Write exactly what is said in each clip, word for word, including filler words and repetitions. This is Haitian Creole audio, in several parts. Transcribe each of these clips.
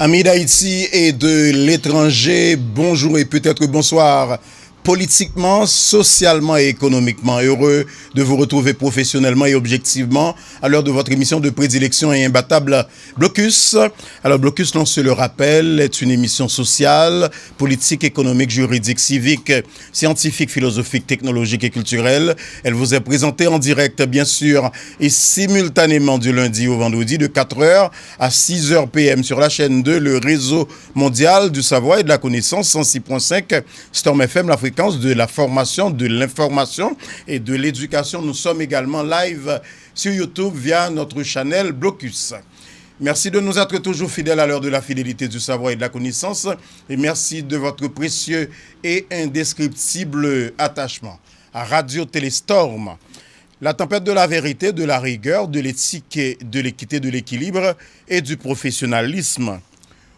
Amis d'Haïti et de l'étranger, bonjour et peut-être bonsoir. Politiquement, socialement et économiquement, heureux de vous retrouver professionnellement et objectivement à l'heure de votre émission de prédilection et imbattable, Blocus. Alors, Blocus, l'on se le rappelle, est une émission sociale, politique, économique, juridique, civique, scientifique, philosophique, technologique et culturelle. Elle vous est présentée en direct, bien sûr, et simultanément du lundi au vendredi de quatre heures à six heures P M sur la chaîne deux, le réseau mondial du savoir et de la connaissance, cent six point cinq Storm F M, la fréquence de la formation, de l'information et de l'éducation. Nous sommes également live sur YouTube via notre channel Blocus. Merci de nous être toujours fidèles à l'heure de la fidélité, du savoir et de la connaissance. Et merci de votre précieux et indescriptible attachement à Radio Téléstorm, la tempête de la vérité, de la rigueur, de l'éthique, de l'équité, de l'équilibre et du professionnalisme.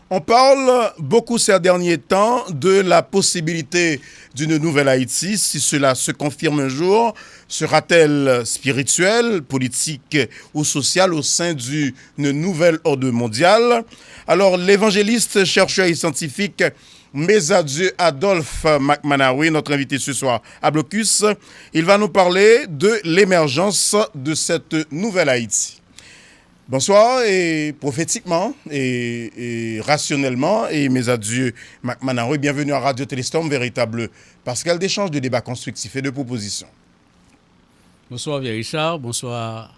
On parle beaucoup ces derniers temps de la possibilité d'une nouvelle Haïti. Si cela se confirme un jour, sera-t-elle spirituelle, politique ou sociale au sein d'une nouvelle ordre mondiale? Alors, l'évangéliste, chercheur et scientifique Mezadieu Adolphe McManary, notre invité ce soir à Blocus, il va nous parler de l'émergence de cette nouvelle Haïti. Bonsoir, et prophétiquement, et, et rationnellement, et Mezadieu McManary, bienvenue à Radio Téléstorm, véritable passerelle d'échange, de débat constructif et de proposition. Bonswa, Pierre Richard. Bonswa,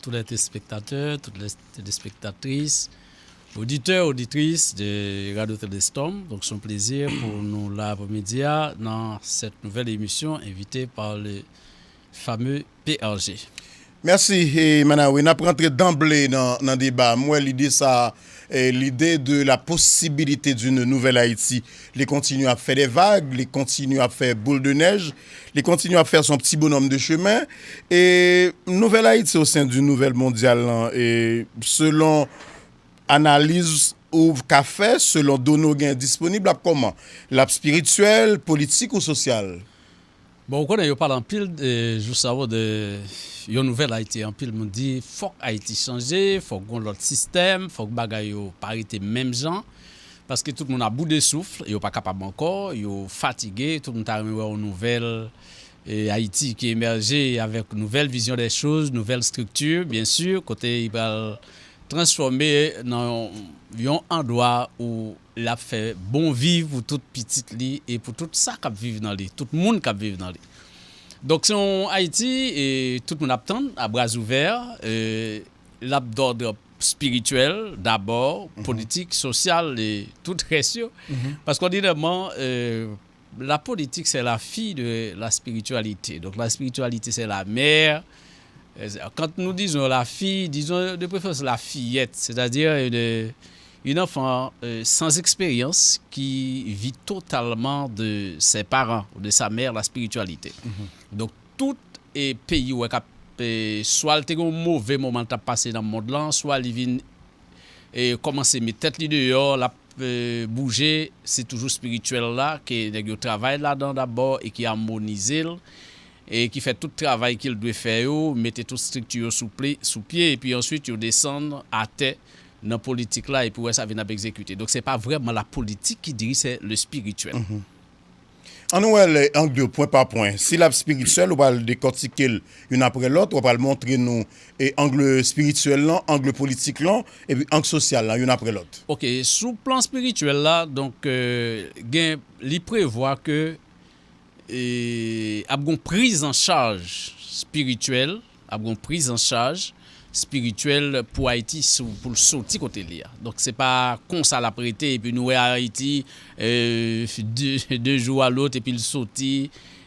tout lè telespektatè, tout lè telespektatris, oditè, oditris de Radio Téléstorm. Donk, se yon plezi pou nou la aprèmidi a nan cette nouvelle émission invité par le fameux P R G. Mèsi, e, Manawe. N ap rantre danble nan, nan deba. M wè lide sa, e, lide de la possibilité d'une nouvelle Haïti. Li kontinye ap fè de vag, li kontinye ap fè boul de nèj, li kontinye ap fè son ti bonòm de chemen. E Nouvèl Ayiti au sein du Nouvèl Mondyal lan, e selon analiz ou ka fè, selon done w gen disponib, l ap kòman? L ap espirityèl, politik ou sosyal? Bon, ou konnen yo pale anpil de, jou sa yo de yon nouvèl Ayiti. Anpil moun di fòk Ayiti chanje, fòk gon lòt sistèm, fòk bagay yo pa rete menm jan. Paske tout moun a bout de souf, yo pa kapab ankò, yo fatige, tout moun ta renmen wè yon nouvèl e, Ayiti ki emèje avèk nouvèl vizyon dè choz, nouvèl estrikti, byen si, kote li pral transfòme nan yon, yon andwa ou l ap fè bon viv pou tout pitit li e pou tout sa k ap viv nan li, tout moun k ap viv nan li. Donk, se yon Ayiti e tout moun ap tann a bra ouvè, e l ap dòd espirityèl dabò, politik, sosyal e tout rès yo. Paske òdinèman, e, la politique, c'est la fille de la spiritualité. Donc la spiritualité, c'est la mère. Quand nous disons la fille, disons de préférence la fillette, c'est-à-dire une, une enfant euh, sans expérience qui vit totalement de ses parents ou de sa mère la spiritualité. Donc tout e peyi ou wè k ap e, swa l te gen yon move moman l t ap pase nan mond lan, swa li vin e, kòmanse met tèt li deyò, l ap e, bouje, se toujou espirityèl la ke nèg yo travay ladan dabò e ki amonize l e ki fè tout travay ke l dwe fè yo, mete tout estrikti yo sou ple, sou pye, epi answit yo desann atè nan politik la epi w wè sa vin ap egzekite. Donk se pa vrèman la politik ki dirije, se le spirituel. Ann wè lè ang yo pwen pa pwen. Si l ap espirityèl, ou pral dekòtike l youn apre lòt, ou pral montre nou e ang espirityèl lan, ang politik lan, epi ang sosyal lan, youn apre lòt. Ok, sou plan espirityèl la, donk, euh, gen, li prevwa ke e, ap gon priz an chaj espirityèl, ap gon priz an chaj espirityèl pou Ayiti sou, pou l soti kote li a. Donk se pa konsa l ap rete epi nou wè Ayiti e, de, de jou a lòt epi l soti.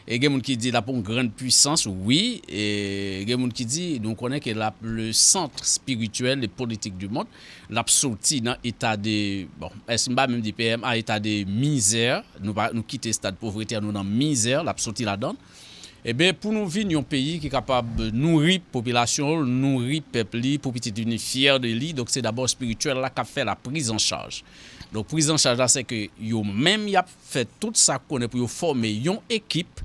E gen moun ki di l ap yon grann pwisans, wi. E gen moun ki di, nou konnen ke l ap le centre spirituel et politique du monde. L ap soti nan eta de, bon, èske m pa menm di P M A, eta de mizè, nou pa, nou kite estad povrete a, nou nan mizè, l ap soti ladan l. Ebyen, pou nou vin yon peyi ki kapab nouri popilasyon l, nouri pèp li, pou pitit li vini fyè de li, donk se dabò espirityèl la k ap fè la priz an chaj. Donk, priz an chaj la, se ke yo menm y ap fè tout sa k konnen pou yo fòme yon ekip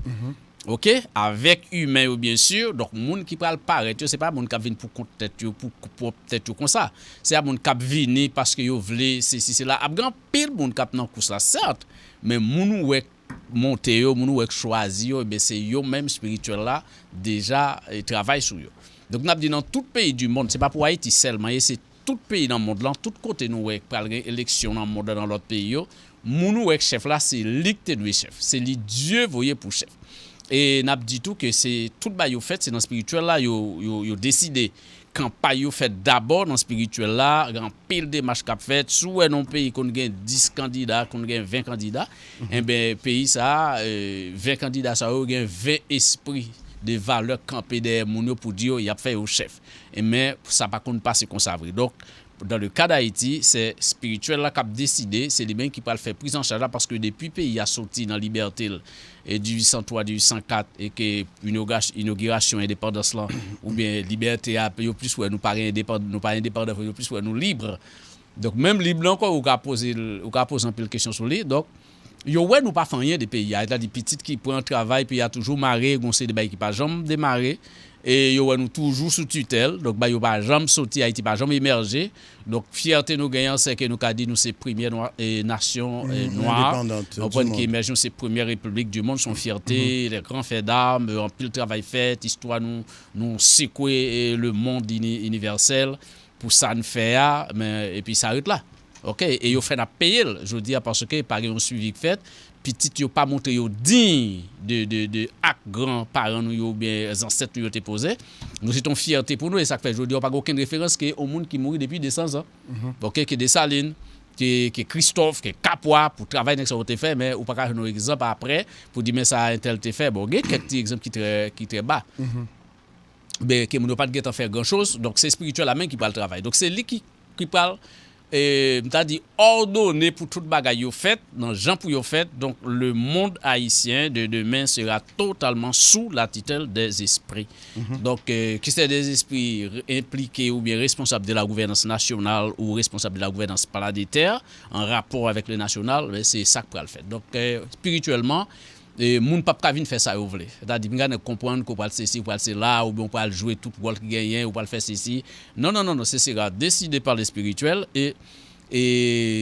oke, avèk imen yo, byen si. Donk, moun ki pral parèt yo, se pa moun k ap vin pou kont tèt yo, pou pwòp tèt yo konsa. Se a moun k ap vini paske yo vle sesi, sela. Ap gen anpil moun k ap nan kous la, sèt, men moun ou wè k monte yo, moun ou wè k chwazi yo, ebyen, se yo menm espirityèl la deja, e, travay sou yo. Donk, n ap di nan tout peyi di mond, se pa pou Ayiti sèlman, e se tout peyi nan mond lan, tout kote nou wè pral gen eleksyon nan mond lan, nan lòt peyi yo, moun ou wè k chèf la, se li k te dwe chèf. Se li Dye voye pou chèf. E n ap di tou ke se tout bagay yo fèt, se nan espirityèl la yo, yo, yo deside. Kanpay yo fèt dabò nan espirityèl la, gen anpil demach k ap fèt. Si w wè nan yon peyi konn gen dis kandida, konn gen ven kandida, enben, peyi sa a, e, ven kandida sa yo gen ven espri de valè kanpe dèyè moun yo pou di yo y ap fè yo chèf. E men, sa pa konn pase konsa vre. Donk, dans le cas d'Haïti, se espirityèl la k ap deside, se li menm ki pral fè priz an chaj la, paske depi peyi a soti nan libète l, e dizuit san twa, dizuit san kat, e ke inogra-, inogirasyon endepandans lan, oubyen libète a, yo plis wè nou pa gen endepandan, nou pa endepandan, yo plis wè nou lib. Donk, menm lib la ankò, ou ka poze l, ou ka poze anpil kesyon sou li. Donk, yo wè nou pa fè anyen de peyi a. Sètadi, pitit ki pran travay, peyi a toujou mare, gon seri de bagay ki pa janm demare. E yo wè nou toujou sou titèl. Donk, bagay yo pa janm soti, Ayiti pa janm emèje. Donk, fyète nou genyen an, se ke nou ka di nou se premyè nwa, e, nasyon, e, nwa, konprann, ki emèje, nou se premyè repiblik di mond, se yon fyète, les grands faits d'armes, anpil travay fèt, istwa nou, nou sekwe, e, le monde ini-, inivèsèl. Pou sa n fè a, men, epi sa ret la. Oke, e yo fè n ap peye l jodi a, paske pa gen yon swivi k fèt, pitit yo pa montre yo diy de, de, de ak gran paran nou yo oubyen zansèt nou yo te poze. Nou se t yon fyète pou nou, e sa k fè jodi a w pa gen okenn referans ke yon moun ki mouri depi de san zan. Oke, ke Desalin, ke, ke Kristòf, ke Kapwa, pou travay nèg sa yo te fè, men ou pa ka jwenn yon egzanp apre pou di men sa entèl te fè. Bon, gen kèk ti egzanp ki trè, ki trè ba. Ben, ke moun yo pa t gentan fè gran choz. Donk, se espirityèl la menm ki pral travay. Donk, se li ki, ki pral, e, m ta di, òdone pou tout bagay yo fèt, nan jan pou yo fèt. Donk, le monde haïtien de demain sera totalement sous la tutelle des esprits. Donk, e, ki se des esprits enplike oubyen responsab de la gouvènans nasyonal ou responsab de la gouvènans planetè, an rapò avèk le nasyonal, ben, se sa k pral fèt. Donk, e, espirityèlman, e, moun p ap ka vin fè sa yo vle. Sètadi, pinga nèg konprann ke w pral sesi, w pral sela, oubyen w pral jwe tout wòl ki genyen, w pral fè sesi. Non, non, non, non, se sera décidé par le spirituel e, e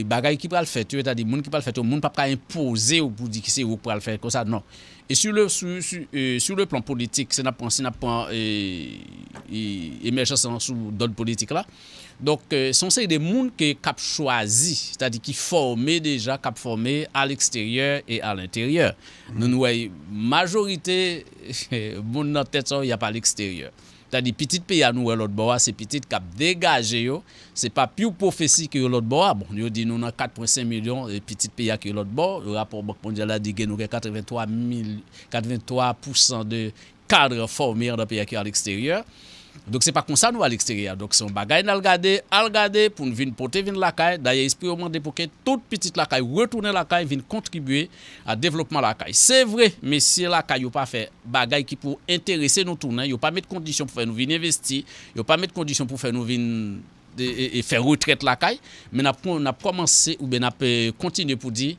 bagay ki pral fèt yo, sètadi, moun ki pral fèt yo, moun p ap ka enpoze w pou di ki se ou k pral fè konsa, non. E sur le, sur, sur, e, sur le plan politik, si n ap pran, si n ap pran, e, e, emèjans lan sou dòd politik la, Donk, e, se yon seri de moun ke, k ap chwazi, sètadi ki fòme deja, k ap fòme a leksteryè e a lenteryè. Nou, nou wè, majorite moun nan tèt sa yo, y ap a leksteryè. Sètadi, pitit peyi a nou wè lòt bò a, se pitit k ap degaje yo. Se pa pure prophecy ke yo lòt bò a. Bon, yo di nou nan kat pwen senk milyon, e, pitit peyi a ki lòt bò. Rapò Bank Mondyal la di gen nou gen katrevenntwa mil, katrevenntwa pousan de cadres formés dans pays qui à l'extérieur. Donk, se pa konsa nou al eksteryè. Donk, se yon bagay n al gade, al gade pou n vin pote vin lakay. Dayè, espri yo mande pou ke tout pitit lakay retounen lakay, vin kontribye a devlopman lakay. Se vre, mesye lakay yo pa fè bagay ki pou enterese nou tounen, yo pa met kondisyon pou fè nou vin envesti, yo pa met kondisyon pou fè nou vin e, e, e fè retrèt lakay, men n ap kon-, n ap kòmanse oubyen n ap, e, kontinye pou di,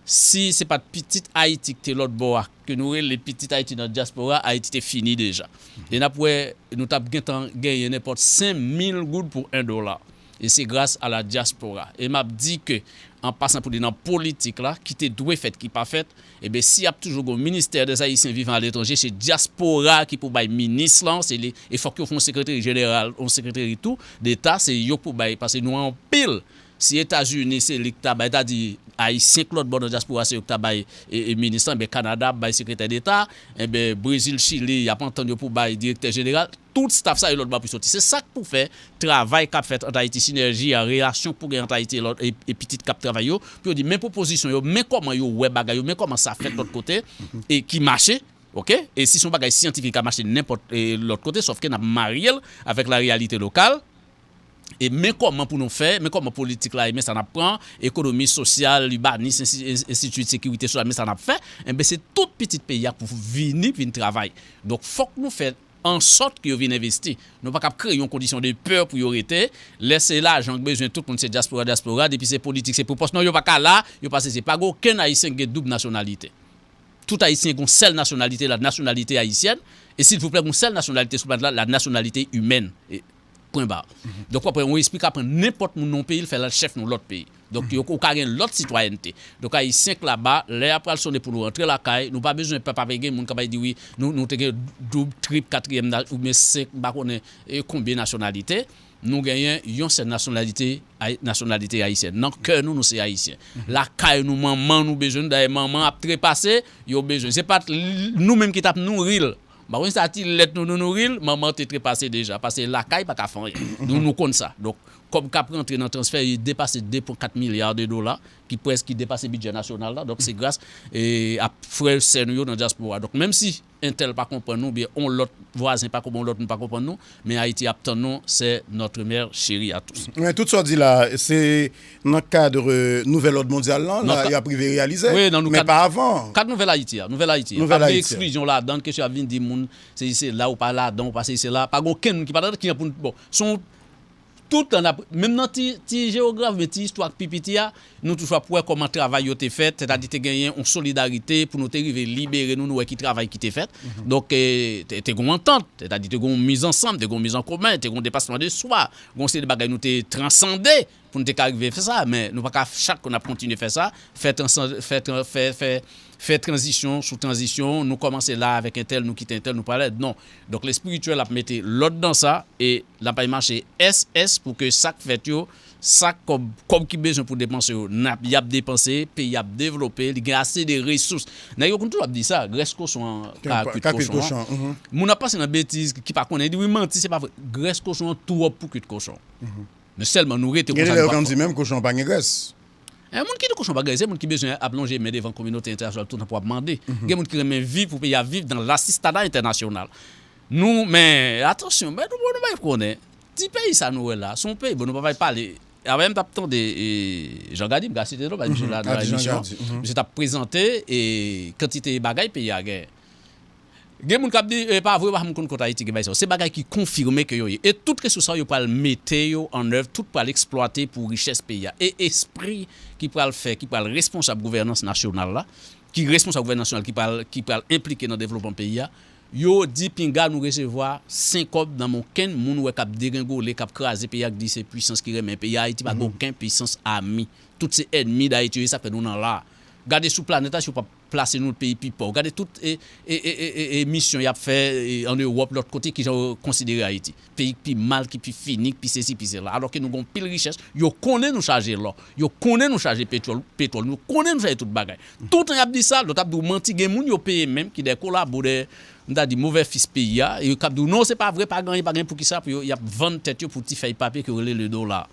si se pa t pitit Ayiti ki te lòt bò a, ke nou rele pitit Ayiti nan dyaspora, Ayiti te fini deja. E n ap wè, nou t ap gentan genyen nenpòt senk mil goud pou en dola. E se gras a la dyaspora. E m ap di ke, an pasan pou di nan politik la, ki te dwe fèt, ki pa fèt, ebyen, si ap toujou gon ministè des Haïtiens vivant à l'étranger, se dyaspora ki pou bay minis lan, se li, e fòk yo fè yon sekreteri jeneral, yon sekreteri tou, deta, se yo k pou bay, paske nou anpil. Si Etazini se li k ta bay, ta di Ayisyen k lòt bò nan dyaspora se yo k ta bay, e, e, minis lan, enben Kanada ap bay sekretè deta, enben Brezil, Chili, y ap antann yo pou bay direktè jeneral, tout staff sa yo lòt bò ap soti. Se sa k pou fè travay k ap fèt ant Ayiti Sinèji a, relasyon k pou gen ant Ayiti e lòt, e, e pitit k ap travay yo, pou yo di men pwopozisyon yo, men kòman yo wè bagay yo, men kòman sa fèt lòt kote, e ki mache, oke? E si se yon bagay syantifik, ka mache nenpòt, e, lòt kote, sòf ke n ap marye l avèk la reyalite lokal. E men kòman pou nou fè, men kòman politik la, e men sa n ap pran, ekonomi, sosyal, ibanis, ensi, enstiti sekirite sosyal, men sa n ap fè, enben se tout pitit peyi a k pou vini, vin travay. Donk, fòk nou fè an sòt ke yo vin envesti. Nou pa kab kreye yon kondisyon de pè pou yo rete. Lè se lajan k bezwen, tout moun se dyaspora, dyaspora, depi se politik, se pou pòs. Non, yo pa ka la, yo pa sezi. Pa gen okenn Ayisyen ki gen doub nasyonalite. Tout Ayisyen gen yon sèl nasyonalite, la nasyonalite ayisyèn. E silvouplè, gen yon sèl nasyonalite sou planèt la, la nasyonalite imèn. E pwen ba. Donk, w ap wè, yon espri ka pran nenpòt moun nan yon peyi, l fè l al chèf nan yon lòt peyi. Donk, yo, ou ka gen lòt sitwayènte. Donk, Ayisyen k laba, lè y ap pral sonnen pou nou rantre lakay, nou pa bezwen pè pa gen moun k ap di wi, nou, nou te gen doub, trip, katriyèm, oubyen senk, m pa konnen e konbyen nasyonalite. Nou genyen yon sèl nasyonalite, ay- nasyonalite ayisyèn. Nan kè nou, nou se Ayisyen. Lakay nou, manman nou bezwen nou. Dayè, manman ap trepase, yo bezwen. Se pa t l- nou menm ki t ap nouri l. M pa konn si se ti lèt nou, nou nouri l, manman te trepase deja. Paske lakay pa ka fè anyen. Nou, nou konn sa. Donk, kòb k ap rantre nan transfè, li depase de pwen kat milya de dola, ki prèske depase bidjè nasyonal la. Donk, se gras e, a frè, sè nou yo nan dyaspora. Donk, menm si entèl pa konprann nou, oubyen yon lòt vwazen pa konprann, yon lòt moun pa konprann nou, men Ayiti ap tann nou, c'est notre mère chérie à tous. Men tout sa w di la, se nan kad nouvèl òd mondyal lan, la, y ap rive reyalize. Wi, nan nou Men kad, pa avan. Kad nouvèl Ayiti a, nouvèl Ayiti a. Nouvèl Ap gen Ayiti a. Eksklizyon ladan l, kesyon ap vin di moun, se, se la ou pa ladan, ou pa se, se la. Pa gen okenn moun ki pa ladan, ki an pou, bon, se yon Tout tan n ap, menm nan ti, ti jewografi, men ti istwa pi piti a, nou toujou ap wè kòman travay yo te fèt, sètadi te genyen yon solidarite pou nou te rive libere nou, nou wè ki travay ki te fèt. Donk, e, te, te gen yon antant, sètadi te gen yon miz ansanm, te gen yon miz an komen, te gen yon depasman de swa, gen yon seri de bagay nou te transande pou nou te ka rive fè sa, men nou pa ka chak kou n ap kontinye fè sa, fè transan-, fè tran-, fè, fè, fè tranzisyon sou tranzisyon, nou kòmanse la avèk entèl, nou kite entèl, nou prale, non. Donk, lespirityèl ap mete lòd nan sa, e L ap al mache S S pou ke sa k fèt yo, sa kòb, kòb ki bezwen pou depanse yo, n ap, y ap depanse, peyi ap devlope, li gen ase de resous. Nèg yo konn toujou ap di sa, grès kochon an ka kwit kochon an. Moun ap pase nan betiz ki pa konnen, di wi manti, se pa vre. Grès kochon an twòp pou kwit kochon. Men sèlman nou rete konsa, nou pa fè. Gen de lè yo konn di menm kochon an pa gen grès. E moun ki di kochon pa gen grès, se moun ki bezwen ap lonje men devan kominote entènasyonal toutan pou ap mande. Gen moun ki renmen viv pou peyi a viv dans l'assistanat international. Nou, men, atansyon, men nou, nou pa konnen. Ti peyi sa nou wè la, se yon peyi, bon, nou pa pale. Avè m t ap tande, e, Jean Gady, m ka site non, paske misye la nan emisyon. Misye t ap prezante, e, kantite bagay peyi a gen. Gen moun k ap di, e, pa vre, pa moun konn kont Ayiti gen bagay sa yo. Se bagay ki konfime ke yo ye. E tout resous sa yo, yo pral mete yo an èv, tout pral eksplwate pou richès peyi a. E espri ki pral fè, ki pral responsab gouvènans nasyonal la, ki responsab gouvènans nasyonal, ki pral, ki pral enplike nan devlopman peyi a, yo di pinga nou resevwa senk kòb nan men okenn moun wè k ap degrengole, k ap kraze peyi a, k di se pwisans ki renmen peyi a. Ayiti pa gen okenn pwisans ami. Tout se ènmi d Ayiti yo ye, sa k fè nou nan la. Gade sou planèt la, si yo p ap plase nou peyi pi pòv. Gade tout e, e, e, e, e, e misyon y ap fè e, an Ewòp, lòt kote, kijan yo konsidere Ayiti. Peyi ki pi mal, ki pi fini, ki pi sesi, pi sela. Alòske nou gen anpil richès, yo konnen nou chaje lò, yo konnen nou chaje petwòl, petwòl, nou konnen nou chaje tout bagay. Toutan y ap di sa, lòt ap di w manti, gen moun yo peye menm, ki dè kolabo, dè, m ta di, move fis peyi a, e yo k ap di w non, se pa vre, pa gen anyen, pa gen poukisa pou yo, y ap vann tèt yo pou ti fèy papye ke yo rele le dola.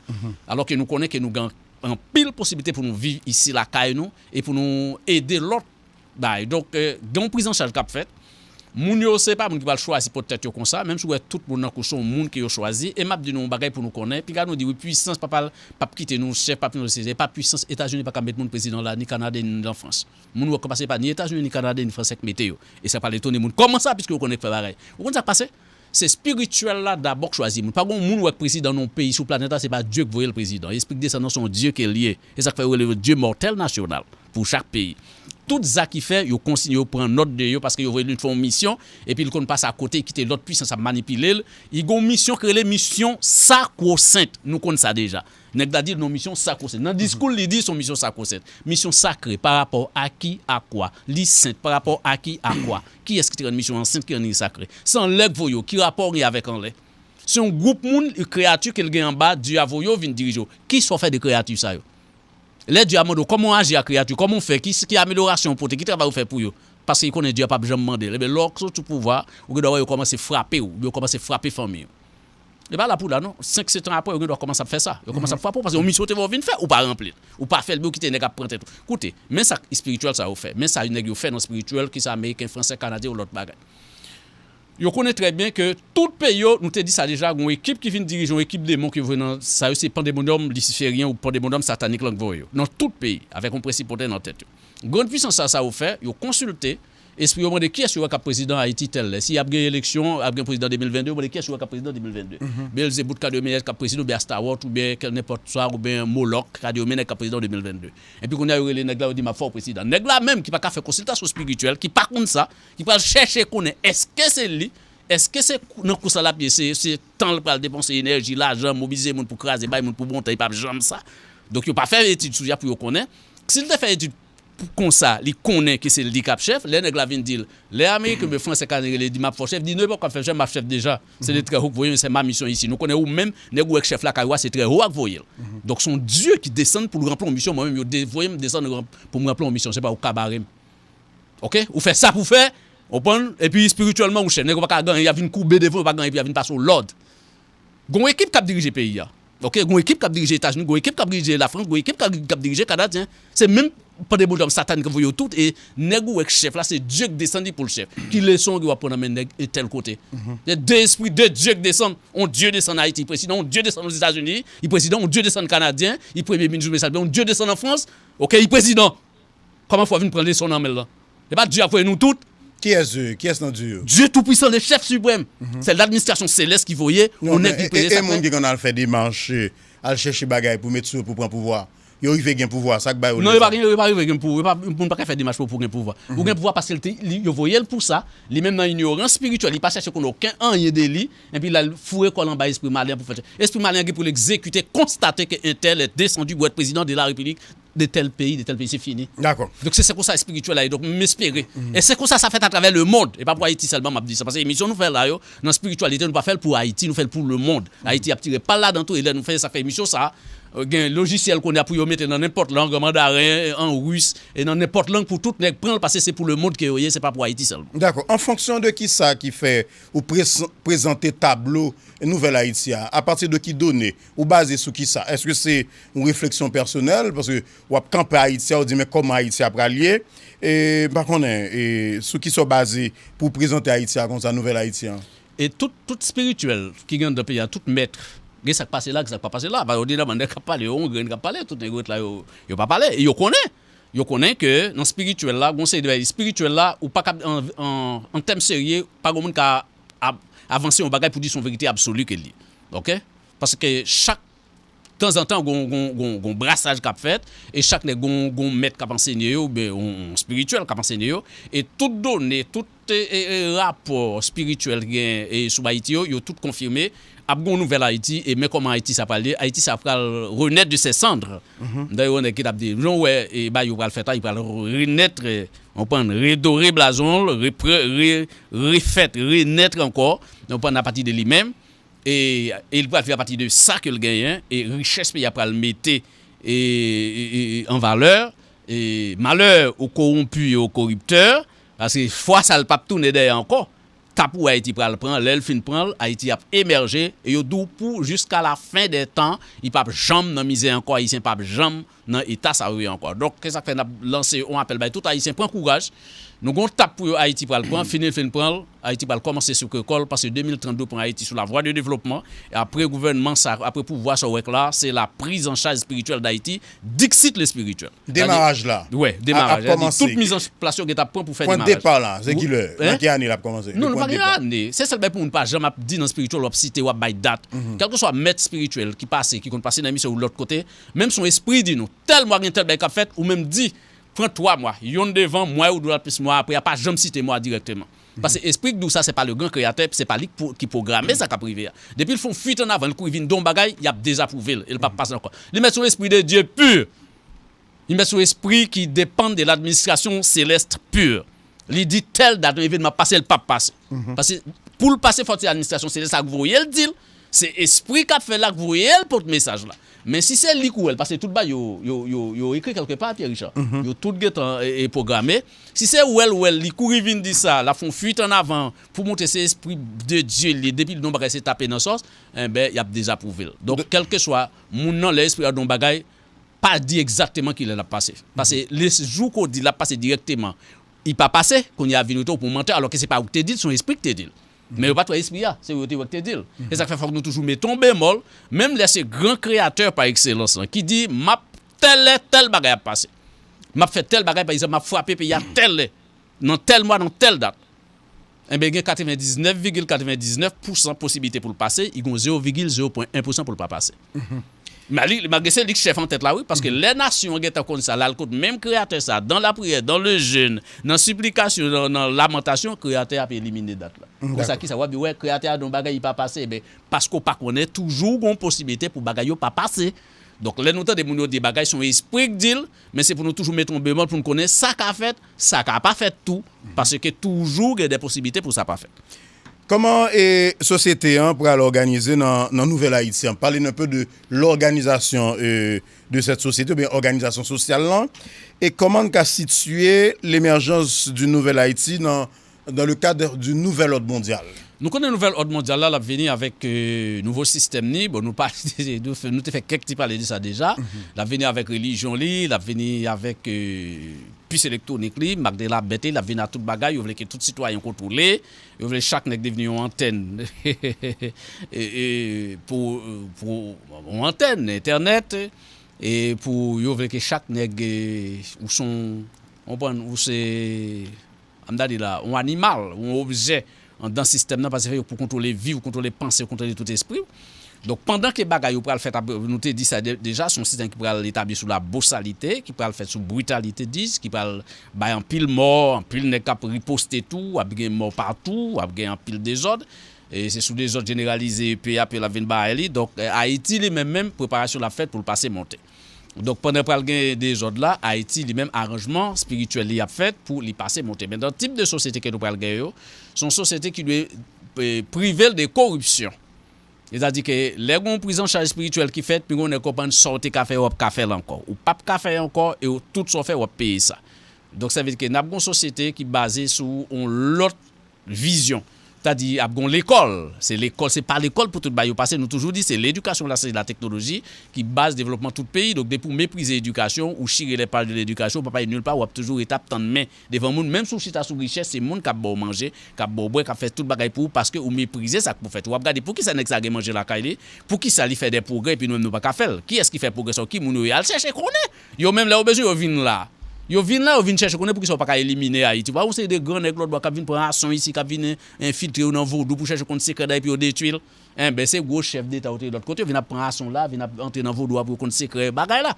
Alòske nou konnen ke nou gen anpil posiblite pou nou viv isi lakay nou e pou nou ede lòt bay. Donk, e, gen yon prizanchaj k ap fèt. Moun yo, se pa moun ki pral chwazi pot tèt yo konsa, menm si w wè tout moun nan kou se yon moun ke yo chwazi. E m ap di nou yon bagay pou nou konnen, piga nou di wi, pwisans p ap al, p ap kite nou, chèf p ap kite nou, se pa pwisans Etazini pa ka met moun prezidan la, ni Kanada, ni Lafrans. Moun wè konpa se pa ni Etazini, ni Kanada, ni Fransè k mete yo. E sa pral etone moun. Kòman sa, piske yo konnen k fè bagay. Ou konn sa k pase? Se espirityèl la dabò k chwazi moun. Pa gen yon moun wè k prezidan nan yon peyi sou planèt la, se pa Dye k voye l prezidan. Espri k desann nan se yon Dye ke l ye. E sa k fè yo rele yo Dye mòtèl nasyonal pou chak peyi. Tout zak li fè, yo konsinye, yo pran nòt de yo paske yo voye l vin fè yon misyon, epi l konn pase akote, kite lòt pwisans ap manipile l. Li gen yon misyon ki rele misyon sakrosent. Nou konn sa deja. Nèg la di l nan misyon sakrosent. Nan diskou l, li di se yon misyon sakrosent. Misyon sakre, pa rapò a ki, a kwa? Li sent, pa rapò a ki, a kwa? Kiyès ki te rann misyon an sent, ki rann li sakre? Se anlè k voye w, ki rapò w gen avèk anlè? Se yon gwoup moun, kreyati ke l gen anba, Dye a voye w vin dirije w. Kisa w fè de kreyati sa yo? Lè Dye a mande w, kòman w aji ak kreyati, kòman w fè, ki, ki amelyorasyon w pote, ki travay ou fè pou yo? Paske li konnen Dye a p ap janm mande l. Ebyen, lè w sot sou pouvwa, ou gen dwa wè yo kòmanse frape w, oubyen yo kòmanse frape fanmi w. E pa la pou la, non. Senk, sèt an apre, yo gen dwa kòmanse ap fè sa. Yo kòmanse ap frape w, paske yon misyon te ba w vin fè, ou pa ranpli l. Ou pa fè l, men ou kite nèg ap pran tèt ou. Koute, men sa espirityèl sa yo fè. Men sa nèg yo fè nan espirityèl, ki se Ameriken, Fransè, Kanadyen ou lòt bagay. Yo konnen trè byen ke tout peyi yo, nou te di sa deja, gen yon ekip ki vin dirije, yon ekip demon ki voye nan sa yo, se pandemonyòm lisiferyen ou pandemonyòm satanik lan k voye yo. Nan tout peyi, avèk yon prensip pote nan tèt yo. Grann pwisans sa, sa yo fè, yo konsilte, Espri yo mande kiyès yo wè k ap prezidan Ayiti tèl lè. Si ap gen eleksyon, ap gen prezidan de mil vennde, yo mande kiyès yo wè k ap prezidan de mil vennde. Belzebout ka di yo men nèg k ap prezidan, oubyen Astawòt, oubyen kèl nenpòt sa, oubyen Molòk ka di yo men nèg k ap prezidan de mil vennde. Epi kounye a yo rele nèg la, yo di m ap fè w prezidan. Nèg la menm ki pa ka fè konsiltasyon espirityèl, ki pa konn sa, ki pral chèche konnen èske se li, èske se kou- nan kous la l ap ye, se, se tan l pral depanse, enèji, lajan, mobilize moun pou kraze, bay moun pou monte, li p ap janm sa. Donk yo pa fè etid sou li a pou yo konnen. Si l te fè etid pou konsa, li konnen ke se li k ap chèf, lè nèg la vin di l, lè Ameriken oubyen Fransè ka rele di m ap fè w chèf, di non, li poko ap fè chèf, m ap chèf deja. Se de Trè Ho k voye m, c'est ma mission ici. Nou konnen ou menm, nèg ou wè k chèf la kay ou a, se Trè Ho a k voye l. Donk se yon Dye ki desann pou l ranpli yon misyon, mwen menm yo de- voye m desann ranp- pou m ranpli yon misyon, se pa ou k ka bare m. Oke? Ou fè sa pou fè, ou konprann? Epi espirityèlman ou chèf, nèg yo pa ka ganyen, y a vin koube devan, yo pa ganyen, epi y a vin pase w lòd. Gon ekip k ap dirije peyi a. Oke, gon ekip k ap dirije Etazini, gon ekip k ap dirije Lafrans, gon ekip k ap, k ap dirije Kanadyen. Se menm pandemoniòm satanik k ap voye yo tout, e nèg ou wè k chèf la, se Dye k desann li pou l chèf. Ki leson w ap pran nan men nèg entèl kote? Se de espri, de Dye k desann. On Dye desann Ayiti, li prezidan, on Dye desann Ozetazini, li prezidan, on Dye desann Kanadyen, li premye minis, on Dye desann an Frans, oke, li prezidan. Kòman fò w vin pran leson nan men l lan? Se pa Dye ap voye nou tout? Kiyès Dye? Kiyès nan Dye yo? Dye Toupwisan, le chèf siprèm. Se ladministrasyon selès ki voye yon nèg ki premye sa k fè. E moun ki konn al fè demach, al chèche bagay pou met sou yo pou pran pouvwa. Yo rive gen pouvwa, sa k ba yo lezam? Non, yo pa gen, yo pa rive gen pouvwa. Yo pa, moun pa ka fè demach pou, pou gen pouvwa. Ou gen pouvwa paske l te, li, yo voye l pou sa. Li menm nan inyorans espirityèl, li pa chèche konn okenn anyen de li. Epi la, l foure kò l anba espri malen an pou fè. Espri malen an gen pou l egzekite, konstate ke entèl est descendu pour être président de la République de tel pays, de tel pays, se fini. Dakò. Donk se, se konsa espirityèl la ye. Donk m espere. E se konsa sa fèt atravè lemonn. E pa pou Ayiti sèlman m ap di sa. Paske emisyon nou fè la yo, nan espirityalite, nou pa fè l pou Ayiti, nou fè l pou lemonn. Ayiti ap tire pa l ladan tou, e lè nou fè sa, fè emisyon sa, gen lojisyèl kounye a pou yo mete nan nenpòt lang, an mandaren, an ris, e nan nenpòt lang pou tout nèg pran l, paske se pou lemonn ke yo ye, se pa pou Ayiti sèlman. Dakò. An fonksyon de kisa ki fè ou prezan- prezante tablo Nouvèl Ayiti a, apati de ki done? Ou baze sou kisa? Èske se yon refleksyon pèsonèl? Paske w ap kanpe Ayiti a, ou di, men kòman Ayiti a pral ye? E, m pa konnen, e, sou kisa w baze pou w prezante Ayiti a konsa, Nouvèl Ayiti an? E tout, tout espirityèl ki gen anndan peyi a, tout mèt, gen sa k pase la, gen sa k pa pase la. Pa yo di la, nèg k ap pale, yo yon grenn k ap pale, tout nèg yo ret la, yo, yo pa pale. E yo konnen, yo konnen ke nan espirityèl la, gon seri de bagay espirityèl la, ou pa ka, an, an, an tèm serye, pa gon moun ka ap- avanse yon bagay pou di se yon verite absoli ke l ye. Oke? Paske chak tanzantan, gon, gon, gon, gon brasaj k ap fèt, e chak nèg gon, gon mèt k ap ansenye yo, oubyen yon, yon espirityèl k ap ansenye yo, e tout done, tout, e, e, e, rapò espirityèl gen, e, sou Ayiti yo, yo tout konfime, ap gon nouvèl Ayiti, e men kòman Ayiti sa pral ye, Ayiti sa pral renaître de ses cendres. Dayè, yon nèg ki t ap di, jan w wè, e, bagay yo pral fèt la, li pral renaître, e, w konprann, redore blazon l, repre- re- refèt, renaître ankò, w konprann, apati de li menm. E, e li pral viv apati de sa ke l genyen, e richès peyi a pral mete, e, e, e, e, an valè, e malè o korwonpi e o koriptè, paske fwa sa l p ap tounen dèyè ankò. Tap ou Ayiti pral pran, lè l fin pran l, Ayiti ap emèje, e yo di w pou jiska la fen dè tan, li p ap janm nan mizè ankò, Ayisyen p ap janm nan eta sa yo ye ankò. Donk, se sa k fè n ap lanse yon apèl bay tout Ayisyen, pran kouraj. Nou gon tap pou yo Ayiti pral pran, fini l fin pran l, Ayiti pral kòmanse souke kò l, paske de mil trannde pou Ayiti sou lavwa de devlopman, e apre gouvènman sa, apre pouvwa sa w wè k la, se la prise en charge spirituelle d'Haïti, dixit le spirituel. Demaraj la. Wè, demaraj la. Ap kòmanse. Tout mizanplas yo gentan pran pou fè demaraj. Pwen depa la, se kilè? Nan ki ane l ap kòmanse? Non, nou pa gen ane. Se sèl bagay pou moun pa janm ap di nan espirityèl, w ap site, w ap bay dat. Kèlkeswa mèt espirityèl ki pase, ki konn pase nan emisyon ou lòt kote, menm si yon espri di nou, tèl mwa gen tèl bagay k ap fèt, ou menm di, pran twa mwa, yonn devan, mwa ou dwe al plis mwa apre, a pa janm site mwa dirèkteman. Paske espri k di w sa, se pa le gran kreyatè, se pa li ki pwo- ki pwograme sa k ap rive a. Depi l fè yon fuit an avan, l kouri vin di w yon bagay, y ap dezapwouve l, e l p ap pase ankò. Li mèt se yon espri de Dye pur. Li mèt se yon espri ki depann de ladministrasyon selès pur. Li di tèl dat yon evenman ap pase, l p ap pase. Paske pou l pase, fòk se administrasyon selès la k voye l di l. Se espri k ap fè l la k voye l pote mesaj la. Men si se li k wè l, paske tout bagay yo, yo, yo, yo ekri kèlke pa, Pierre Richard. Yo tout gentan, e, e, pwograme. Si se wè l, wè l, li kouri vin di sa, l ap fè yon fuit an avan pou montre se espri de Dye li ye, depi l di yon bagay se tape nan sòs, enben, y ap dezapwouve l. Donk, kèlkeswa moun nan, lè espri a di yon bagay, pa di egzakteman kilè l ap pase. Paske le jou ke w di l ap pase dirèkteman, li pa pase, kounye a vin rete w pou mantè, alòske se pa ou k te di l, se yon espri k te di l. Men yo pa t wè espri a, se yo te wè k te di l. Se sa k fè fòk nou toujou mete yon bemòl, menm lè se gran kreyatè pa ekselans lan ki di, m ap tèl lè tèl bagay ap pase. M ap fè tèl bagay, pa egzanp, m ap frape peyi a tèl lè. nan tèl mwa, nan tèl dat, enben, gen katrevendiznèf vigil katrevendiznèf pousan posiblite pou l pase, li gen zewo vigil zewo pwen en pousan pou l pa pase. Men li, malgre se li k chèf an tèt la, wi, paske lè nasyon an gentan konn sa, l al kot menm Kreyatè sa, dans la prière, dans le jeûne, nan siplikasyon, nan, nan lamantasyon, Kreyatè ap elimine dat la. Konsa, kisa w ap di? Wè, Kreyatè a di yon bagay, li pa pase. Enben, paske w pa konnen, toujou gen yon posiblite pou bagay yo pa pase. Donk, lè nou tande moun yo di bagay, se yon espri k di l, men se pou nou toujou mete yon bemòl pou n konnen sa ka fèt, sa ka pa fèt tou, paske toujou gen de posiblite pou sa pa fèt. Kòman e sosyete an pral òganize nan, nan Nouvèl Ayiti an? Pale n enpe de lòganizasyon e, de sèt sosyete oubyen òganizasyon sosyal lan. E kòman n ka sitiye lemèjans di Nouvèl Ayiti nan dans le cadre du nouvel ordre mondial? Nou konnen nouvèl òd mondyal la, l ap vini avèk e, nouvo sistèm ni. Bon, nou pa nou te fè kèk ti pale de sa deja. L ap vini avèk relijyon li, l ap vini avèk e, pis elektwonik li, mak de labèt li, l ap vini a tout bagay. Yo vle ke tout sitwayen kontwole. Yo vle chak nèg devni yon antèn e, e, pou, pou yon antèn entènèt e pou yo vle ke chak nèg e, ou se yon, konprann, ou se, an m ta di la, yon animal, yon objè anndan sistèm nan, paske se fè yo pou kontwole vi w, kontwole panse w, kontwole tout espri w. Donk, pandan ke bagay yo pral fèt, ap- nou te di sa de- deja, se yon sistèm ki pral etabli sou labosalite, ki pral fèt sou britalite, dis, ki pral bay anpil mò, anpil nèg k ap riposte tou, ap gen mò patou, ap gen anpil dezòd. E se sou dezòd jeneralize peyi a, peyi a ap vin bay li. Donk, e, Ayiti li menm, menm, preparasyon l ap fèt pou l pase monte. Donk, pandan pral gen dezòd la, Ayiti li menm, aranjman espirityèl li ap fèt pou li pase monte. Men nan tip de sosyete ke nou pral gen yo, se yon sosyete ki dwe e, prive l de koripsyon. Sètadi ke lè gen yon prizanchaj espirityèl ki fèt, pi gon nèg konprann sa w te ka fè, w ap ka fè l ankò. Ou p ap ka fè ankò, e w- tout sa w fè, w ap peye sa. Donk, sa vle di ke n ap gen yon sosyete ki baze sou yon lòt vizyon. Sètadi, ap gen yon lekòl. Se lekòl, se pa lekòl pou tout bagay yo pase. Nou toujou di, se ledikasyon la, se la teknoloji ki baz devlopman tout peyi. Donk, depi w meprize edikasyon, ou chire les pages de l'éducation, ou pa pale nil pa, w ap toujou rete ap tann men devan moun. Menm si w chita sou richès, se moun k ap ba w manje, k ap ba w bwè, k ap fè tout bagay pou ou, paske ou meprize sa k pou fèt. W ap gade poukisa nèg sa gen manje lakay li, poukisa li fè de pwogrè, epi nou menm nou pa ka fè l. Kiyès ki fè pwogrè sa yo? Ki moun yo ye? Al chèche konnen. Yo menm, lè yo bezwen, yo vin la. Yo vin la, yo vin chèche konnen poukisa yo pa ka elimine Ayiti. W ap wè yon seri de gran nèg lòtbò k ap vin pran rason isi, k ap vin en- enfiltre yo nan vodou pou chèche konn sekrè la, epi yo detwi l. Enben, se gwo chèf deta yo te ye lòt kote, yo vin ap pran rason la, vin ap antre nan vodou a pou yo konn sekrè bagay la.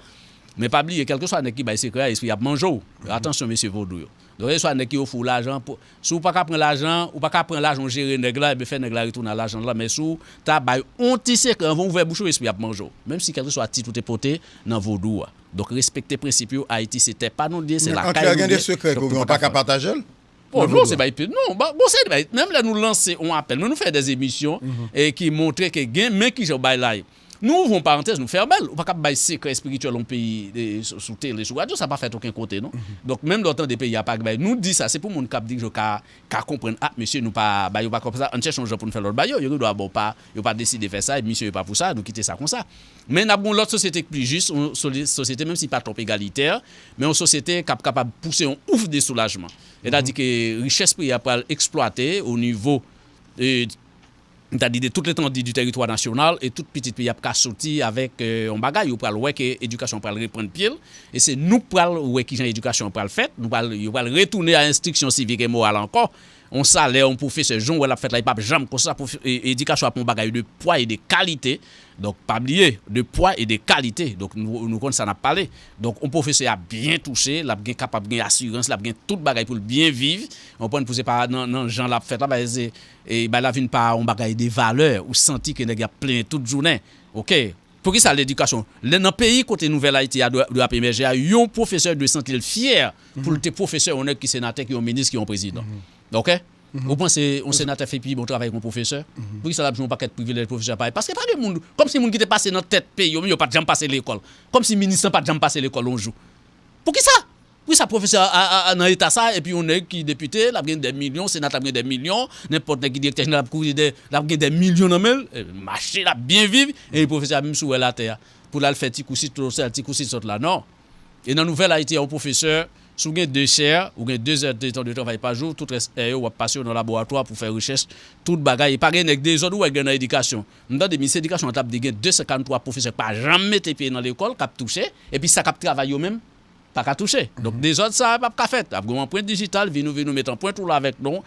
Men pa bliye, kèlkeswa nèg ki bay sekrè a, espri ap manje w. Atansyon, mesye vodou yo. Donk, kèlkeswa nèg ki ofri w lajan, pou- si w pa ka pran lajan, ou pa ka pran lajan w jere nèg la, ebyen fè nèg la retounen a lajan l la, men si w ta bay yon ti sekrè, anvan w ouvè bouch ou, espri ap manje w. Menm si kèlkeswa tit ou te pote nan vodou a. Donk, respekte prensip yo, Ayiti se tè pa nou l ye, se lakay nou l ye. Donk, nou pa ka fè l. Bon, non, se bay pe- non, ba- bon, se bay, menm lè nou lanse yon apèl, men nou fè de emisyon e ki montre ke gen, men kijan w bay la ye. Nou ouvri yon parantèz, nou fèmen l. Ou pa kab bay sekrè espirityèl yon peyi e, sou sou tele, sou radyo, sa pa fèt okenn kote, non. Donk, menm lè w tande peyi a pa bay, nou di sa, se pou moun k ap dirije yo ka, ka konprann, a, mesye, nou pa bay yo pa konsa, ann chèche yon jan pou n fè lòt bay yo. Yo gen dwa ba w pa, yo pa deside fè sa, e misyon yo pa pou sa, nou kite sa konsa. Men n ap gen yon lòt sosyete k pli jis, yon soli- sosyete, menm si pa twòp egalitè, men yon sosyete k ap kapab pouse yon ouf de soulajman. Sètadi ke richès peyi a pral eksplwate o nivo e, m ta di de tout letandi di tèritwa nasyonal, e tout pitit peyi ap ka soti avèk e, yon bagay. Yo pral wè ke edikasyon pral reprann pye l, e se nou k pral wè kijan edikasyon pral fèt. Nou pral, yo pral retounen a enstriksyon sivik e moral ankò. Yon salè, yon pwofesè, jan w wè l ap fèt la, li p ap janm konsa. Pwofe- e- edikasyon ap yon bagay de pwa e de kalite. Donk, pa bliye, de pwa e de kalite. Donk, nou, nou konn sa n ap pale. Donk, yon pwofesè ap byen touche, l ap gen, kapab gen asirans, l ap gen tout bagay pou l byen viv. Ou konprann, pou se pa nan, nan jan l ap fèt la, bagay se, e, bagay la vin pa yon bagay de valè. Ou santi ke nèg y ap plenyen tout jounen. Oke. Poukisa ledikasyon? Lè nan peyi kote Nouvèl Ayiti a dwe, dwe ap emèje a, yon pwofesè dwe santi l fyè pou l te pwofesè, yon nèg ki senatè, ki yon minis, ki yon prezidan. Oke? Ou panse yon senatè fè pi bon travay ke yon pwofesè? Poukisa l ap jwenn yon pakèt privilèj pwofesè pa? Paske pa gen moun, kòmsi moun ki te pase nan tèt peyi yo, men yo pa t janm pase lekòl. Kòmsi minis lan pa t janm pase lekòl yon jou. Poukisa? Poukisa pwofesè a, a, a, a nan eta sa, epi yon nèg ki depite, l ap gen de milyon, senatè ap gen de milyon, nenpòt nèg ki direktè jeneral ap kouri de, l ap gen de milyon nan men l, e, mache, l ap byen viv, e pwofesè a menm sou wè l atè a. Pou l al fè ti kou si, ti kou si sòt la, non. E nan Nouvèl Ayiti a, yon pwofesè, si w gen de chè, ou gen de zè de tan de travay pa jou, tout rès è yo, w ap pase yo nan laboratwa pou fè rechèch, tout bagay. E pa gen nèg dezòd ou wè gen nan edikasyon. M tande minis edikasyon an t ap di gen de san karanntwa pwofesè k pa janm mete pye nan lekòl, k ap touche, epi sa k ap travay yo menm, pa ka touche. Donk, dezòd sa a p ap ka fèt. Ap gen yon anprent dijital, vin ou vin ou met anprent ou la avèk non.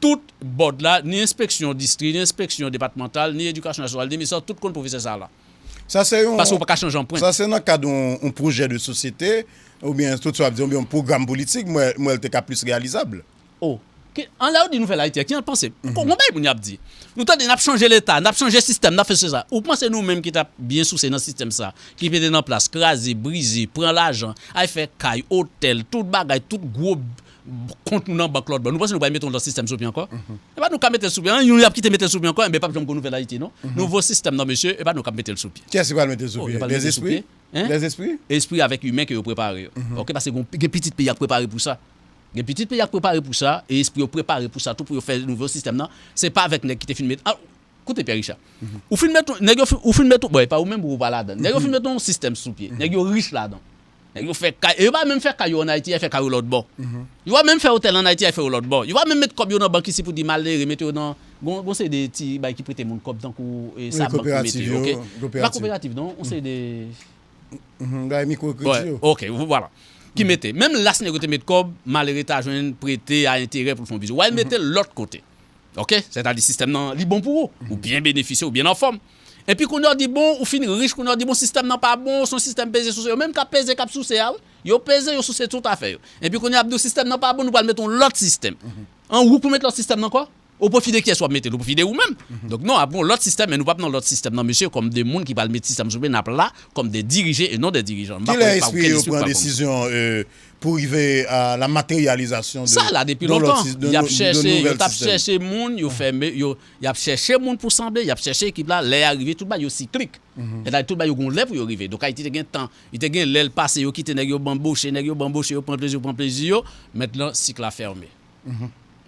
Tout bòd la, ni enspeksyon distri, ni enspeksyon depatmantal, ni edikasyon nasyonal, ni minisè, tout konn pwofesè sa a la. Sa se yon, Paske ou pa ka chanje anprent. Sa se nan kad yon, yon pwojè de sosyete, oubyen tout sa w ap di, oubyen yon pwogram politik, mwen, mwen l te ka plis reyalizab. Oh. Ki, anlè yo di nouvèl Ayiti a, ki an panse? Gon bagay moun y ap di. Nou tande n ap chanje Leta, n ap chanje sistèm, n ap fè se sa. Ou panse nou menm ki t ap byen souse nan sistèm sa, ki mete nan plas, kraze, brize, pran lajan, al fè kay, otèl, tout bagay, tout gwo kont nou nan bank lòt bò. Nou panse nou pral mete yon lòt sistèm sou pye ankò? E pa nou ka mete l sou pye. An, youn y ap kite mete l sou pye ankò, enben p ap janm gon nouvèl Ayiti, non. Nouvo sistèm nan, mesye, e pa nou k ap mete l sou pye. Kiyès ki pral mete l sou pye? Lèzespri? Lèzespri? Espri avèk imen ke yo prepare yo. Ok, paske gen, gen pitit peyi a k prepare pou sa. Gen pitit peyi a k prepare pou sa, e espri yo prepare pou sa tou, pou yo fè nouvo sistèm nan. Se pa avèk nèg ki te fin met, ah, koute Pierre Richard. Ou fin met, nèg yo fin, ou fin met, bon, e pa ou menm ou pa ladan. Nèg yo fin met yon sistèm sou pye. Nèg yo rich ladan. Nèg yo fè kay, e yo pa menm fè kay yo an Ayiti, y fè kay yo lòt bò. Yo pa menm fè otèl an Ayiti, y fè yo lòt bò. Yo pa menm met kòb yo nan bank isi pou di malere, mete yo nan, gon, gon seri de ti bay ki prete moun kòb tankou, e, sa bank ki mete yo, ok? Pa koperativ, non, yon seri de Mhm, bay mikwo kredi yo. Ok, vwala. Ki mete. Menm las nèg yo te met kòb, malere ta jwenn prete a enterè pou l fè yon biznis. Wè, l mete l lòt kote. Ok? Sètadi sistèm nan, li bon pou ou. Ou byen benefisye, ou byen anfòm. Epi kounye a w di, bon, ou fin rich, kounye a w di, bon, sistèm nan pa bon, se yon sistèm peze souse. Yo menm k ap peze, k ap souse a, wi. Yo peze, yo souse tout afè yo. Epi kounye a ap di w sistèm nan pa bon, nou pral mete yon lòt sistèm. An wout pou met lòt sistèm nan ankò? Au profit de kiyès w ap mete l? Au profit de ou menm. Donk non, ap gen yon lòt sistèm, men nou p ap nan lòt sistèm nan, mesye, kòm de moun ki pral met sistèm sou pye, n ap la kòm de dirije e non de dirijan. M pa konnen pa ou kèl espri w pral pran. Ki lespri yo pran desizyon, euh, pou rive à la matérialisation de, Sa la depi lontan. Y ap chèche, yo t ap chèche moun, yo fèmen, yo, y ap chèche moun pou sanble, y ap chèche ekip la, lè a rive, tout bagay yo siklik. Sètadi tout bagay yo gen yon lè pou yo rive. Donk Ayiti te gen tan, li te gen lè l pase, yo kite nèg yo banboche, nèg yo banboche, yo pran plezi, yo pran plezi yo. Mentnan, sik la fèmen.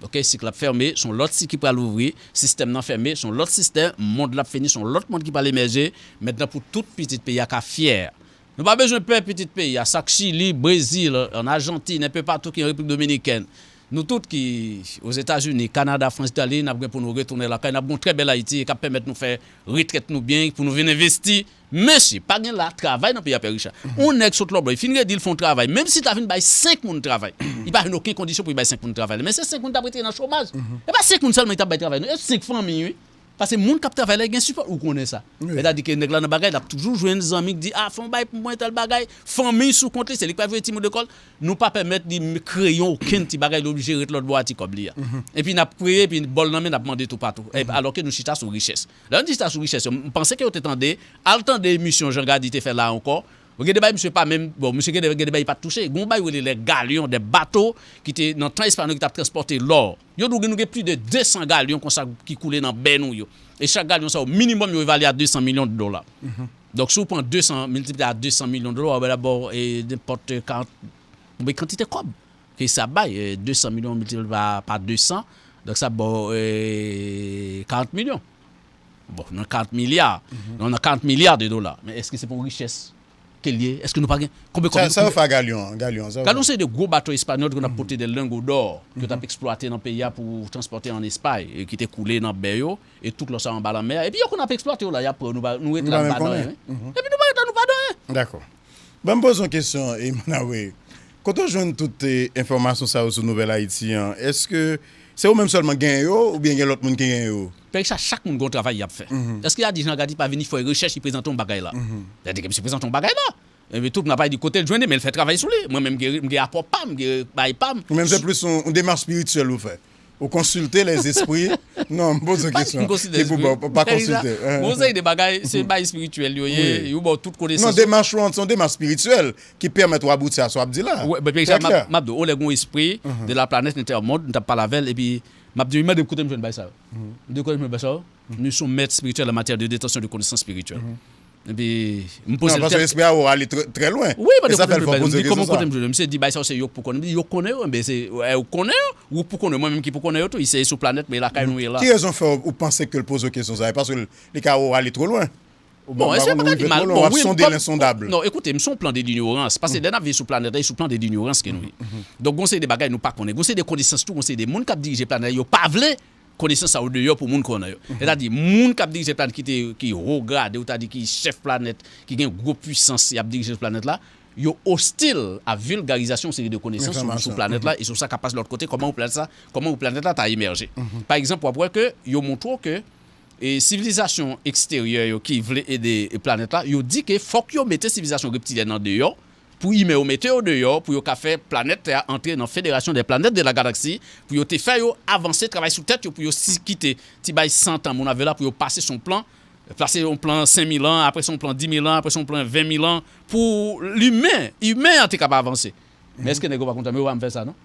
Ok, sik la ap fèmen, se yon lòt sik ki pral ouvri, sistèm nan fèmen, se yon lòt sistèm, mond la ap fini, se yon lòt mond ki pral emèje. Mentnan pou tout pitit peyi a ka fyè. Nou pa bezwen pè pitit peyi a, sa k Chili, Brezil, an Ajantin, enpe patou ki an Repiblik Dominikèn. Nou tout ki Ozetazini, Kanada, Frans, Itali, n ap gen pou nou retounen lakay, n ap gen yon trè bèl Ayiti e k ap pèmèt nou fè retrèt nou byen, pou nou vin envesti. Mesye, pa gen la travay nan peyi a, Pè Richard. Yon nèg sot lòtbò, li fin redi l fè yon travay, menm si l ta vin bay senk moun travay, li pa jwenn okenn kondisyon pou li bay senk moun travay la. Men se senk moun t ap rete nan chomaj. E pa senk moun sèlman li t ap bay travay, non. E senk fanmi, wi. Paske moun k ap travay la, li gen sipò, ou konnen sa. Sètadi ke nèg la nan bagay, l ap toujou jwenn zanmi k di, ah, fè yon bagay pou mwen, tèl bagay. Fanmi sou kont li, se li k pral voye timoun lekòl. Nou pa pèmèt li m-, kreye okenn ti bagay, li oblije ret lòtbò a ti kòb li a. Epi n ap kreye, epi bòl nan men, n ap mande toupatou. E, alò ke nou chita sou richès. Lè nou chita sou richès yo, m panse ke yo te tande, al tande emisyon Jean Gady te fè la ankò. Gen de bagay misye pa menm, bon, misye gen de, gen de bagay li pa t touche. Gen yon bagay yo rele les galions, des bateaux ki te nan tan espanyòl ki t ap transpòte lò. Yo di w gen, nou gen plis de de san galyon konsa ki koule nan bè nou yo. E chak galyon sa yo, minimòm yo evalye a de san milyon de dola. Donk si w pran de san miltipliye a de san milyon de dola, w ap ba w, e, nenpòt karant, yon kantite kòb. Ke sa bay, e, de san milyon miltipliye pa, pa de san, donk sa ba w, e, karant milyon. Bon, nan karant milya, nan, nan karant milya de dola. Men èske se pa yon richès ke l ye? Èske nou pa gen, konbyen kòb Sa, nou sa yo fè a galyon an, galyon an, sa yo Galyon fè. se de gwo bato espanyòl ki konn ap pote de lengo dò, ke yo t ap eksplwate nan peyi a pou transpòte an Espay, e ki te koule nan bè yo, e tout lò sa yo anba lanmè a. Epi yo konn ap eksplwate yo la, y ap pran, nou pa, nou ret Nou la, pa nou menm pa nan konnen. anyen, wi. Epi nou pa ret la, nou pa nan anyen. Dakò. Ban m poze yon kesyon, e, Manawe. Kote w jwenn tout, e, enfòmasyon sa yo sou Nouvèl Ayiti an? Èske se ou menm sèlman k genyen yo, oubyen gen lòt moun ki genyen yo? Pè Richard, chak moun gen yon travay y ap fè. Èske y a di Jean Gady pa vini fè rechèch, li prezante yon bagay la? Y a di ke misye prezante yon bagay la. Epi tout moun ap di kote l jwenn li, men l fè travay sou li. Mwen menm, m gen, m gen apò pa m, m gen bagay pa m. Ou menm, se plis yon, yon demach espirityèl ou fè. Ou konsilte lèzespri. Non, m poze yon kesyon. M konsilte Se pou lèzespri. Bon, pa Pè Richard, konsilte. Gon seri de bagay, se bagay espirityèl yo ye, Wi. yo ba w tout konesans Non, yo. demach ou an, se yon demach espirityèl ki pèmèt ou abouti a sa w ap di la. Wi, men Pè Richard, Trè m ap, klè. m ap di w, yon nèg yon espri de la planèt Intermonde, m t ap pale avè l, epi m ap di, li mande m kote m jwenn bagay sa yo. M di, kote m jwenn bagay sa yo? Nou se yon mèt espirityèl an matyè de detansyon de konesans espirityèl. Epi, m poze Non, l paske tèl espri a ou ale trè, trè lwen. Wi, E mande sa kote fè m l jwenn fè bagay. M poze di, kèsyon kòman sa. kote m jwenn yo? Misye di, bagay sa yo se yo k pou konnen. M di, yo konnen yo, enben se, e, ou konnen yo, ou pou konnen yo, mwen menm ki pou konnen yo tou, se sou planèt, men lakay nou ye la. Ki rezon fè ou, ou panse ke l poze w kesyon sa? E paske li ka ou ale twò lwen. Ou Bon, pa èske konn pa ka di rive mal? twò lwen, Bon, w ap wi, sonde kòm lensondab. Non, ekoute, m se yon plan de linyorans. Paske lè n ap viv sou planèt la, e sou plan de linyorans ke nou ye. Donk, gon seri de bagay nou pa konnen. Gon seri de konesans tou, gon seri de moun k ap dirije planèt la, yo pa vle konesans sa yo deyò pou moun konnen yo. Sètadi, moun k ap dirije planèt ki te, ki wo grade, ou ta di ki chèf planèt, ki gen gwo pwisans, y ap dirije sou planèt la, yo ostil a vilgarizasyon yon seri de konesans sou, sou planèt la e sou sa k ap pase lòt kote, kòman yon planèt la, kòman yon planèt la ta emèje. Pa egzanp, w ap wè ke yo montre w ke e sivilizasyon eksteryè yo ki vle ede planèt la, yo di ke fòk yo mete sivilizasyon reptilyèn nan deyò, pou imen yo mete yo deyò, pou yo ka fè planèt Tè a antre nan Fédération des Planètes de la Galaxie, pou yo te fè yo avanse, travay sou tèt yo, pou yo si kite ti bay san tan moun ap viv la, pou yo pase sou plan, pase yon plan senk mil an, apre se yon plan dis mil an, apre se yon plan ven mil an, pou limen, imen an te kapab avanse. Men èske nèg yo pa kontan? Men yo pa janm fè sa, non.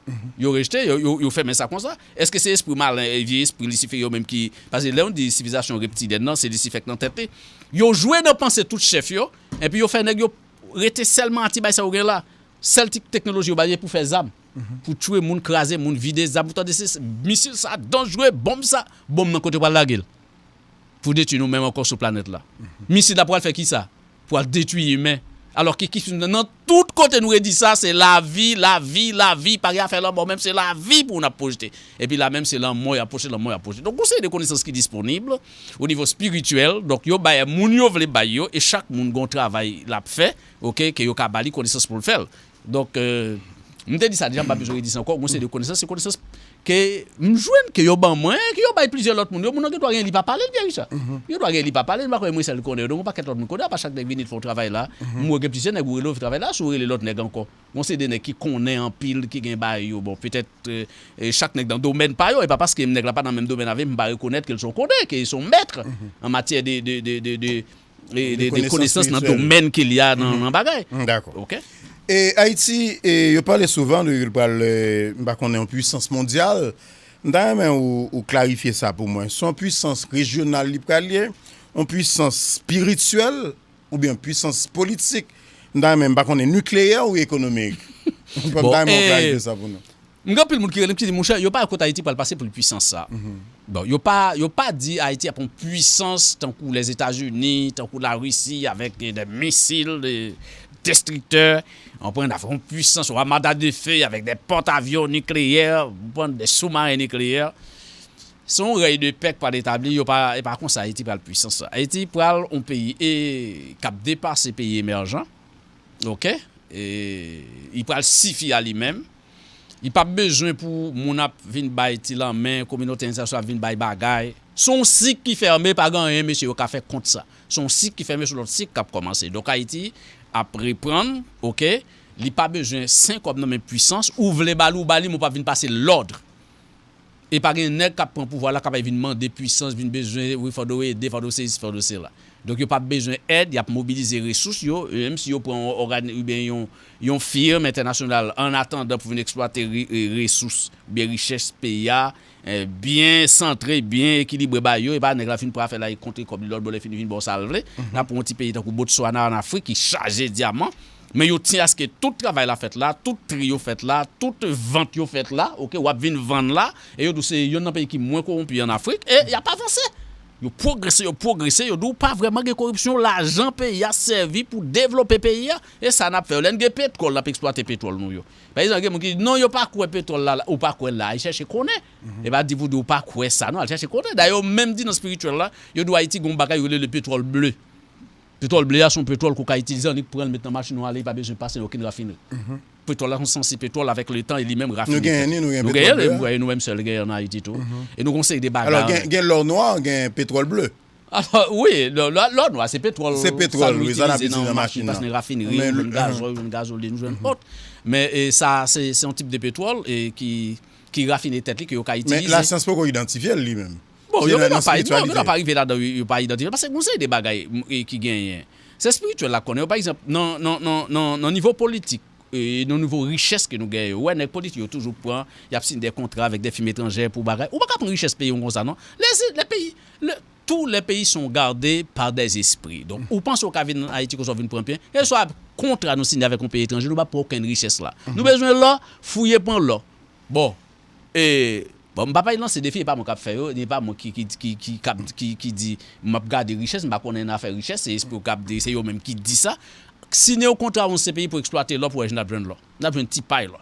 Yo rejte, yo, yo, yo fèmen sa konsa. Èske se espri malen, e vye espri Lisifè yo menm ki, paske lè nou di sivilizasyon reptilyèn nan, se Lisifè k nan tèt li. Yo jwe nan panse tout chèf yo, epi yo fè nèg yo rete sèlman a ti bay sa yo gen la. Sèl ti teknoloji yo ba yo pou fè zam, pou tchwe moun, kraze moun, vide zam. Ou tande se misil sa danjre, bonm sa, bonm nan kote yo pral lage l pou detwi nou menm ankò sou planèt la. Misil la pral fè kisa? Pral detwi imen. Alò ke ki nan tout kote nou redi sa, se lavi, lavi, lavi, pa gen afè lanmò, menm se lavi pou n ap pwojte. Epi la menm se lanmò y ap pwojte, lanmò y ap pwojte. Donk, gon seri de konesans ki disponib o nivo espirityèl. Donk, yo bay moun yo vle bay yo, e chak moun gon travay l ap fè, oke, ke yo ka ba li konesans pou l fè l. Donk, euh, m te di sa deja, m pa bezwen redi sa ankò. Gon seri de konesans, se konesans ke m jwenn, ke yo ban mwen, ke yo bay plizyè lòt moun. Yo, moun nan gen dwa gen li pa pale l, vye Richard. Gen dwa gen li pa pale l, m pa kwè mwen sèl ki konnen yo. Donk, yon pakèt lòt moun konnen, apa chak nèg vini, l fè yon travay la. M wè gen plizyè nèg ou rele, yo fè travay la, si w rele lòt nèg ankò. Gon seri de nèg ki konnen anpil, ki gen bagay yo. Bon, petèt, euh, e chak nèg nan domèn pa yo, e pa paske nèg la pa nan menm domèn avè m, m pa rekonèt ke l se yon konnen, ke l se yon mèt an matyè de, de, de, de, de, e, de, de konesans nan domèn ke li a nan, nan bagay. Dakò. Oke? E Ayiti, e, yo pale souvan de yo pral, e, m pa konnen, yon pwisans mondyal. M ta renmen ou, ou klarifye sa pou mwen. Se yon pwisans rejyonal li pral ye, yon pwisans espirityèl, oubyen pwisans politik? M ta renmen, m pa konnen, nikleyè ou ekonomik? M ta renmen ou klarifye sa pou nou. M gen anpil moun ki rele m ki di, monchè, yo pa wè kote Ayiti pral pase pou l pwisans sa. Bon, yo pa, yo pa di Ayiti ap yon pwisans tankou Lèzetazini, tankou Larisi, avèk de misil, de destriktè, w konprann, avèk yon pwisans, yon armada de feu, avèk de pòtavyon nikleyè, w konprann, de soumaren nikleyè. Se yon rèy de pè k pral etabli, yo pa, e pa konsa Ayiti pral pwisans sa. Ayiti pral yon peyi e k ap depase peyi emèjan, oke? E li pral sifi a li menm. Li p ap bezwen pou moun ap vin bay ti lanmen, kominote entènasyonal ap vin bay bagay. Se yon sik ki fèmen, pa gen anyen mesye yo ka fè kont sa. Se yon sik ki fèmen, se lòt sik k ap kòmanse. Donk Ayiti ap reprann, oke? Li pa bezwen senkòb nan men pwisans, ou vle ba li, ou ba li, men w p ap vin pase lòd. E pa gen nèg k ap pran pouvwa la k ap vin mande pwisans, vin bezwen, wi, fò w ede, fò w sesi, fò w sela. Donk, yo p ap bezwen èd, y ap mobilize resous yo, e menm si yo pran yon ògani-, oubyen yon, yon firm entènasyonal, an atandan pou vin eksplwate ri-, e, resous, oubyen richès peyi a, e, byen santre, byen ekilibre ba yo, e pa nèg la fin pran afè la, e kontre kòb li lòt bò, lè fini vin ba w sa l vle. N ap pran yon ti peyi tankou Botswana an Afrik, ki chaje dyaman, men yo tyen aske tout travay la fèt la, tout tri yo fèt la, tout vant yo fèt la, oke, w ap vin vann la, e yo di w se yonn nan peyi ki mwen kowonpi an Afrik, e y ap avanse. Yo pwogrese, yo pwogrese, yo di w pa vrèman gen koripsyon, lajan peyi a sèvi pou devlope peyi a, e sa n ap fè yo. Lè n gen petwòl, n ap eksplwate petwòl nou yo. Pa egzanp, gen moun ki di, non, yo pa kwè petwòl la, la, ou pa kwè la, al chèche konnen. E pa di pou di w pa kwè sa, non, al chèche konnen. Dayè, yo menm di nan espirityèl la, yo di w Ayiti gen yon bagay yo rele le pétrole bleu. Petwòl ble a se yon petwòl ke w ka itilize annik pran l met nan machin ou ale, li pa bezwen pase nan okenn rafinri. Petwòl la se yon sansi petwòl avèk letan e li menm rafine. Nou genyen li, nou genyen petwòl ble a. Nou genyen, nou menm sèl genyen an Ayiti tou. E nou gen yon seri de bagay. Alò, gen, gen lò nwa, gen petwòl ble. Alò, wi, lò, lò, lò nwa, se petwòl, se petwòl, wi, sa n ap itilize nan machin, pase nan rafinri, ou jwenn gazòl, ou jwenn gazolin, ou jwenn lòt. Men, e, sa, se, se yon tip de petwòl, e, ki, ki rafine tèt li, ke yo ka itilize. Men lasyans poko idantifye l li menm. Bon, yo gentan pa, non, yo gentan pa rive ladan, yo, yo pa idantifye. Paske gon seri de bagay, m, e, ki genyen. Se espirityèl la konnen yo. Pa egzanp, nan, nan, nan, nan, nan nivo politik, e, nan nivo richès ke nou genyen yo, ou wè nèg politik yo toujou pran, y ap siyen de kontra avèk de fim etranjè pou bagay. Ou pa ka pran richès peyi w konsa, non. Les, les pays, le, tous les pays sont gardés par des esprits. Donk, ou panse w ka vin Ayiti konsa w vin pran byen, e swa kontra nou siyen avèk yon peyi etranje, nou pa pran okenn richès la. Nou bezwen lò, fouye pran lò. Bon, e, bon, m pa pral lanse defi, e pa mwen k ap fè yo, e pa mwen ki, ki, ki, ki, k ap, ki, ki di m ap gade richès, m pa konnen nan afè richès, se espri yo k ap di, se yo menm ki di sa. Siyen yon kontra yon seri peyi pou eksplwate lò, pou wè si n ap jwenn lò. N ap jwenn ti pay lò.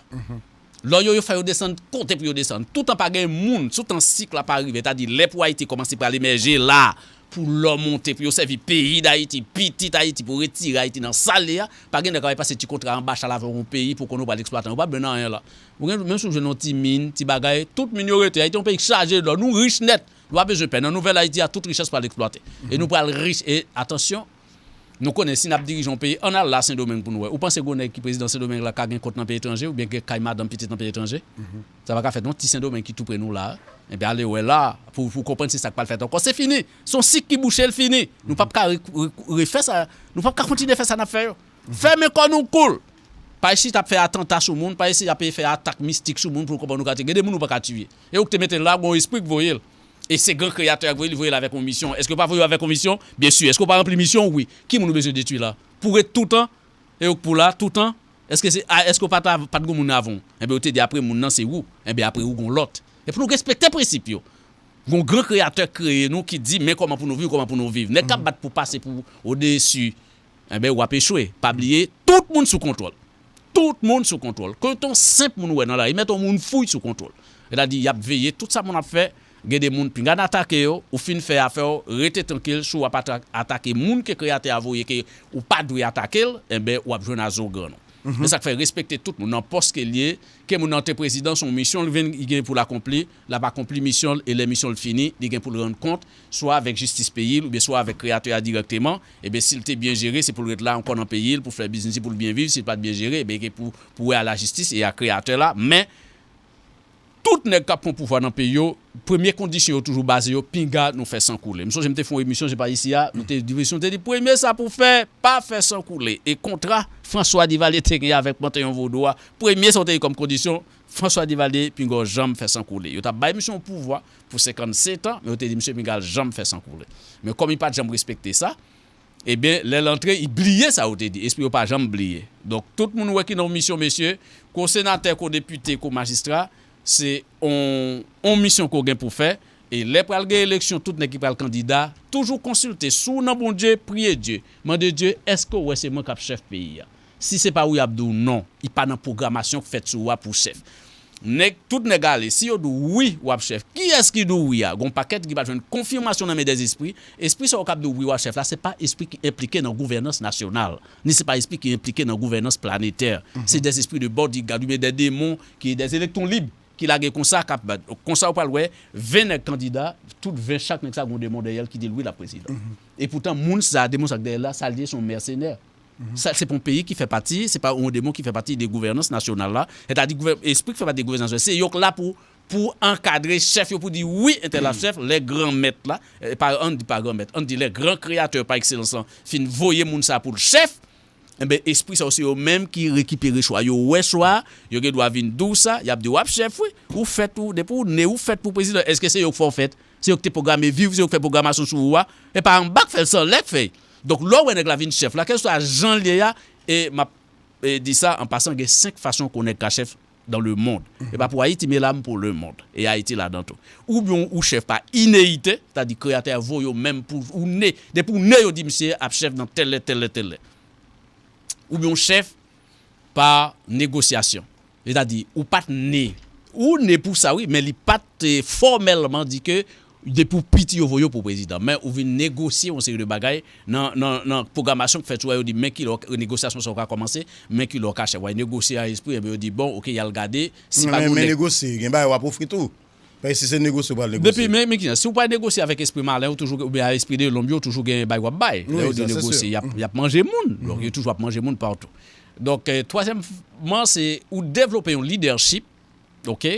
Lò yo, yo fè yo desann kote pou yo desann. Toutan pa gen moun, toutan sik la pa rive, sètadi lè pou Ayiti kòmanse pral emèje la, pou lò monte, pou yo sèvi peyi Dayiti, pitit Ayiti, pou retire Ayiti nan sa l ye a, pa gen nèg k ap pase ti kontra anba chal avè yon peyi pou konnen w pral eksplwate. Ou pa bezwen nan anyen la. Ou gen, menm si w jwenn yon ti min, ti bagay, tout min yo rete. Ayiti yon peyi k chaje lò. Nou rich nèt. Ou pa bezwen pè. Nan nouvèl Ayiti a, tout richès pral eksplwate. E nou pral rich. E atansyon, nou konnen si n ap dirije yon peyi, ann al la Sendomeng pou nou wè. Ou panse gwo nèg ki prezidan Sendomeng la ka gen kont nan peyi etranje oubyen gen kay madanm pitit nan peyi etranje? Sa pa ka fèt non, ti Sendomeng ki tou pre nou la. Enben, ale wè la, pou, pou konprann se sa k pral fèt ankò. Se fini. Se yon sik ki bouche, l fini. Nou p ap ka re- re- refè sa. Nou p ap ka kontinye fè sa n ap fè yo. Fèmen kò nou koul. Pa isi t ap fè atanta sou moun, pa isi ap fè atak mistik sou moun pou nou konprann nou ka tiye. Gen de moun ou pa ka tiye. E ou k te mete l la, gon espri k voye l. E se gran kreyatè a k voye l, li voye l avèk yon misyon. Èske w pa voye w avèk yon misyon? Byen si. Èske w pa ranpli misyon w? Wi. Ki moun ou bezwen detwi la? Pou ret toutan? E ou k pou la toutan? Èske se, a, èske w pa ta, pa t gon moun avan w? Enben, yo te di apre moun nan se ou. Enben, apre ou gon lòt. E pou nou respekte prensip yo. Gon gran kreyatè k kreye nou ki di men kòman pou nou viv, kòman pou nou viv. Nèg k ap bat pou pase pou odesi, enben, w ap echwe. Pa bliye, tout moun sou kontwòl. Tout moun sou kontwòl. Ke w t on senp moun ou wè nan lari, mèt on moun fou sou kontwòl. Sètadi, y ap veye tout sa moun ap fè. Gen de moun pinga n atake yo, ou fin fè afè w, rete trankil, si w ap ata- atake moun ke Kreyatè a voye ke ou pa dwe atake l, enben, w ap jwenn a zo gran nou. Men sa k fè respekte tout moun nan pòs ke l ye, ke moun nan te prezidan, se yon misyon l vin, li gen pou l akonpli, l ap akonpli misyon l, e lè misyon l fini, li gen pou l rann kont, swa avèk jistis peyi l, oubyen swa avèk Kreyatè a dirèkteman, ebyen, si l te byen jere, se pou l ret la ankò nan peyi l, pou fè biznis li, pou l byen viv, si l pa t byen jere, ebyen, gen pou, pou wè a lajistis e a Kreyatè la, men, tout nèg k ap pran pouvwa nan peyi yo, premye kondisyon yo toujou baze yo, pinga nou fè san koule. M sonje m te fè yon emisyon, se pa isi a, nou te di, emisyon te di, premye sa pou fè, pa fè san koule. E kontra François Duvalier te gen avèk Panteyon Vodou a, premye sa w te gen kòm kondisyon, François Duvalier pinga w janm fè san koule. Yo t ap bay misye yon pouvwa pou senkannsèt an, men yo te di misye pinga l janm fè san koule. Men kòm li pa t janm respekte sa, ebyen, lè l antre, li bliye sa yo te di. Espri yo pa janm bliye. Donk, tout moun wè ki nan yon misyon, mesye, ko senatè, ko depite, ko majistra, se on, on misyon ko gen pou fè. E lè pral gen eleksyon, tout nèg ki pral kandida, toujou konsilte. Si w nan Bondye, priye Dye. Mande Dye, èske w wè se mwen k ap chèf peyi a? Si se pa ou, y ap di w non. Li pa nan pwogramasyon k fèt sou ou a pou chèf. Nèg, tout nèg ale. Si yo di w wi, w ap chèf. Kiyès ki di w wi a? Gon pakèt ki pa jwenn konfimasyon nan men dèzespri. Espri sa yo k ap di w wi, w ap chèf la, se pa espri ki enplike nan gouvènans nasyonal, ni se pa espri ki enplike nan gouvènans planetè. Se dèzespri de bodyguard oubyen dè demon ki dè elektwon lib ki lage konsa, k ap bat. Konsa, ou pral wè ven nèg kandida, tout ven, chak nèg sa gon demon dèyè l ki di l wi, l ap prezidan. Epoutan, moun sa, demon sa k dèyè l la, sa l ye, se yon mèsenè. Sa, se pa yon peyi ki fè pati, se pa yon demon ki fè pati de gouvènans nasyonal la. Sètadi, gouvè- espri ki fè pati de gouvènans nasyonal, se yo k la pou, pou ankadre chèf yo, pou di wi, entèl ap chèf, lè gran mèt la, e pa, ann di pa gran mèt, ann di lè gran kreyatè pa ekselans lan fin voye moun sa pou l chèf, enben, espri sa yo, se yo menm ki rekipere chwa. Yo wè chwa, yo gen dwa vin di w sa, y ap di w ap chèf, wi. Ou fèt, ou, depi w ne, ou fèt pou prezidan. Èske se yo k fè w fèt? Se yo k te pwograme vi w, se yo k fè pwogramasyon sou ou a. E pa anba k fè l, se anlè k fè l. Donk, lè w wè nèg la vin chèf la, kèlkeswa jan l ye a, e m ap, e, di sa an pasan, gen senk fason ke yon nèg ka chèf dans le monde. E pa pou Ayiti, men la m pou le monde. E Ayiti ladan tou. Oubyen ou chèf pa ineyite, sètadi kreyatè a voye w menm pou ou ne. Depi w ne, yo di misye ap chèf nan tèl lè, tèl lè, tèl lè. Oubyen w chèf pa negosyasyon. Sètadi, ou pa t ne. Ou ne pou sa, wi, men li pa t, eh, fòmèlman di ke depi w piti yo voye w pou prezidan. Men ou vin negosye yon seri de bagay nan, nan, nan pwogramasyon k fèt sou ou a, yo di men kilè w, negosyasyon sa yo ka kòmanse, men kilè w ka chèf. Ou negosye a espri, enben yo di bon, oke, y al gade si pa gon nèg. Men negosye, gen bagay w ap ofri tou. Paske si se negosye w pral negosye. Depi, men, men ki jan, si w pral negosye avèk espri malen, ou toujou, oubyen espri de lonb yo, toujou gen bagay w ap bay. Lè yo di negosye, y ap, y ap manje moun. Donk, yo toujou ap manje moun patou. Donk, eh, twazyèmman, se ou devlope yon leadership, oke,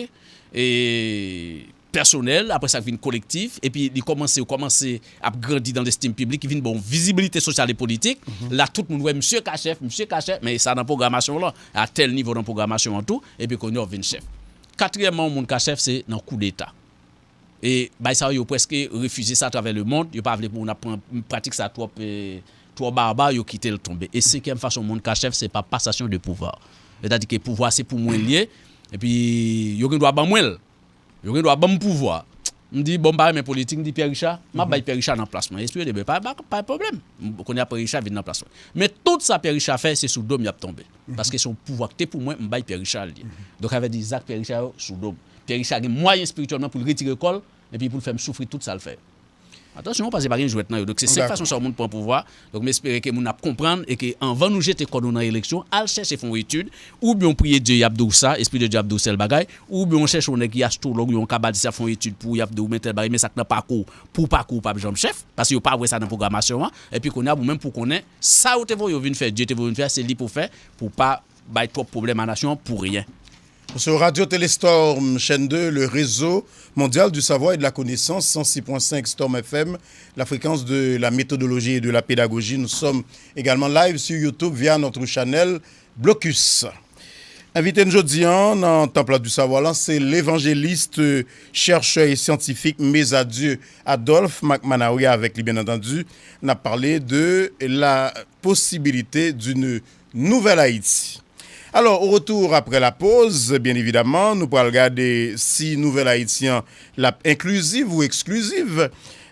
e pèsonèl, apre sa k vin kolektif, epi li kòmanse, ou kòmanse ap grandi nan lestim piblik, ki vin ba w vizibilite sosyal e politik. La, tout moun wè misye ka chèf, misye ka chèf, men sa nan pwogramasyon w lan, a tèl nivo nan pwogramasyon an tou, epi kounye a w vin chèf. Katriyèmman, yon moun ka chèf, se nan koudeta. E bay sa yo, yo prèske refize sa atravè lemond. Yo pa vle pou moun ap pran pratik sa twòp, eh, twò baba, yo kite l tonbe. E senkyèm fason moun ka chèf, se pa pasasyon de pouvwa. Sètadi ke pouvwa se pou mwen l ye, epi yo gen dwa ban mwen l. Yo gen dwa ban m pouvwa. M di, bon, m pa renmen politik, m di Pierre Richard, m ap bay Pierre Richard nan plas mwen. Espri de Dye, pa, pa, pa pwoblèm. M konnen apre Richard vin nan plas mwen. Men tout sa Pierre Richard fè, se sou do m y ap tonbe. Paske se yon pouvwa ki te pou mwen, m bay Pierre Richard li. Donk, sa vle di zak Pierre Richard yo sou do m. Pierre Richard gen mwayen espirityèlman pou l retire kò l, epi pou l fè m soufri tout sa l fè. Atansyon, paske pa gen jwèt nan yo. Donk, se sèl fason sa yon moun pran pouvwa. Donk, m espere ke moun ap konprann e ke anvan nou jete kò nou nan eleksyon, al chèche fè yon etid, oubyen w priye Dye, y ap di w sa, Espri de Dye ap di w sèl bagay, oubyen w chèche yon nèg ki astwològ, yon kabalis, y ap fè yon etid pou w, y ap di w men tèl bagay, men sa k nan pakou w, pou pakou w p ap janm chèf, paske yo pa wè sa nan pwogramasyon an. Epi kounye a, ou menm pou konnen, sa yo te voye w vin fè, Dye te voye w vin fè, se li pou w fè, pou w pa bay twòp pwoblèm a nasyon an pou ryen. Sur Radio Téléstorm, chaîne deux, le réseau mondial du savoir et de la connaissance, cent six point cinq Storm F M, la fréquence de la méthodologie et de la pédagogie. Nous sommes également live sur YouTube via notre channel Blocus. Envite n jodi a nan Temple du Savoir la, se levanjelis, chèchè e syantifik Mezadieu Adolphe Macmanawe. Avèk li, bien entendu, n ap pale de la possibilité d'une nouvelle Haïti. Alors, au retour après la pause, bien évidemment, nou pral gade si Nouvèl Ayiti an l ap enkliziv ou ekspliziv.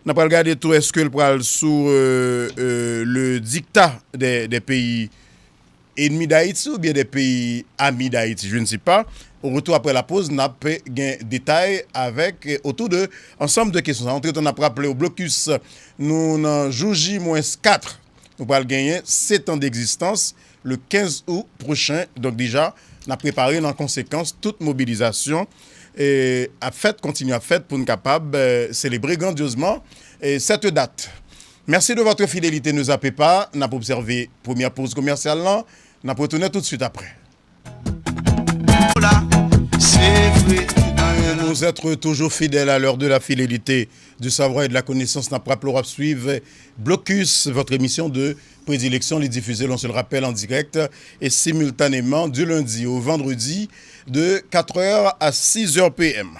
Nou pral gade tou, èske l pral sou, euh, euh, le dikta des, des pays ennemis d'Haïti ou bien des pays amis d'Haïti, je ne sais pas. Au retour après la pause, n ap gen detay avèk, euh, autour de ensemble de questions. Antretan, n ap raple w, blokis, nou nan jou J mwens kat. Nou pral genyen sèt an d'egzistans le kenz out pwochen. Donk deja, n ap prepare nan konsekans tout mobilizasyon, e, ap fèt, kontinye ap fèt pou n kapab, e, selebre grandyozman, e, sèt dat. Merci de votre fidélité, ne zappez pas, n ap obsève premyè poz komèsyal lan, n ap retounen tout de suite après. Vous êtes toujours fidèles à l'heure de la fidélité, du savoir et de la connaissance. N ap raple w ap swiv Blocus, votre émission de prédilection. Li difize, on se le rappelle, en direct et simultanément du lundi au vendredi de quatre heures à six heures P M.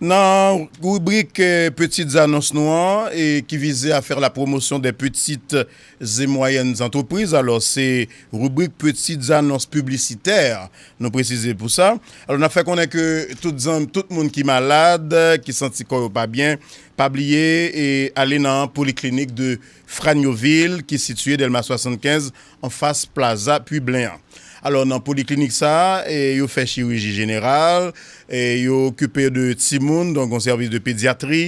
Nan ribrik, eh, Petites Annonces nou an, e ki vize à faire la promotion des petites et moyennes entreprises, alò se ribrik Petites Annonces publicitaires, nou presize pou sa. Alò, n ap fè konnen ke tout zanm, tout moun ki malad, ki santi kò yo pa byen, pa bliye e ale nan Polyclinique de Fragnoville, ki sitiye Dèlma swasannkenz, anfas Plaza Piblen an. Alò, nan poliklinik sa a, e, yo fè chiriji jeneral, e, yo okipe de timoun, donk, yon sèvis de pedyatri.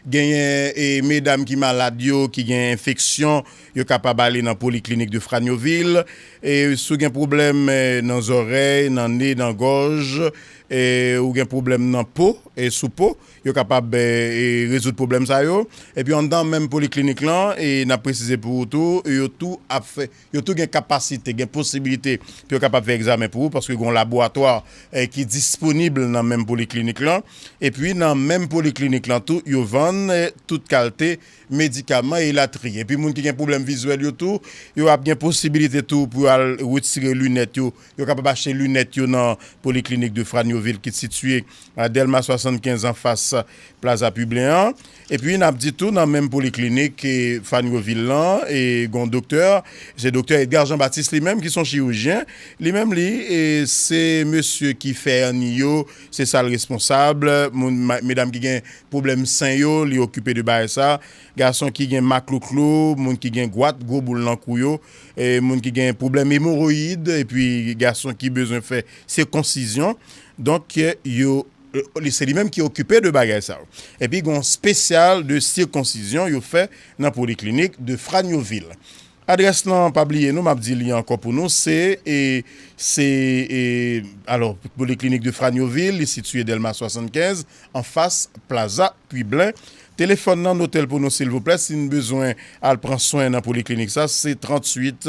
Genyen, e, medam ki malad yo, ki gen enfeksyon, yo kapab ale nan poliklinik de Fragnoville. E, si w gen pwoblèm, e, nan zòrèy, nan ne, nan gòj, e, ou gen pwoblèm nan po, e, sou po, yo kapab, e, e, rezoud pwoblèm sa yo. Epi anndan menm poliklinik lan, e n ap presize pou ou tou, yo tou ap fè, yo tou gen kapasite, gen posibilite pou yo kapab fè egzamen pou ou, paske gen yon laboratwa, e, ki disponib nan menm poliklinik lan. Epi nan menm poliklinik lan tou, yo vann, e, tout kalte medikaman e latriye. Epi moun ki gen pwoblèm vizyèl yo tou, yo ap gen posibilite tou pou yo al retire linèt yo. Yo kapab achte linèt yo nan Poliklinik de Fragnoville ki sitiye a Dèlma swasannkenz anfas Plaza Piblen an. Epi n ap di tou nan menm poliklinik, e, Fragnoville lan, e, gon doktè, se doktè Edgar Jean Baptiste li menm ki se yon chirijyen. Li menm li, e, se mesye ki fè èni yo, se sa l responsab. Moun, ma-, medam ki gen pwoblèm sen yo, li okipe de bagay sa. Gason ki gen maklouklou, moun ki gen gwat, gwo boul nan kou yo, e moun ki gen pwoblèm emowoyid, epi gason ki bezwen fè sikonsizyon. Donk, yo, li, se li menm ki okipe de bagay sa yo. Epi, gen yon espesyal de sikonsizyon yo fè nan poliklinik de Fragnoville. Adrès lan, pa bliye nou, m ap di li ankò pou nou, se, e, se, e, alò, Poliklinik de Fragnoville, li sitiye Dèlma swasannkenz, anfas Plaza Piblen. Telefòn nan, note l pou nou, silvouplè, si n bezwen al pran swen nan poliklinik sa, se tranntuit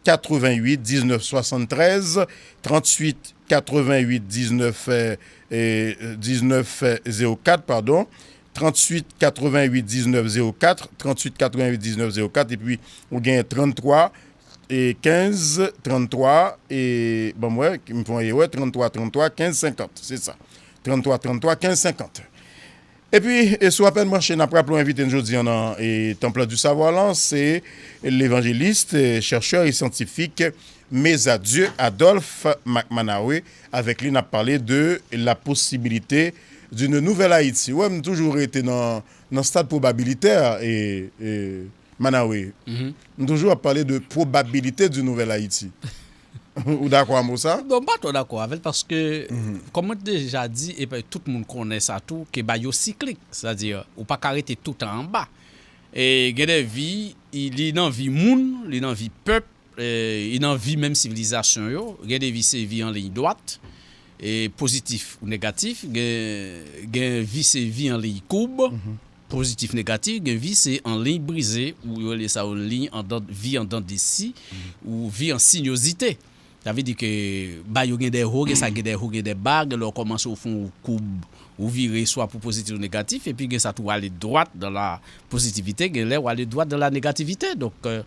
katrevennuit diznèf swasanntrèz, tranntuit katrevennuit diznèf, e, e, diznèf zewo kat, padon, tranntuit katrevennuit diznèf zewo kat, tranntuit katrevennuit diznèf zewo kat, epi ou gen tranntwa, e, kenz, tranntwa, e, ban m wè, m fè yon erè, tranntwa, tranntwa, kenz, senkant, se sa. Tranntwa, tranntwa, kenz, senkant. Epi, e, si w apèn branche, n ap raple w envite n jodi a nan, e, Temple du Savoir lan, se levanjelis, e, chèchè e syantifik Mezadieu Adolphe Macmanawe. Avèk li, n ap pale de la posibilite d'une nouvelle Haïti. Wè, m toujou rete nan, nan stad pwobabilitè e, e Manawe. M toujou ap pale de probabilité d'une nouvelle Haïti. Ou dakò ak mo sa? Bon, m pa twò dakò avè l paske, kòm mwen te deja di, epi tout moun konnen sa tou, ke bagay yo siklik. Sètadi, ou pa ka rete toutan anba. E gen de vi, li nan vi moun, li nan vi pèp, e, li nan vi menm sivilizasyon yo. Gen de vi se vi an liy dwat, e pozitif ou negatif. Gen, gen vi se vi an liy koub, pozitif, negatif. Gen vi se an liy brize, ou yo rele sa yon liy an dan, vi an dan de si, ou vi an sinyozite. Sa vle di ke bagay yo gen de ho, gen sa gen de ho, gen de ba, gen lè w kòmanse w fè yon koub, ou vire swa pou pozitif ou negatif, epi gen sa tou w ale dwat dan la pozitivite, gen lè w ale dwat dan la negativite. Donk, euh,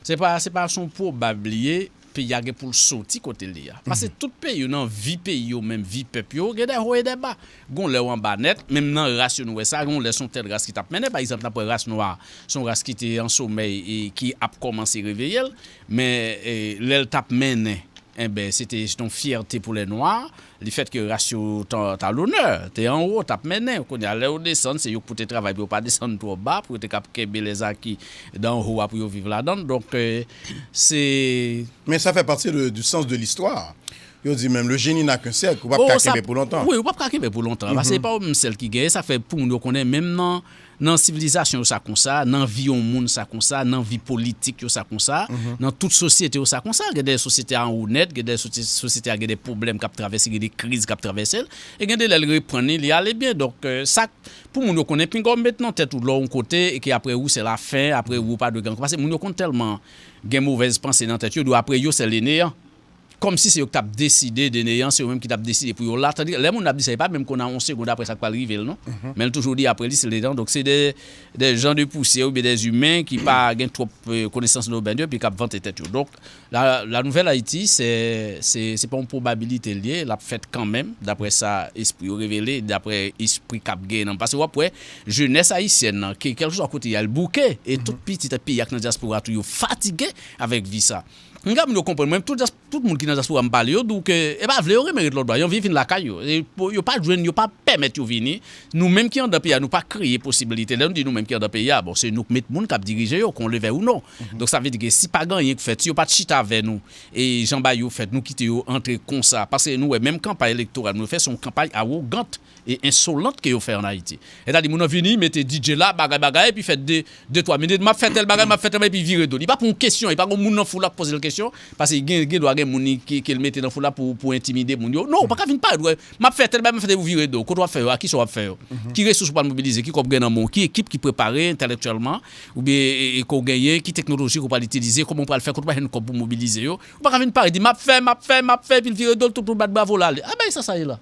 se pa, se pa son pwobab li ye, peyi a gen pou l soti kote l ye a. Paske tout peyi yo, nan vi peyi yo, menm vi pèp yo, gen de ho e de ba. Gon lè w anba nèt, menm nan ras yo nou wè sa, gon lè se yon tèl ras ki t ap mennen. Pa egzanp, n ap wè ras nwa, se yon ras ki te an somèy e ki ap kòmanse reveye l. Men, e, lè l t ap mennen, enben, se te yon fyète pou lè nwa, lefètke ras yo t a, t a lonè, te anwo, t ap mennen. Kounye a, lè yo desann, se yo k pou te travay pou yo pa desann twò ba, pou yo te kab kenbe lèzaki dan ho a pou yo viv ladan l. Donk, e, se Men sa fè pati de, du sens de l'histoire. Yo di menm, le génie n'a qu'un siècle, ou p ap ka kenbe pou lontan. Wi, ou p ap ka kenbe pou lontan. Paske se pa ou menm sèl ki genyen, sa fè pou moun yo konnen, menm nan, nan sivilizasyon yo sa konsa, nan vi yon moun sa konsa, nan vi politik yo sa konsa, nan tout sosyete yo sa konsa. Gen de sosyete a onèt, gen de sosyete, sosyete a gen de pwoblèm k ap travèse, gen de kriz k ap travèse l, e gen de lè l reprann li, li ale byen. Donk, euh, sa, pou moun yo konnen, pinga w met nan tèt ou lè w yon kote, e ke après vous c'est la fin, après vous pa dwe gen ankò. Paske moun yo konn tèlman gen movèz panse nan tèt yo, yo di après yo c'est le néant. Kòmsi se yo ki t ap deside de neyan, se yo menm ki t ap deside pou yo la. Tandike lè moun ap di sa, li pa menm konn a yon segonn apre sa k pral rive l non. Men l toujou di apre li se le tan. Donk se de, de jan de pousyè oubyen de imen ki pa gen twòp, euh, konesans nan domèn yo epi k ap vante tèt yo. Donk la, la nouvèl Ayiti se, se, se pa yon pwobabilite l ye, l ap fèt kanmenm, daprè sa espri yo revele, daprè espri k ap genyen nan. Paske w ap wè jenès ayisyèn nan, ke kèlkeswa kote y al bouke, e tout pitit peyi a k nan dyaspora tou yo fatige avèk vi sa. M ka moun yo konprann mwen, tout dyaspora Tout moun ki nan dyaspora m pale, yo di w ke e pa vle yo renmen ret lòtbò, yo anvi vin lakay yo. E, yo pa jwenn, yo pa pèmèt yo vini. Nou menm ki anndan peyi a, nou pa kreye posibilite. Lè nou di nou menm ki anndan peyi a, bon, se nou k met moun k ap dirije yo, qu'on le veuille ou non. Donk sa vle di ke si pa gen anyen k fèt, si yo pa t chita avè nou, e jan bagay yo fèt, nou kite yo antre konsa. Paske nou wè, menm kanpay elektoral nou fè, se yon kanpay awogant e ensolant ke yo fè ann Ayiti. Sètadi moun nan vini, mete D J la, bagay, bagay, epi fè de, de, twa minit, m ap fè tèl bagay, m ap fè tèl bagay, epi vire do l. Li pa pou yon kesyon, li pa gen moun nan foul la k poze l kesyon, paske gen, gen dwa gen moun li, ki, ke l mete nan foul la pou, pou entimide moun yo. Non, ou pa ka vin parèt, wè, m ap fè tèl bagay, m ap fè tèl, ou vire do l. Kote w ap fè yo a, kisa w ap fè yo? Ki resous ou pral mobilize, ki kòb gen nan men w, ki ekip ki prepare entèlektyèlman, oubyen e, e, ke w genyen, ki teknoloji ke w pral itilize, kòman w pral fè, kote w pral jwenn kòb pou mobilize yo? Ou pa ka vin parèt di, m ap fè, m ap fè, m ap fè, epi l vire do l, tout moun bat bravo l ale. A, bagay sa, sa ye la.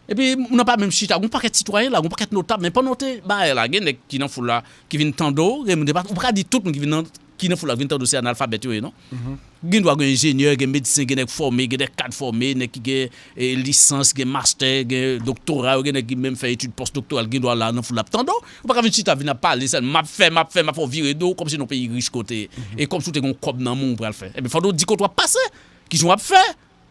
Epi, moun nan pa menm chita, gon pakèt sitwayen la, gon pakèt notab, men pandan w te bagay la, gen nèg ki nan foul la, ki vin tande w, gen moun te pa, ou pa ka di tout moun ki vin nan, ki nan foul la, ki vin tande w, se analfabèt yo ye, non? Gen dwa gen enjenyè, gen medsen, gen nèg fòme, gen nèg kad fòme, nèg ki gen, e, lisans, gen mastè, gen doktora, yo gen nèg ki menm fè etid pòsdoktoral, gen dwa la nan foul la ap tande w. Ou pa ka vin chita, vin ap pale sèl, m ap fè, m ap fè, m ap fè, w vire do w, kòmsi se yon peyi rich kote, e kòmsi w te gen yon kòb nan men w pral fè. Ebyen, fò w di kote w ap pase, kijan w ap fè.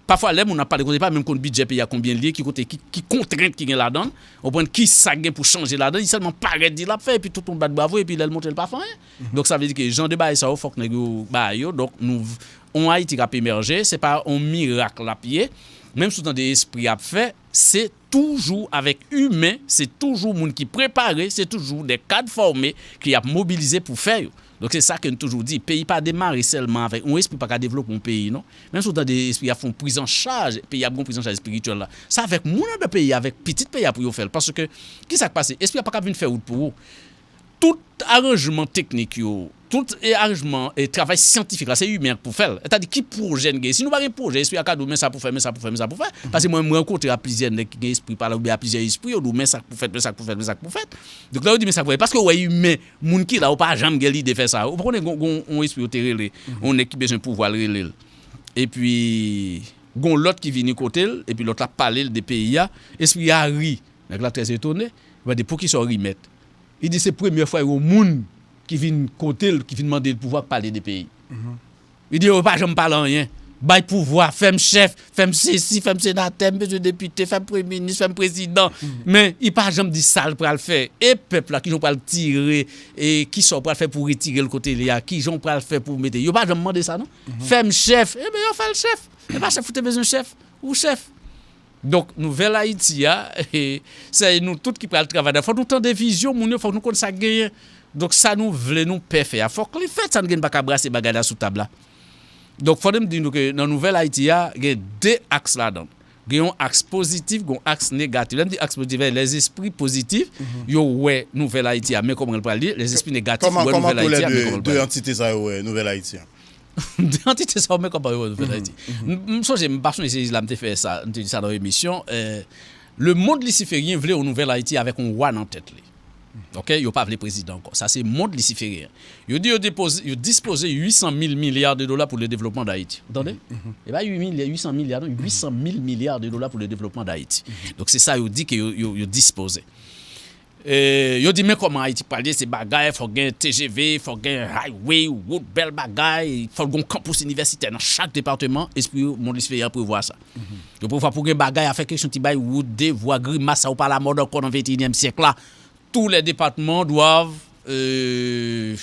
Pafwa, lè moun ap pale, kote pa menm konn bidjè peyi a konbyen l ye, ki kote, ki, ki kontrent ki gen ladan l, ou konprann, kisa k gen pou chanje ladan l, li sèlman parèt di l ap fè, epi tout moun bat bravo, epi lè l monte l pa fè anyen. Donk sa vle di ke jan de bagay sa yo, fòk nèg yo ba yo. Donk nou, yon Ayiti k ap emèje, se pa yon mirak l ap ye. Menm si w tande espri ap fè, se toujou avèk imen, se toujou moun ki prepare, se toujou de kad fòme ki ap mobilize pou fè yo. Donk se sa ke n toujou di, peyi pa demare sèlman avèk, yon espri pa ka devlope yon peyi non. Menm si w tande espri a fè yon prizanchaj, peyi ap gen yon prizanchaj espirityèl la. Se avèk moun anndan peyi a, avèk pitit peyi a pou yo fè l. Paske, kisa k pase? Espri a pa ka vin fè wout pou ou. Tout aranjman teknik yo, tout, e, aranjman, e, travay syantifik la, se imen an k pou fè l. Sètadi ki pwojè n gen? Si nou pa gen pwojè, espri a ka di w men sa pou fè, men sa pou fè, men sa pou fè. Paske mwen, mwen rankontre a plizyè nèg ki gen espri pa la, oubyen a plizyè espri, yo di w men sa k pou fèt, men sa k pou fèt, men sa k pou fèt. Donk lè yo di men sa k pou fèt, paske w wè imen, moun ki la, ou pa janm gen lide fè sa. Ou pa konnen gon, gon, yon espri yo te rele, yon nèg ki bezwen pouvwa l rele l. Epi, gon lòt ki vini kote l, epi lòt la ap pale l de peyi a, espri a ri. Nèg la trè etone, li mande poukisa w ri mèt? Li di se premyè fwa yon moun ki vin kote l, ki vin mande l pouvwa, k pale de peyi. Li di yo pa janm pale anyen. Bay pouvwa, fè m chèf, fè m sesi, fè m senatè, m bezwen depite, fè m premye minis, fè m prezidan. Men, li pa janm di sa l pral fè. E pèp la, kijan w pral tire, e kisa w pral fè pou retire l kote li a, kijan w pral fè pou mete. Yo pa janm mande sa, non. Fè m chèf. Ebyen, yo fè l chèf. E pa chèf ou te bezwen chèf. Ou chèf. Donk, nouvèl Ayiti a, se nou tout ki pral travay la. Fòk nou tande vizyon moun yo, fòk nou konn sa k genyen. Donk, sa nou vle, nou pè fè a, fòk li fèt, sa nou gen pa ka brase bagay la sou tab la. Donk, fòk m di nou ke nan nouvèl Ayiti a, gen de aks ladan. Gen yon aks pozitif, gen yon aks negatif. Lè m di aks pozitif, lèzespri pozitif, yo wè nouvèl Ayiti a, men kòman l pral ye, lèzespri negatif, yo wè nouvèl Ayiti a, men kòman l pral ye. De antite sa yo wè nouvèl Ayiti a. De antite sa yo, men kòman yo wè nouvèl Ayiti. M sonje, m pa sonje se la m te fè sa, m te di sa nan yon emisyon. Le mond lisiferyen vle yon nouvèl Ayiti avèk yon wa nan tèt li. Ok, yo pa vle prezidan ankò. Sa se mond lisiferyen. Yo di yo, depoze, yo dispoze huit cent mille milliards de dollars pour le développement d'Haïti. Ou tande? E pa huit mil, huit cent milliards, non, huit cent mille milliards de dollars pour le développement d'Haïti. Donk se sa yo di ke yo, yo, yo dispoze. E, yo di, men kòman Ayiti pral ye, se bagay, fòk gen T G V, fòk gen highway, wout, bèl bagay, fòk gen yon kanpous inivèsitè nan chak depatman, espri mond lisiferyen an prevwa sa. Yo prevwa pou gen bagay, afè kesyon ti bay wout, de vwa, grimas, sa yo pa lamòd ankò nan venteyinyèm syèk la. Tous les départements doivent, euh,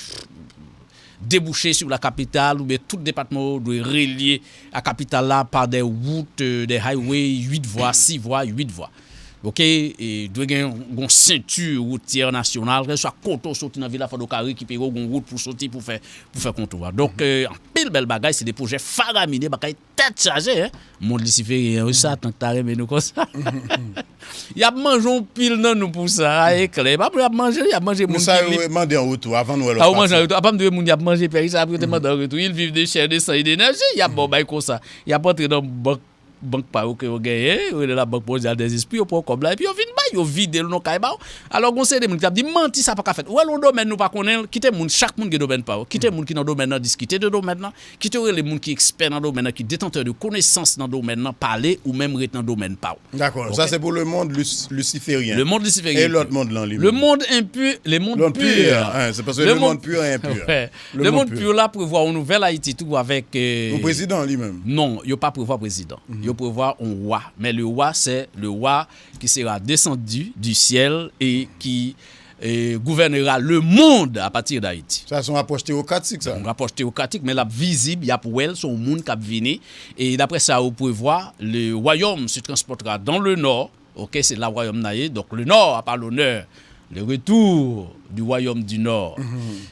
déboucher sur la capitale, oubyen tout depatman yo dwe relye a kapital la pa de wout, euh, de highway, uit vwa, sis vwa, uit vwa. Ok, e dwe gen yon senti woutyè nasyonal, kèlkeswa kote w soti nan vil la, fòk ou ka rekipere w, gen wout pou soti pou fè, pou fè kontou a. Donk, euh, anpil bèl bagay, se de pwojè faramine, bagay tèt chaje, hein. Mond lisiferyen yo, Satan ta renmen nou konsa. Y ap manje yon pil nan nou pou sa, a e klè. Pa pou y ap manje, y ap manje moun ki lib. Men sa yo mande an retou, avan nou wè lòt pati. Sa yo manje an retou. Apa m te wè moun y ap manje, pè, sa pou yo te mande an retou. Ils vivent de chair, de sang et d'énergie. Y ap ba w bay konsa. Y ap antre nan bank, bank pa yo ke yo genyen, yo rele la Banque Mondiale des Esprits, yo pran kòb la, epi yo vin bay, yo vide l nan kay ba w. Alò, gon seri de moun ki t ap di, manti, sa pa ka fèt. Ou wè, l yon domèn nou pa konnen l, kite moun, chak moun gen domèn pa yo. Kite moun ki nan domèn nan diskite de domèn nan. Kite w rele moun ki ekspè nan domèn nan, ki detantè de konesans nan domèn nan, pale ou menm ret nan domèn pa w. Dakò, sa se pou le monde lus- luciferyen. Le monde luciferien. E lòt mond lan li menm? Le monde impur, le monde pur. Hein, c'est parce que le monde pur est impur. Le monde pur la prevwa yon nouvèl Ayiti tou avèk, euh, yon prezidan li menm. Non, yo pa prevwa prezidan. Yo prevwa yon wa. Mais le wa, c'est le wa qui sera descendu du ciel et qui e, gouvernera le monde à partir d'Haïti. Sa se yon apwòch teyokratik, sa. Yon apwòch teyokratik, men l ap vizib, y ap wè l, se yon moun k ap vini. E daprè sa yo prevwa, le royaume se transportera dans le nord. Ok, se la wayòm nan ye. Donk, le nord, apa l'honneur, le retour du royaume du nord.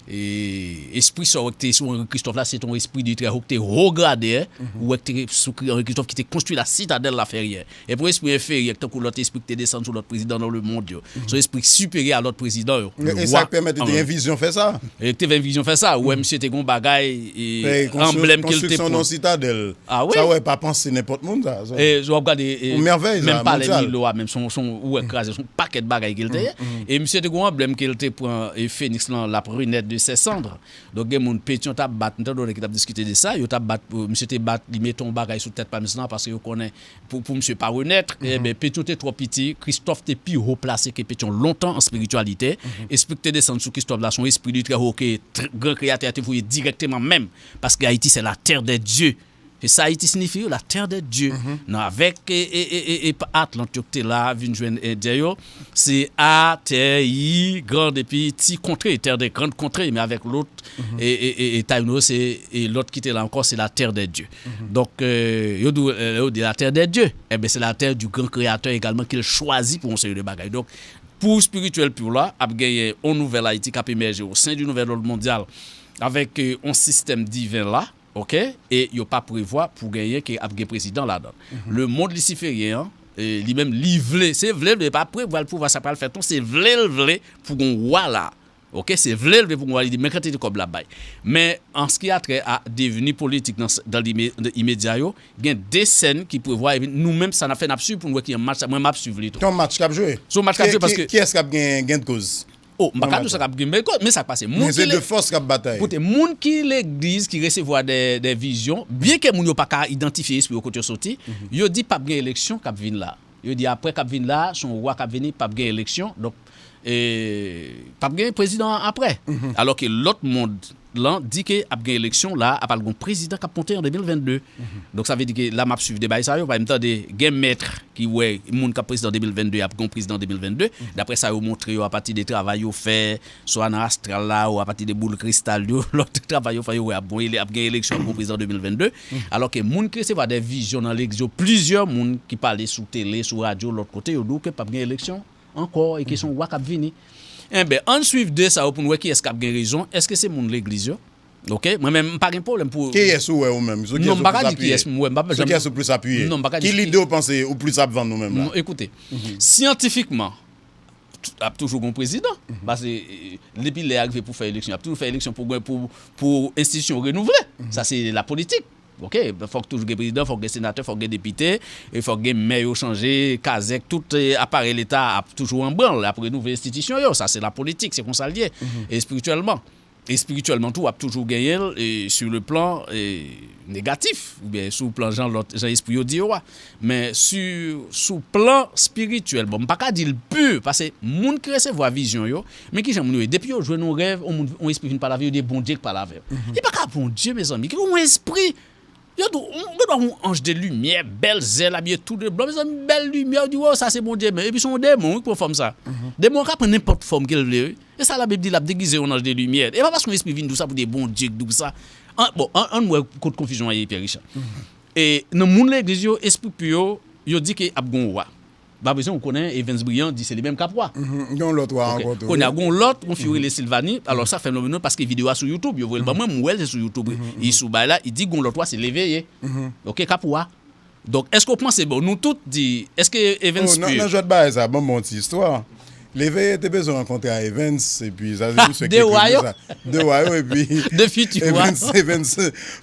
E espri sa w wè k te sou Henri Christophe la, se te yon espri de trè ho, k te ho grade, hein. Ou wè k te sou Henri Christophe ki te konstwi la citadelle La Ferrière. E pou espri enferyè, tankou lòt espri ki te desann sou lòt prezidan nan lemonn yo. Se yon espri siperyè a lòt prezidan yo. E sa k pèmèt li te gen vizyon fè sa? E te gen vizyon fè sa. Ou wè, misye te gen yon bagay, e, anblèm ke l te pran. Konstriksyon nan sitadèl. Ah wi. Sa, w wè, pa panse nenpòt moun, sa. E w ap gade, e, menm palè Milo a, menm se yon, ou wè, kraze, se yon pakèt bagay ke l te ye. E misye te gen yon anblèm ke l te pran, e, Feniks lan, l ap renaître de ses cendres. Donk, gen moun Petyon t ap bat, m tande yon nèg ki t ap diskite de sa, yo t ap bat, euh, misye te bat, li mete yon bagay sou tèt palmis lan, paske yo konnen pou, pou misye pa renèt, enben, Petyon te twò piti, Christophe te pi ho plase ke Petyon lontan an espirityalite. Espri ki te desann sou Christophe la, se yon espri de trè ho ke tr- gran kreyatè a te voye dirèkteman menm, paske Ayiti, c'est la terre des dieux. Se sa Ayiti siyifi, la terre des dieux. Nan avèk, e, e, e, e, e, Atlant yo ki te la, vin jwenn Endyen yo, se A, tè, I, grand, epi ti kontre, terre des grandes contrées, men avèk lòt, e, e, e, e, Taïno, se, e lòt ki te la ankò, se la terre des dieux. Donk, e, yo di, e, yo di la terre des dieux, enben, se la terre du grand créateur également ke l chwazi pou yon seri de bagay. Donk, pou espirityèl pur la, ap genyen yon nouvèl Ayiti k ap emèje au sein du nouvel ordre mondial, avèk, e, yon sistèm diven la, ok? E yo pa prevwa pou genyen ke ap gen prezidan ladan. Lemonn lisiferyen an, e, li menm, li vle, se vle l vle, pa prevwa l pouvwa sa pral fèt non, se vle l vle pou gon wa la. Ok, se vle l vle pou gon wa, li di men kantite kòb l ap bay. Men, an ce qui a trait à devenir politique dans, dans l'imé- dans immédiat yo, gen de sèn ki prevwa, epi nou menm sa n ap fè, n ap swiv pou n wè ki match sa, mwen m ap swiv li tou. Yon match k ap jwe. Se yon match k ap jwe paske. Kiyès k ap gen, gen koz? Oh, m pa ka di w sa k ap gen, men, men sa k pase. Moun ki se de fòs k ap batay. Koute, moun ki legliz, ki resevwa de, de vizyon, byenke moun yo pa ka idantifye espri yo kote yo soti, yo di p ap gen eleksyon k ap vin la. Yo di apre k ap vin la, se yon wa k ap vini, p ap gen eleksyon, donk, e, p ap gen prezidan apre. Alòske lòt mond, lan di ke ap gen eleksyon la, ap al gon prezidan k ap monte an de mil vennde. Donk, sa vle di ke la m ap swiv de bagay sa yo, paske m tande gen mèt ki wè moun k ap prezidan de mil vennde ap gon prezidan de mil vennde. Daprè sa yo montre yo apati de travay yo fè, swa nan astral la, ou apati de boul kristal yo, lòt travay yo fè, yo wè ap gon ele-, ap gen eleksyon, ap gon prezidan de mil vennde. Alò ke moun ki resevwa de vizyon nan legliz yo, plizyè moun ki pale sou tele, sou radyo, lòt kote, yo di w ke p ap gen eleksyon ankò e ke se yon wa k ap vini. Enben, ann swiv de sa yo pou n wè kiyès k ap gen rezon. Èske se moun legliz yo? Oke, mwen menm, m pa gen pwoblèm pou Kiyès ou wè ou menm? Sou kiyès Non, m ou pa ka plis di kiyès apiye? M wè, m pa Sou janm kiyès ou plis apiye? Non, m pa ka di Ki ki lide ou panse ou plis ap vann ou menm la? Non, ekoute, syantifikman, t- ap toujou gon prezidan. Paske, eh, depi lè a rive pou fè eleksyon, ap toujou fè eleksyon pou gen, pou, pou enstitisyon renouvle. Sa se la politik. Oke, fòk toujou gen prezidan, fòk gen senatè, fòk gen depite, e fòk gen mè yo chanje, kazèk, tout, eh, aparèy leta ap toujou an branl, ap renouvle enstitisyon yo. Sa se la politik, se konsa l ye, espirityèlman. Espirityèlman tou, w ap toujou genyen l, eh, sur le plan, eh, negatif, oubyen sou plan jan lòt, jan espri yo di yo a. Men si, sou plan espirityèl, bon, m pa ka di l pi, paske moun ki resevwa vizyon yo, men kijan moun yo ye? Depi yo jwenn yon rèv, yon moun, yon espri vin pale avè yo, yo di Bondye k pale avè yo. Li pa ka Bondye, mezanmi, ki yon espri. Yo di w, yon, gen dwa yon anj de limyè, bèl zèl, abiye tou de blan, mezanmi, bèl limyè, yo di, "Wow, sa se Bondye menm." Epi se yon demon, wi, ki pran fòm sa. Demon an ka pran nenpòt fòm ke l vle, wi. E sa Labib di, l ap degize yon anj de limyè. E pa paske yon espri vin di w sa pou di Bondye k di w sa. An, bon, an, ann wè kot konfizyon an ye, Pierre Richard. E nan moun legliz yo, espri pi yo, yo di ke ap gon wa. Pa bezwen ou konnen, Evens Brillant di se li menm k ap wa. Gen yon lòt wa ankò tou. Kounye a, gon lòt, yon fi rele Silvani. Alò, sa fè m lonmen non, paske videyo a sou YouTube, yo voye l ban mwen, m wè l se sou YouTube. Li sou bay la, li di gon lòt wa, se Leveye. Oke, k ap wa. Donk, èske w panse, bon, nou tout di, èske Evens Oh, nan, Pure nan jwèt bagay sa, ban m yon ti istwa. Leveye te bezwen rankontre a Evens, epi sa se misye ki De wa ekri yo? Sa. De wa yo, epi De fiti wa. Evens, Evens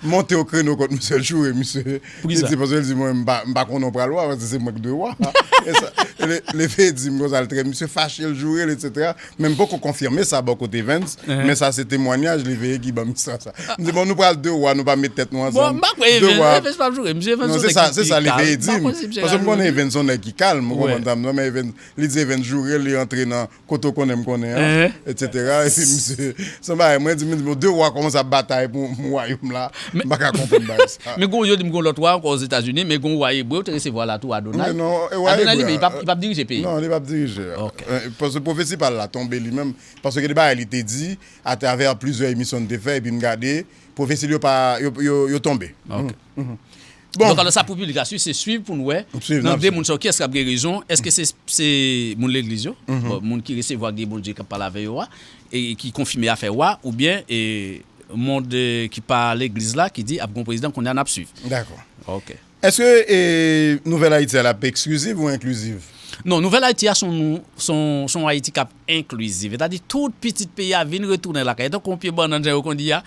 monte o kreno kont misye, l joure misye. Li di, paske l di, "Mwen, m pa, m pa konnen w pral wa, paske se mwen k de wa." E sa, le, Leveye di m konsa, l trè, misye fache, l joure l, etsetera. Men m poko konfime sa bò kote Evens, men sa se temwanyaj Leveye ki ban m istwa sa. M di, "Bon, nou pral de wa, nou pa met tèt nou ansanm." Bon, m pa kwè Evens, Evens p ap joure, misye Evens Non, se sa, se sa Leveye di m. Paske m konnen Evens se yon nèg ki kalm, ou konprann sa, m renmen Evens, li di Evens joure l, li antre nan kote w konnen m konnen an, etsetera. Epi misye, se yon bagay, mwen di, mwen di, "Bon, de wa kòmanse ap batay pou, pou wayòm la." M pa ka konprann bagay sa. Men gon, yo di m gon lòt wa ankò Ozetazini, men gon wa ebre, ou te resevwa la tou, Adonay. Men non, e wa Adonay li ebre menm, li p ap, li p ap dirije peyi. Non, li p ap dirije. Oke. Eh, paske pwofesi pa l la tonbe li menm. Paske gen de bagay li te di, atravè plizyè emisyon n te fè, epi n gade, pwofesi l yo pa, yo, yo, yo tonbe. Oke. Bon. Donk, alò, sa pou piblik la swiv, se swiv pou n wè, nan de moun sa yo, kiyès k ap gen rezon? Èske se, se moun legliz yo? Bon, moun ki resevwa gen Bondye k ap pale avè yo a, e ki konfime afè wa, oubyen, e, mond, e, ki pa legliz la, ki di ap gon prezidan kounye a n ap swiv? Dakò. Oke. Èske, e, Nouvèl Ayiti a, l ap ekskliziv ou enkliziv? Non, Nouvèl Ayiti a, se yon, se yon, se yon Ayiti k ap enkliziv. Sètadi, tout pitit peyi a vin retounen lakay. Tankou yon pye bannann, jan yo konn di a,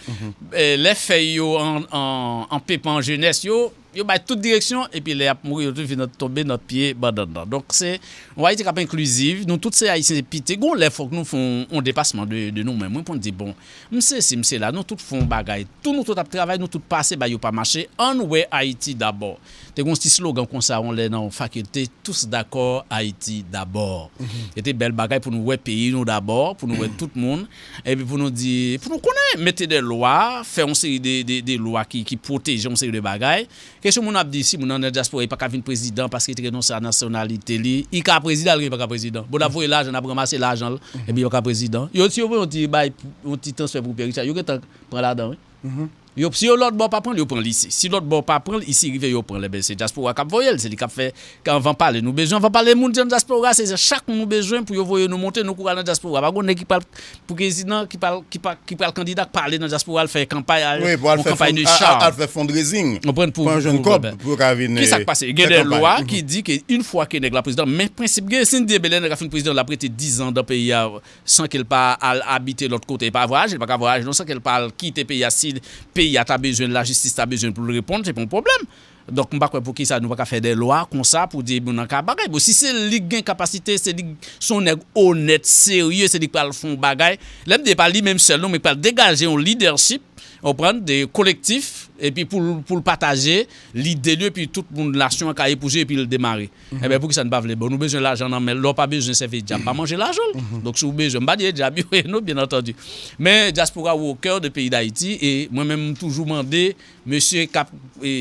e, lè fèy yo an, an, an pepan jenès yo, yo bay tout direksyon, epi lè y ap mouri, yo tou vin tonbe nan pye bannann nan. Donk, se yon Ayiti k ap enkliziv. Nou tout se Ayisyen, se piti. Gon lè, fòk nou fè yon, yon depasman de, de nou menm. Mwen, pou n di, bon, M sesi, m sela, nou tout fè yon bagay. Tou nou tout ap travay, nou tout pase, bagay yo pa mache. Ann wè Ayiti dabò. Te gon ti slogan konsa, yon lè nan yon fakilte, tous d'accord, Haïti d'abord. Se te bèl bagay pou nou wè peyi nou dabò, pou nou wè tout moun. Epi pou nou di, pou nou konnen, mete de lwa, fè yon seri de, de, de lwa ki, ki pwoteje yon seri de bagay. Kesyon moun ap di si moun nan nan dyaspora, li pa ka vin prezidan paske li te renonse a nasyonalite li. Li ka prezidan, li pa ka prezidan. Bon, n ap voye lajan, n ap ranmase lajan l, epi li pa ka prezidan. Yo, si yo voye yon ti bay, yon ti transfè pou Pierre Richard, yo gentan pran ladan, wi. Yo, si yo lòt bò pa pran l, yo pran l isi. Si lòt bò pa pran l, isi rive yo pran l. Enben, se dyaspora k ap voye l, se li k ap fè. Anvan pale, nou bezwen anvan pale moun nan dyaspora, se chak moun nou bezwen pou yo voye nou monte, nou kou al nan dyaspora. Pa gon nèg ki pral pou prezidan ki pral, ki pa, ki pral kandida, k pale nan dyaspora, al fè kanpay, al, wi, pou al yon fè kanpay fond-, de al, al, cham. Al fè fundraising. Konprann, pou, pou al jwenn kòb pou yo ka vin, kisa k pase? Gen de lwa ki di ke yon fwa ke nèg la prezidan, men prensip gen, si n di, enben, lè nèg la fin prezidan, l ap rete diz an nan peyi a san ke l pa al abite lòt kote, li pa vwayaje, li pa ka vwayaje, non, san ke l pa al kite peyi a, si peyi a ta bezwen l, lajistis ta bezwen l pou l reponn, se pa yon pwoblèm. Donk, m pa kwè poukisa nou pa ka fè de lwa konsa pou di moun nan ka bagay. Bon, si se li k gen kapasite, se li k se yon nèg onèt, serye, se li k pral fè yon bagay. Lè m di pa li menm sèl, non, men k pral degaje yon lidèchip, konprann, de kolektif, epi pou l, pou l pataje lide l yo, epi tout moun nasyon an ka epouze, epi l demare. Enben, poukisa n pa vle? Bon, nou bezwen lajan nan men l. Lè w pa bezwen sèvi dyab, pa manje lajan l. Donk, si w bezwen, m pa di e dyab yo ye, non, byen antandi. Men, dyaspora ou o kè de peyi Dayiti, e mwen menm, m toujou mande mesye k ap e,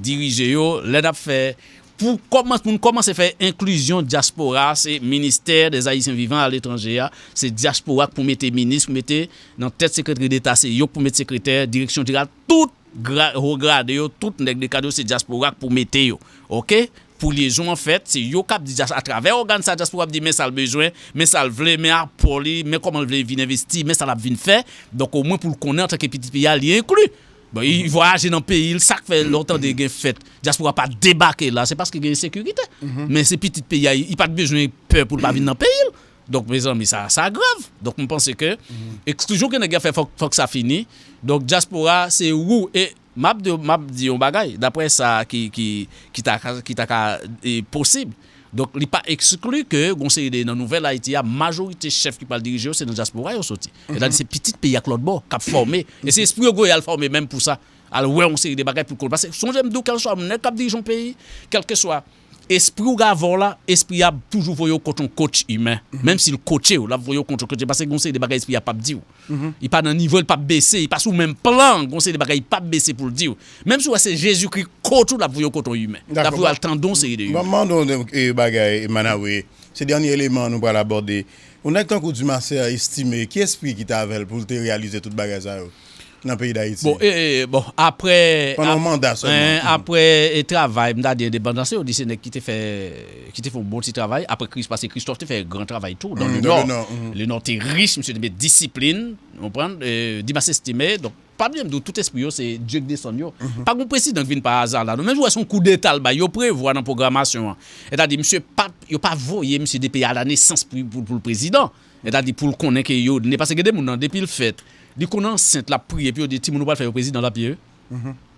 dirije yo, lè n ap fè, pou kòmans-, pou n kòmanse fè enklizyon dyaspora, se Ministère des Haïtiens Vivant à l'étranger a, se dyaspora k pou mete minis, pou mete nan tèt sekretri deta, se yo k pou met sekretè, direksyon jeneral, tout gra-, wo grade yo, tout nèg de kad yo, se dyaspora k pou mete yo. Oke? Pou lyezon an fèt, se yo k ap di dyas-, atravè ògàn sa, dyaspora ap di men sa l bezwen, men sa l vle, men apò li, men kòman l vle vin envesti, men sa l ap vin fè. Donk, omwen pou l konnen antanke pitit peyi a, li enkli. Bon, li vwayaje nan peyi l, sa k fè lè w tande gen fèt, dyaspora pa debake la, se paske gen ensekirite. Men se pitit peyi a, li pa t bezwen pè pou l pa vin nan peyi l. Donk, mezanmi, sa, sa grav. Donk, m panse ke, e toujou gen nèg y ap fè, fòk, fòk sa fini. Donk, dyaspora, se ou. E m ap di, m ap di yon bagay, daprè sa ki, ki, ki ta ka, ki ta ka, e, posib. Donk, li pa ekskli ke gon seri de, nan Nouvèl Ayiti a, majorite chèf ki pral dirije yo, se nan dyaspora yo soti. Sètadi, se pitit peyi ak lòt bò, k ap fòme. E se espri yo gen al fòme menm pou sa. Al wè yon seri de bagay pou l konn. Paske, sonje m di w, kèlkeswa nèg k ap dirije yon peyi, kèlkeswa espri w gen avè w la, espri a ap toujou voye w kont yon coach imen. Menm si l coache w, l ap voye w kont yon coach. Paske gen yon seri de bagay espri a p ap di w. Li pa nan nivo, li p ap bese, li pa sou menm plan, gen yon seri de bagay li p ap bese pou l di w. Menm si w wè se Jezikri coach ou, l ap voye w kont yon imen. L ap voye w al tande yon seri de imen. Ban m mande w yon bagay, Manawe. Se dènye eleman nou pral abòde. Yon nèg tankou Dumarsais estime, ki espri ki te avè l pou l te reyalize tout bagay sa yo nan peyi Dayiti? Bon, e, e, bon, aprè, Pandan yon manda sèlman. Aprè, e, travay, m ta di endepandans, yo di se nèg ki te fè, ki te fè yon bon ti travay. Aprè Kris, paske Christophe te fè gran travay tou, nan Lenò. Lenò te rich, misye te met disiplin, w konprann, e, Dumarsais estime, donk, pa bliye m di w, tout espri yo, se Dye k desann yo. Pa gen prezidan k vin pa aza la, non. Menm si w wè se yon koudeta l bay, yo prevwa nan pwogramasyon an. Sètadi, misye pa, yo pa voye misye depi a la nesans pou, pou, pou l prezidan. Sètadi, pou l konnen ke yo, ne, paske gen de moun nan, depi l fèt, li konn ansent, l ap priye, epi yo di, "Timoun, ou pral fè yo prezidan, l ap ye."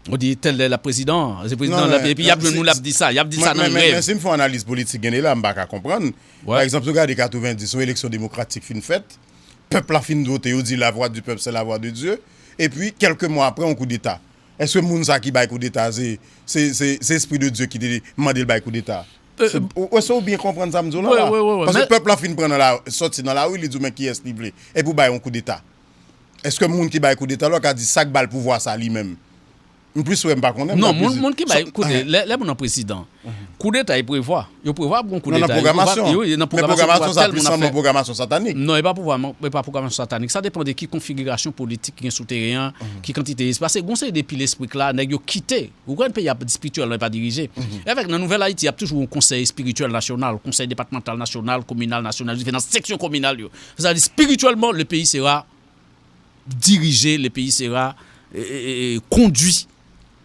Yo di, "Tèl lè l ap prezidan, se prezidan l ap ye." Epi y ap jwenn moun, l ap di sa, y ap di sa nan rèv. Men si m fè yon analiz politik, gen de la, m pa ka konprann. Pa egzanp, si w gade katrevenndis, yon eleksyon demokratik fin fèt, pèp la fin vote, yo di la voix du peuple, c'est la voix de Dieu. Epi, kèlke mwa apre, yon koudeta. Èske moun sa ki bay koudeta, se, se, se, se espri de Dye ki te mande l bay koudeta? Èske w byen konprann sa m di w la? Paske pèp la fin pran nan la, sòti nan lari, li di w men kiyès li vle. Epi w bay yon koudeta. Èske moun ki bay koudeta la, w ka di sa k ba l pouvwa sa li menm? M plis wè m pa konnen. Non, moun, moun ki bay, koute, lè, lè moun nan prezidan, koudeta, yo prevwa. Yo prevwa ap gon koudeta. Nan pwogramasyon. Wi, nan pwogramasyon, men pwogramasyon sa plis sanble pwogramasyon satanik. Non, e pa pwogramasyon satanik. Sa depann de ki konfigirasyon politik ki gen sou teren an, ki kantite espri. Paske gon seri de pil espri k la, nèg yo kite. Ou konn peyi a espirityèlman pa dirije. E avèk nan Nouvèl Ayiti, y ap toujou yon konsèy espirityèl nasyonal, konsèy depatmantal nasyonal, kominal nasyonal, jiske nan seksyon kominal yo. Sètadi, espirityèlman, le pays sera dirigé, le pays sera, e, e, e, e, conduit,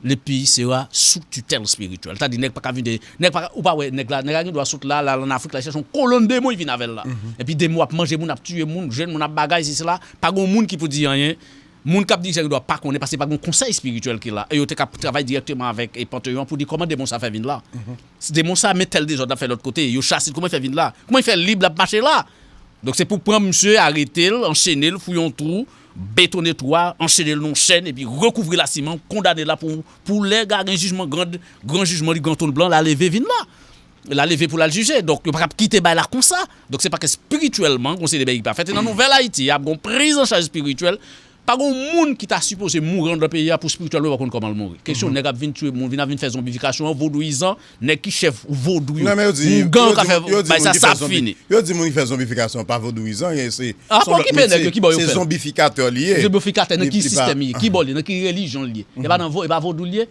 le pays sera sous tutelle spirituelle. Sètadi, nèg pa ka vin de, nèg pa ka, ou pa wè nèg la, nèg la gen dwa sot la, la, la, an Afrik, la, chèche yon kolonn demon, li vin avè l la. Epi demon ap manje moun, ap tiye moun, jwenn moun ap bagay, sisi la. Pa gen moun ki pou di anyen. Moun k ap dirije gen dwa pa konnen, paske pa gen yon konsèy espirityèl ki la. E yo te ka travay dirèkteman avèk, e, Panteyon an pou di kòman demon sa fè vin la. Si demon sa, men tèl dezòd l ap fè lòt kote, yo chase l, kòman l fè vin la? Kòman l fè lib, l ap mache la? Donk, se pou pran misye, arete l, anchene l, fouye yon twou, betone twou a, anchene l nan yon chèn, epi rekouvri l a siman, kondane l la pou, pou lè gen jijman, gran, gran jijman li, gran twòn blan, l a leve vin la. L a leve pou l al jije. Donk, yo pa ka kite bagay la konsa. Donk, se pa ke espirityèlman, gon seri de bagay ki pa fèt. E nan Nouvèl Ayiti, y ap gon priz an chaj espirityèl. Pa gon moun ki ta sipoze mouri anndan peyi a pou espirityèl yo pa konn kòman l mouri. Kesyon nèg ap vin tiye moun, vin ap vin fè zonbifikasyon an, vodouyizan, nèg ki chèf vodou yo. Ougan yo ka fè bay sa, sa ap fini. Yo di moun ki fè zonbifikasyon pa vodouyizan, se, se zonbifikatè li ye. Zonbifikatè nan ki sistèm li ye? Ki bò li ye? Nan ki relijyon li ye? E pa nan vo-, e pa vodou li ye?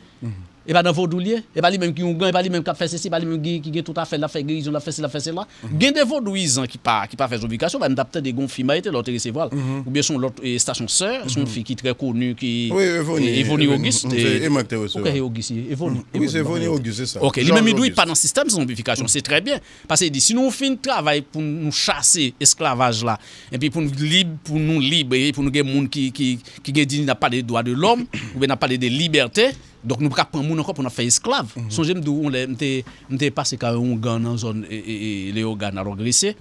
E pa nan vodou li ye? E pa li menm ki ougan, e pa li menm k ap fè sesi, e pa li menm ki, ki gen tout afè l, l ap fè gerizon, l ap fè sila, l ap fè sela. Gen de vodouyizan ki pa, ki pa fè zonbifikasyon, men m t ap tande gon fi m te lòt te resevwa l. Oubyen se yon lòt, e, estasyon sè, se yon fi ki trè koni, ki, e, Evoni Ogis, e, e mwen ki te resevwa l. Ou kwè se Ogis, Evoni? Wi, se Evoni Ogis, se sa. Ok, li menm li di w li pa nan sistèm zonbifikasyon, se trè byen. Paske li di, si nou fin travay pou nou chase esklavaj la, epi pou nou lib, pou nou lib, e pou nou gen moun ki, ki, ki gen diyite, n ap pale de dwa de lòm, oubyen n ap pale de libète, Donk, nou pa ka pran moun ankò pou n ap fè esklav. Sonje m di w, yon lè, m te, m te pase kay yon ougan nan zòn, e, e, e, Leyogàn, alò Gresye.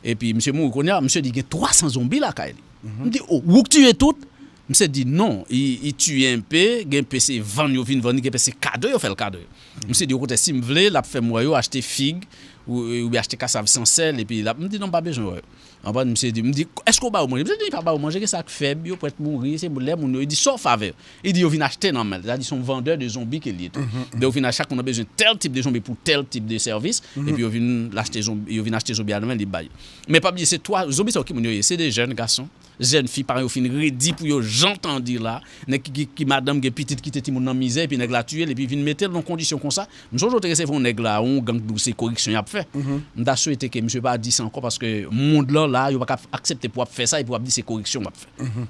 Epi, misye mouri kounye a, misye di gen twa san zonbi lakay li. M di, "O, ou k tiye tout?" Misye di non, i, i tiye enpe, gen enpe se vann yo vin vann li, gen enpe se kado yo fè l kado yo. Misye di okontrè, si m vle, l ap fè m wè yo achte fig, ou, oubyen achte kasav san sèl, epi l ap, m di non, m pa bezwen wè yo. Anpran, misye di, m di, èske w ba yo manje? Misye di, li pa ba yo manje, gen sa k fèb, yo prèt mouri, se lè moun yo, li di, sa w fè avè yo? Li di, yo vin achte nan men l. Sa di, se yon vandè de zonbi ke l ye tou. Donk, yo vin achte, chak moun nan bezwen tèl tip de zonbi pou tèl tip de sèvis, epi yo vin achte zonbi, yo vin achte zonbi a nan men l, li bay. Men pa bliye, se twa, zonbi sa yo ki moun yo ye? Se de jèn gason. Jèn fi, paran yo fin redi pou yo, jan w tann di la, nèg ki, ki, ki madanm gen pitit kite timoun nan mizè, epi nèg la tiye l, epi vin mete l nan kondisyon konsa. M sonje w te resevwa yon nèg la, yon gang di w se koreksyon y ap fè. M ta swete ke misye pa di sa ankò, paske mond lan la, yo pa ka aksepte pou w ap fè sa, epi w ap di se koreksyon w ap fè.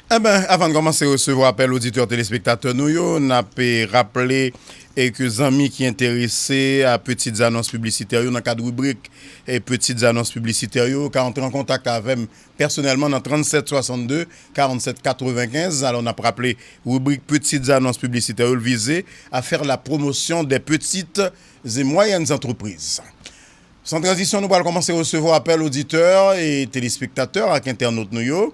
Enben, avan n kòmanse resevwa apèl oditè telespektatè nou yo, n ap, eh, raple, eh, ke zanmi ki enterese a petite annonce publicitaire yo nan kad ribrik, eh, petite annonce publicitaire yo, ka antre an kontak avè m pèsonèlman nan trannsèt swasannde, karannsèt katrevenkenz. Alò, n ap raple, ribrik petite annonce publicitaire yo, l vize à faire la promotion des petites et moyennes entreprises. San tranzisyon, nou pral kòmanse resevwa apèl oditè e telespektatè ak entènot nou yo.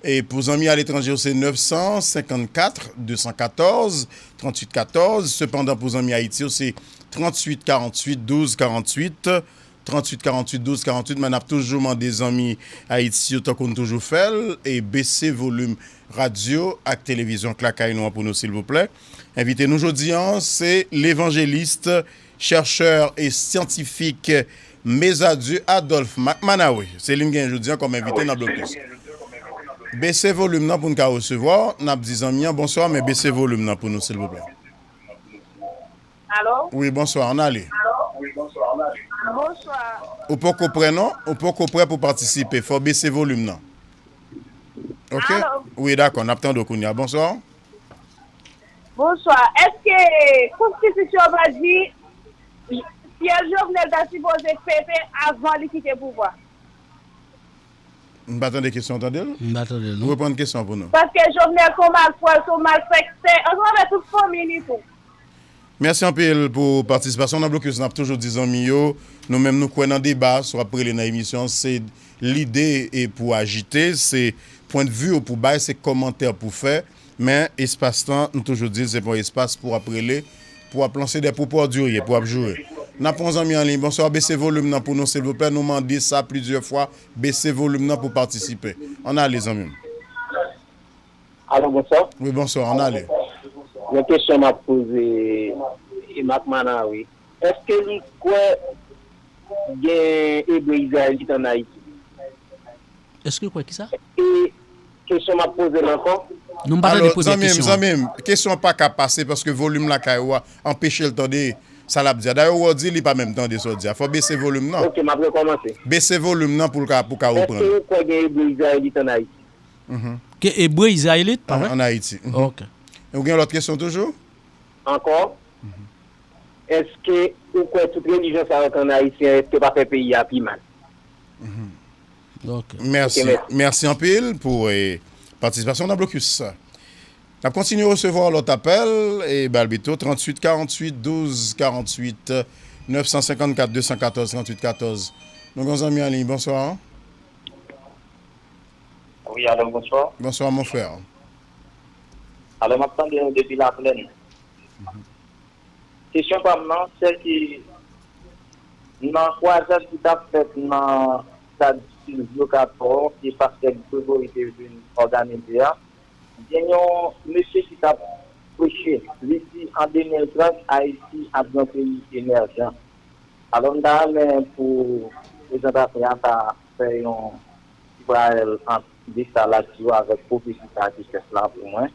E pou zanmi aletranje yo, se nèf san senkannkat, de san katòz, tranntuit katòz. Sepandan, pou zanmi Ayiti yo, se tranntuit karanntuit, douz karanntuit, tranntuit karanntuit, douz karanntuit. Men n ap toujou mande zanmi Ayiti yo, tankou n toujou fè l, e bese volim radyo ak televizyon k lakay nou an pou nou, silvouplè. Envite nou jodi a, se levanjelis, chèchè e syantifik Mezadieu Adolphe Mac Manawe. Se li n genyen jodi a kòm envite nan Blokis. Bese volim nan pou n ka resevwa w. N ap di zanmi an bonswa, men bese volim nan pou nou, silvouplè. Alo? Wi, bonswa, ann ale. Bonswa. Ou poko prè, non? Ou poko prè pou patisipe. Fò w bese volim nan. Ok? Alo? Wi, dakò, n ap tande w kounye a. Bonswa. Bonswa. Èske konstitisyon pa di fyèl Jovenel ta sipoze pete avan li kite pouvwa? M pa tande kesyon, w tande l? M pa tande l, non. Reprann kesyon pou nou. Paske Jovenel se yon malfrè, se yon malfektè, ansanm avèk tout fanmi li tou. Mèsi anpil pou patisipasyon w nan Blokis. N ap toujou di zanmi yo, nou menm nou kwè nan deba, si w ap rele nan emisyon, se lide e pou ajite, se pwendvi w pou bay, se kòmantè pou fè, men espas lan, nou toujou di l, se pa yon espas pou w ap rele, pou w ap lanse de pwopo dirye, pou w ap joure. N ap pran zanmi an liy. Bonswa, bese volim nan pou nou, silvouplè. Nou mande sa plizyè fwa, bese volim nan pou patisipe. Ann ale, zanmi m. Alo, bonswa. Wi, bonswa, ann ale. Yon kesyon m ap poze e Mac Manawe. Èske li kwè gen Ebre Izrayelit ann Ayiti? Èske kwè kisa? E kesyon m ap poze l ankò. Non, m pa tande premye kesyon an. Zanmi m, kesyon an pa ka pase paske volim lakay ou a anpeche l tande sa l ap di a. Dayè, ou wè w di li pa menm tande sa w di a. Fò w bese volim nan. Ok, m ap rekòmanse. Bese volim nan pou l ka, pou ka reprann. Èske ou kwè gen Ebre Izrayelit ann Ayiti? Ke Ebre Izrayelit, pa vre? Ann Ayiti. Ok. Ou gen lòt kesyon toujou? Ankò? Èske ou kwè tout relijyon sa yo k ann Ayiti an, èske pa fè peyi a pi mal? Ok. Mèsi. Ok, mèsi. Mèsi anpil pou, eh, patisipasyon w nan Blokis. N ap kontinye resevwa lòt apèl, e ba l pito, tranntuit karanntuit, douz karanntuit, nèf san senkannkat, de san katòz, tranntuit katòz. Nou gen yon zanmi an liy, bonswa. Wi, alo, bonswa. Bonswa, mon frè. Alo, m ap tande nou depi Laplèn. Kesyon pa m nan, se ke nan kwazad ki t ap fèt nan stad Silvio Cator, ke pastè Gregory te vin òganize a, gen yon mesye ki t ap preche, li di an de mil trant, Ayiti ap yon peyi emèjan. Alò, m ta renmen pou prezantatè a ta fè yon ti paralèl ant de sa l ap di yo avèk pwofesi sa ki fèt la pou mwen.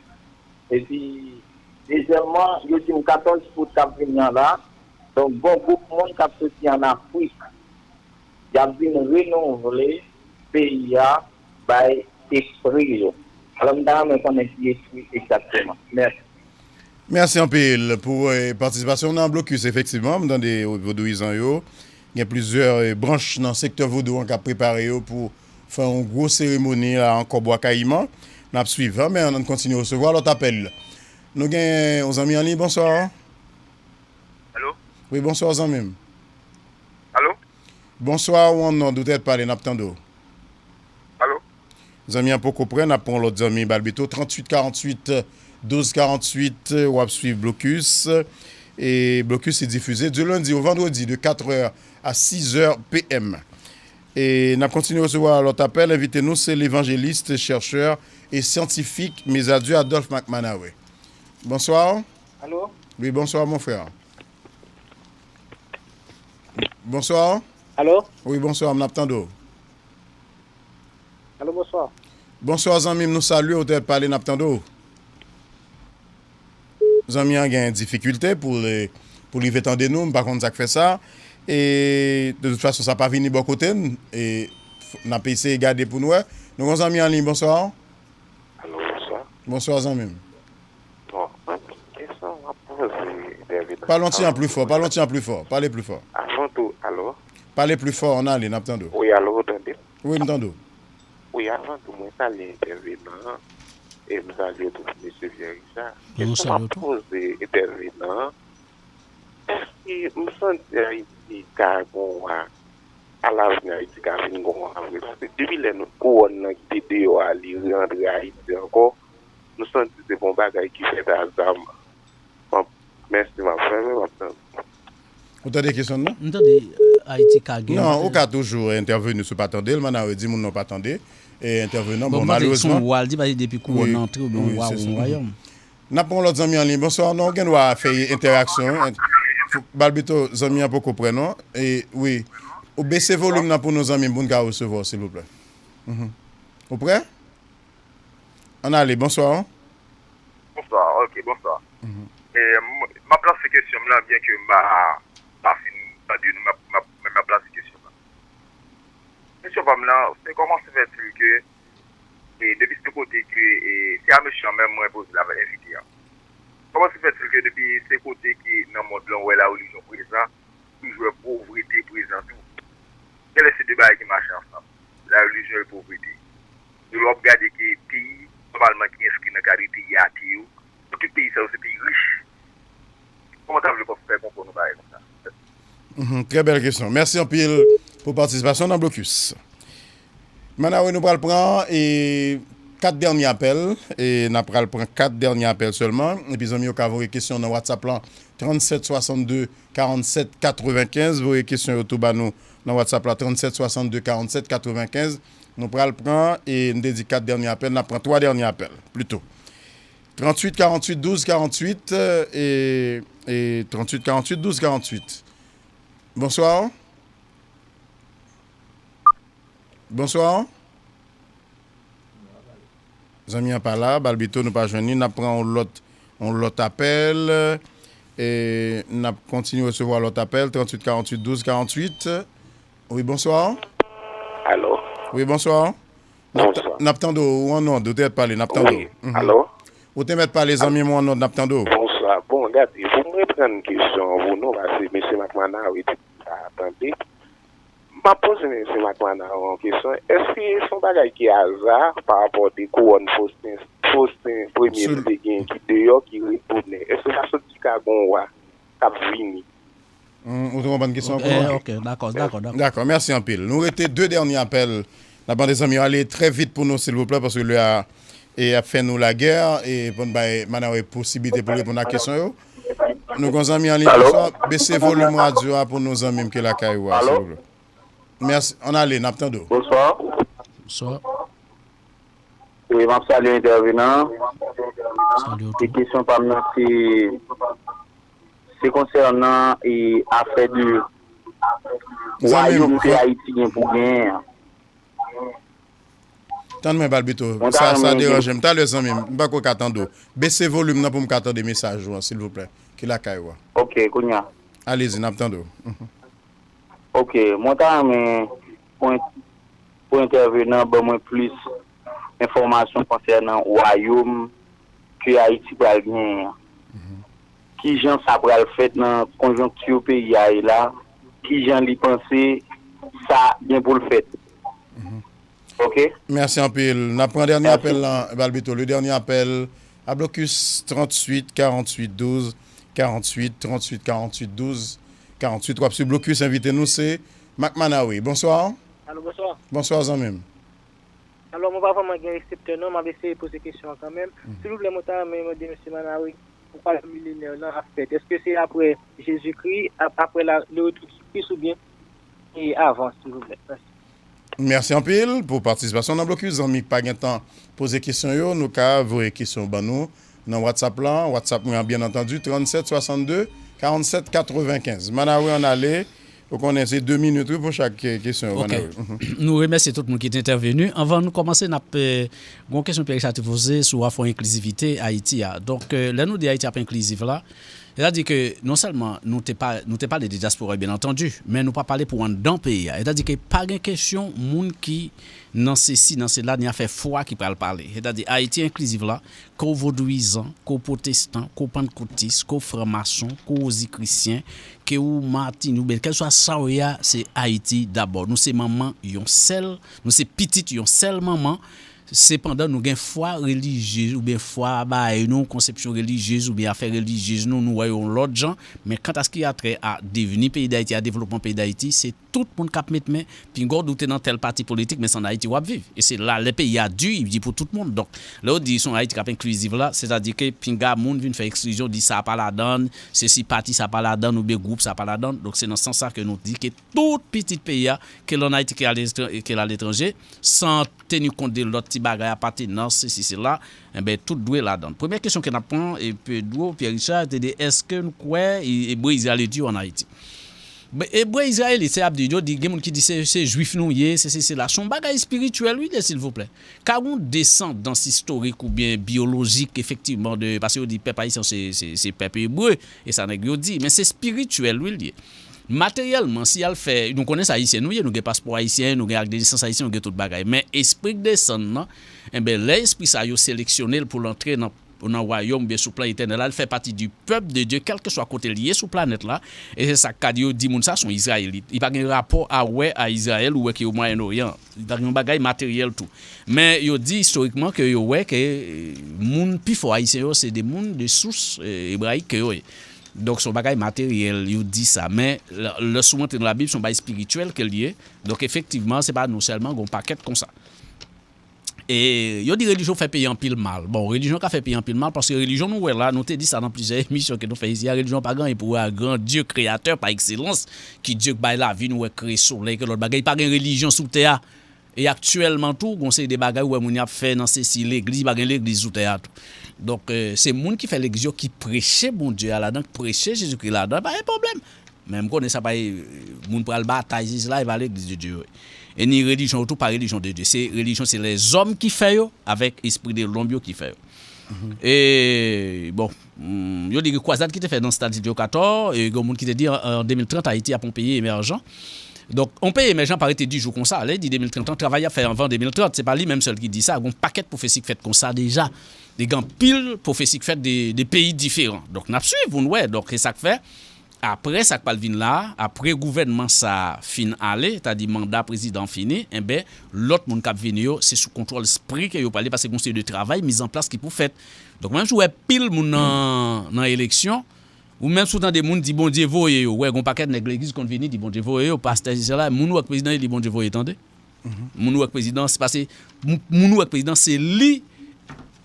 Epi, dezyèmman, yo di m katòz out k ap vini an la, donk, gon gwoup moun k ap soti ann Afrik, y ap vin renouvle peyi a bay espri yo. Alò, m ta renmen konnen ki espri egzakteman. Mèsi. Mèsi anpil pou, eh, patisipasyon w nan Blokis. Efektivman, m tande vodouyizan yo. Gen plizyè, eh, branch nan sektè vodou an k ap prepare yo pou fè yon gwo seremoni la ankò Bwa Kayiman. N ap swiv, men ann kontinye resevwa lòt apèl. Nou gen yon zanmi an liy, bonswa. Alo? Wi, bonswa, zanmi m. Alo? Bonswa, ou an non, ou tèt pale, n ap tande w. Alo? Zanmi an poko prè, n ap pran lòt zanmi Balbito, tranntuit karanntuit douz karanntuit, w ap swiv Blokis. E Blokis se difize du lundi au vendredi de quatre heures à six heures P M. E n ap kontinye resevwa lòt apèl. Envite nou se levanjelis, chèchè e syantifik Mezadye Adolphe McManaway. Bonswa. Alo? Wi, bonswa, mon frè. Bonswa. Alo? Wi, bonswa, m ap tande w. Alo, bonswa. Bonswa, zanmi m, nou salye w, ou te pale, n ap tande w. Zanmi an gen difikilte pou li, pou li rive tande nou, m pa konn sa k fè sa. E de tout fason, sa pa vini bò kote n. E n ap eseye gade pou n wè. Nou gen zanmi an liy, bonswa. Alo, bonswa. Bonswa, zanmi m. Bon, mwen, kesyon m ap poze entèvenan. Pale yon ti jan pli fò, pale yon ti jan pli fò, pale pli fò. Avan tou, alo? Pale pli fò, ann ale, n ap tande w. Wi, alo, ou tande? Wi, m tande w. Wi, avan tou, mwen salye entèvenan an, e m salye tou mesye Pierre Richard. Kesyon m ap poze entèvenan an, èske m santi Ayiti ka gon wa, alavni Ayiti ka vin gon wa vre? Paske depi lè nou, kouwòn nan ki te deyò a, li rantre Ayiti ankò, nou santi se pa yon bagay ki fèt azaman. Bon, mèsi, m ap fèmen, m ap tande. Ou tande kesyon nan? M tande, euh, Ayiti ka gen. Non, ou ka toujou entèveni si w pa tande l, Manawe di moun nan w pa tande, e entèvenan, bon, malerezman. Bon, m panse se yon wa l di, paske depi kouwòn nan antre, oubyen yon wa, yon wayòm. N ap pran lòt zanmi an liy. Bonswa, non, ou gen dwa fè entèaksyon. Balbito, zanmi an poko prè, non. E, wi. Ou bese volim nan pou nou, zanmi m, pou n ka resevwa w, silvouplè. Mhm. Ou prè? Ann ale, bonswa. Bonswa, ok, bonswa. Mhm. E, m, m ap lanse kesyon m lan, byen ke m pa, pa fin tande nou, m ap, m ap, men m ap lanse kesyon m lan. Kesyon pa m lan, se kòman se fètil ke, e, depi se kote ke, e, se a mesye an menm mwen poze l avèk envite an. Kòman se fètil ke depi se kote ke nan mond lan, ou wè la relijyon prezan, toujou wè povrete prezan tou. Genlè se de bagay ki mache ansanm. La relijyon e povrete. E lè w ap gade ke peyi, nòmalman, ki enskri nan kad peyi ate yo, tout peyi sa yo se peyi rich. Kòman w ta vle fè konprann yon bagay konsa? Mhm, trè bèl kesyon. Mèsi anpil pou patisipasyon w nan Blokis. Manawe, nou pral pran, e, kat dènye apèl. E n ap pral pran kat dènye apèl sèlman. Epi zanmi yo ka voye kesyon nan WhatsApp lan, trannsèt swasannde karannsèt katrevenkenz. Voye kesyon yo tou ba nou nan WhatsApp la, trannsèt swasannde karannsèt katrevenkenz. Nou pral pran, e n te di kat dènye apèl, n ap pran twa dènye apèl, plito. Trantuit karanntuit douz karanntuit, e, e trantuit karanntuit douz karanntuit. Bonswa. Bonswa. Zanmi an pa la, Balbito, nou pa jwenn li. N ap pran yon lòt, yon lòt apèl. E n ap kontinye resevwa lòt apèl, trantuit karanntuit douz karanntuit. Wi, bonswa. Alo? Wi, bonswa. N ap ta-, bonswa. N ap tande w, ou an nòd, ou te mèt pale, n ap tande w. Wi, mhm. Alo? Ou te mèt pale, zanmi m, ou an nòd, n ap tande w. Bonswa. Bon, gade, pou m reprann kesyon an pou nou, paske mesye Makmana, wi, te pa tande. M ap poze mesye Makmana yon kesyon. Èske se yon bagay ki aza pa rapò de kouwòn Fosten, Fosten premye nou te gen ki deyò, ki retounen? Èske sa sot di ka gon wa k ap vini? Hmm, ou te konprann kesyon an, kounya? Ok, dakò, dakò, dakò. Dakò, mèsi anpil. Nou rete de dènye apèl. N ap mande zanmi yo ale trè vit pou nou, silvouplè, paske lè a, e, ap fè nou lagè, e pou n bay Manawe posiblite pou l reponn a kesyon yo. Nou gen zanmi an liy, bonswa. Bese volim radyo a pou nou, zanmi m ki lakay ou a, silvouplè. Mèsi. Ann ale, n ap tande w. Bonswa. Bonswa. Wi, m ap salye entèvenan an. Salye w tou. E kesyon pa m nan, se, se konsènan, e, afè de wayòm ke Ayiti gen pou genyen an. Tann mwen, Balbito. Sa, sa deranje m. Talè, zanmi m, m pa ko ka tande w. Bese volim nan pou m ka tande mesaj ou an, silvouplè. Ki lakay ou a? Ok, kounya. Alezi, n ap tande w. Mhm. Ok, mwen ta renmen pou en-, pou entèvenan ban mwen plis enfòmasyon konsènan wayòm ke Ayiti pral genyen an. Mhm. Kijan sa pral fèt nan konjonkti peyi a ye la? Kijan li panse sa gen pou l fèt? Mhm. Ok. Mèsi anpil. N ap pran dènye apèl lan, Balbito. Le dènye apèl a Blokis, trantuit karanntuit douz karanntuit, trantuit karanntuit douz karanntuit. W ap swiv Blokis, envite nou se Mac Manawe. Bonswa. Alo, bonswa. Bonswa, zanmi m. Alò, mwen pa vrèman gen reseptè non, m ap eseye poze kesyon an kanmenm. Silvouplè, mwen ta renmen mande mesye Manawe, poukwa le milenè lan ap fèt? Èske se apre Jezikri, ap- apre la, le retour di Kris oubyen e avan, silvouplè? Mèsi. Mèsi anpil pou patisipasyon nan blokis. Zanmi k pa gen tan poze kesyon yo, nou ka voye kesyon ban nou nan WhatsApp lan. WhatsApp mwen an, byen antandi, trannset swasannde karannsèt katrevenkenz. Manawe, ann ale. Ou konnen se de minit wi pou chak kesyon yo, Manawe. Nou remèsye tout moun ki te entèveni. Anvan nou kòmanse, n ap gen yon kesyon Pierre Richard te poze sou afwa enklizivite Ayiti a. Donk, lè nou di Ayiti ap enklizif la, sètadi ke non sèlman nou te pa, nou te pale de dyaspora, byen antandi, men nou pa pale pou anndan peyi a. Sètadi ke pa gen kesyon moun ki nan sesi, nan sela, ni afè fwa ki pral pale. Sètadi Ayiti enklizif la, ke w vodouyizan, ke w pwotestan, ke w pannkotis, ke w franmason, ke w ozikrisyen, ke w matin, oubyen kèlswa sa w ye a, se Ayiti dabò. Nou se manman yon sèl, nou se pitit yon sèl manman. Sepandan, nou gen fwa relijyez oubyen fwa bagay nou, konsepsyon relijyez oubyen afè relijyez nou, nou wè yo yon lòt jan. Men kanta sa ki a trè a devni peyi Dayiti, a devlopman peyi Dayiti, se tout moun k ap met men. Pinga w di w te nan tèl pati politik, men se ann Ayiti w ap viv. E se la, lè peyi a di, li di pou tout moun. Donk, lè yo di se yon Ayiti k ap enklizif la, sètadi ke pinga moun vin fè eksklizyon, di sa pa ladan l, sesi pati sa pa ladan l, oubyen gwoup sa pa ladan l. Donk, se nan sans sa ke nou di ke tout pitit peyi a, ke l ann Ayiti, ke l aletranje, ke l aletranje, san teni kont de lòt ti bagay, apatenans, sesi, sela, enben, tout dwe ladan l. Premye kesyon ke n ap pran, e Pedro, Pierre Richard, te di, èske nou kwè e, Ebre Izrayèl yo ann Ayiti? Ebre Izrayelit, se ap di, yo di, gen moun ki di se, se Jwif nou ye, se, se, se la. Se yon bagay espirityèl, wi, li ye, silvouplè. Ka gen yon desandans istorik oubyen byolojik, efektivman, de, paske yo di pèp ayisyen se, se, se pèp ebre, e sa nèg yo di, men se espirityèl, wi, li ye. Materyèlman, si y al fè, nou konnen se ayisyen nou ye, nou gen paspò ayisyen, nou gen ak de nesans ayisyen, nou gen tout bagay. Men espri k desann nan, enben, lè espri sa yo seleksyone l pou l antre nan nan wayòm oubyen sou plan etènèl la, l fè pati di pèp de Dye, kèlkeswa kote l ye sou planèt la. E se sa k ka di yo di moun sa se yon Izrayelit. Li pa gen rapò a wè a Izrayèl ou wè ki o Mwayen Oryan. Li pa gen yon bagay materyèl tou. Men yo di istorikman ke yo wè ke moun pi fò ayisyen yo se de moun de sous ebrayik ke yo ye. Donk se yon bagay materyèl yo di sa. Men lè si w antre nan Labib se yon bagay espirityèl ke l ye. Donk efektivman se pa nou sèlman gen yon pakèt konsa. E yo di relijyon fè peyi anpil mal. Bon, relijyon ka fè peyi anpil mal paske relijyon nou wè la, nou te di sa nan plizyè emisyon ke nou fè isi a, relijyon pa gen anyen pou wè a gran Dye kreyatè pa ekselans, ki Dye k bay lavi, nou wè kreye solèy, ke lòt bagay. Pa gen relijyon sou tè a. E aktyèlman tou, gon seri de bagay ou wè moun y ap fè nan sesi legliz, pa gen legliz sou tè a tou. Donk, se moun ki fè legliz yo ki preche Bondye a ladan, ki preche Jezikri ladan, pa gen pwoblèm. Men m konnen sa pa e moun pral batay sesi la, e pa legliz de Dye yo. E ni relijyon yo tou pa relijyon de Dye. Se relijyon, se lèzòm ki fè yo, avèk espri de lonm yo ki fè yo. E bon, yo di gen kwazad ki te fè nan stad Silvyo Katò, e gen moun ki te di an de mil trant Ayiti ap yon peyi emèjan. Donk, yon peyi emèjan pa rete di jou konsa. Lè di de mil trant an, travay y ap fè anvan de mil trant, se pa li menm sèl ki di sa. Gon pakèt pwofesi k fèt konsa deja. Li gen anpil pwofesi k fèt de, de peyi diferan. Donk, n ap swiv pou n wè. Donk, se sa k fè. Apre sa k pral vin la a, apre gouvènman sa a fin ale, sètadi manda prezidan an fini, enben, lòt moun k ap vini yo, se sou kontwòl espri ke yo pral ye, paske gon seri de travay mizanplas ki pou fèt. Donk, menm si w wè pil moun nan, nan eleksyon, ou menm si w tande moun di Bondye voye yo, w wè gon pakèt nèg legliz konn vini di Bondye voye yo, pastè sila, moun ou wè k prezidan eli Bondye voye, tande. Moun ou wè k prezidan, se paske moun ou wè k prezidan, se li,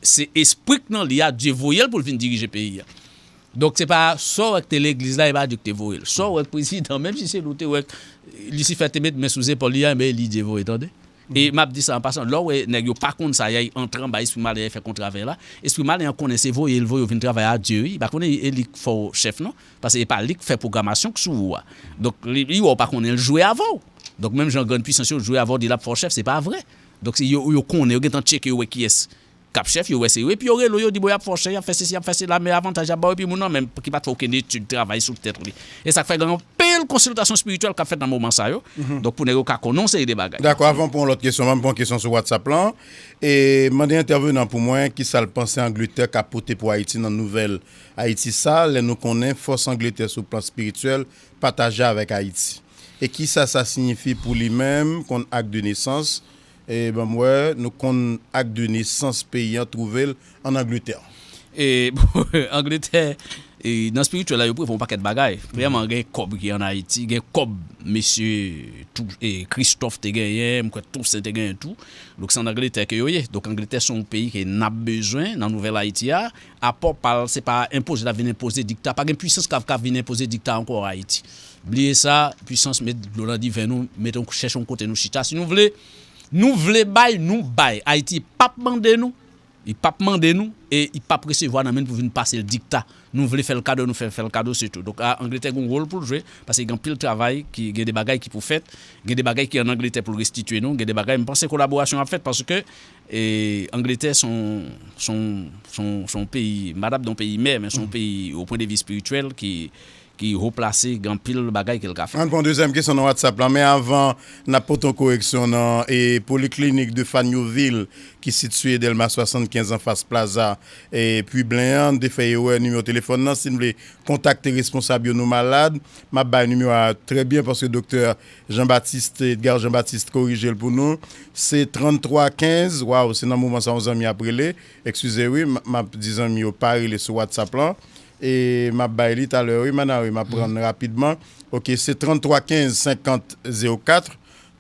se espri k nan li a, Dye voye l pou l vin dirije peyi a. Donk, se pa sa w wè k te legliz la, e pa Dye k te voye l. Sa w wè k prezidan, menm si se li w te wè k Lisifè te met men sou zepòl li a, men li Dye voye, tande. E m ap di sa an pasan, lè w wè nèg yo pa konn sa, y ay antre anba espri malen, y ay fè kontravè la. Espri malen an konnen se voye l voye w vin travay a Dye, wi. Li pa konnen e li k fè w chèf, non. Paske e pa li k fè pwogramasyon k sou ou a. Donk, li, li wè w pa konnen, l jwe avè w. Donk, menm jan grann pwisans yo jwe avè w, di l ap fè w chèf, se pa vre. Donk, se yo, yo konnen, yo gentan tcheke, yo wè kiyès k ap chèf, yo wè se yo. Epi yo rele w, yo di, bon, y ap fè w chèf, y ap fè sesi, y ap fè sela, men avantaj y ap ba w, epi moun nan menm ki pa t fè okenn etid, travay sou tèt li. E sa k fè gen anpil konsiltasyon espirityèl k ap fèt nan moman sa yo. Donk, pou nèg yo ka konnen yon seri de bagay. Dakò, avan w pran yon lòt kesyon, ban m pran yon kesyon sou WhatsApp lan. E mande entèvenan pou mwen, kisa l panse Angletè ka pote pou Ayiti nan nouvèl Ayiti sa, lè nou konnen fòs Angletè sou plan espirityèl pataje avèk Ayiti. E kisa sa siyifi pou li menm, konn ak de nesans, e ban m wè, nou konn ak de nesans peyi an twouve l ann Angletè. E, Angletè, e nan espirityèl la, yo prevwa yon pakèt bagay. Premyèman, gen kòb ki ann Ayiti, gen kòb mesye tou, e, Christophe te genyen, m kwè Toussaint te genyen tou. Donk, se ann Angletè ke yo ye. Donk, Angletè se yon peyi ke n ap bezwen nan Nouvèl Ayiti a. Apò pa l, se pa enpoze l ap vin enpoze dikta. Pa gen pwisans k ap ka vin enpoze dikta ankò Ayiti. Bliye sa, pwisans met dlo nan diven nou, mete yon, chèche yon kote nou chita. Si nou vle, nou vle bay, nou bay. Ayiti p ap mande nou, li p ap mande nou, e li p ap resevwa nan men n pou vin pase l dikta. Nou vle fè l kado, nou fè, fè l kado, se tou. Donk, a, Angletè gen yon wòl pou l jwe, paske gen anpil travay, ki, gen de bagay ki pou fèt, gen de bagay ki ann Angletè pou l restitye nou, gen de bagay, m panse kolaborasyon ap fèt, paske, e, Angletè se yon, se yon, se yon, se yon peyi, m pa t ap di yon peyi mè, men se yon peyi, o pwen de vi espirityèl, ki, ki wo plase, gen anpil bagay ke l ka fè. Ann pran dezyèm kesyon nan WhatsApp la, men avan, n ap pote yon koreksyon nan, e, Poliklinik de Fanyovil, ki sitiye Dèlma swasannkenz anfas Plaza, e, Pwiblen an, n te fè erè nimewo telefòn nan, si n vle kontakte responsab yo, nou malad, m ap bay nimewo a trè byen, paske doktè Jean-Baptiste, Edgar Jean-Baptiste korije l pou nou, se tranntwa kenz, waw, se nan moman sa yon zanmi ap rele, eskize wi, m, m ap di zanmi yo pa rele sou WhatsApp lan, e m ap bay li talè wi, Mana wi, m ap pran rapidman. Ok, se tranntwa kenz senkant zewo kat,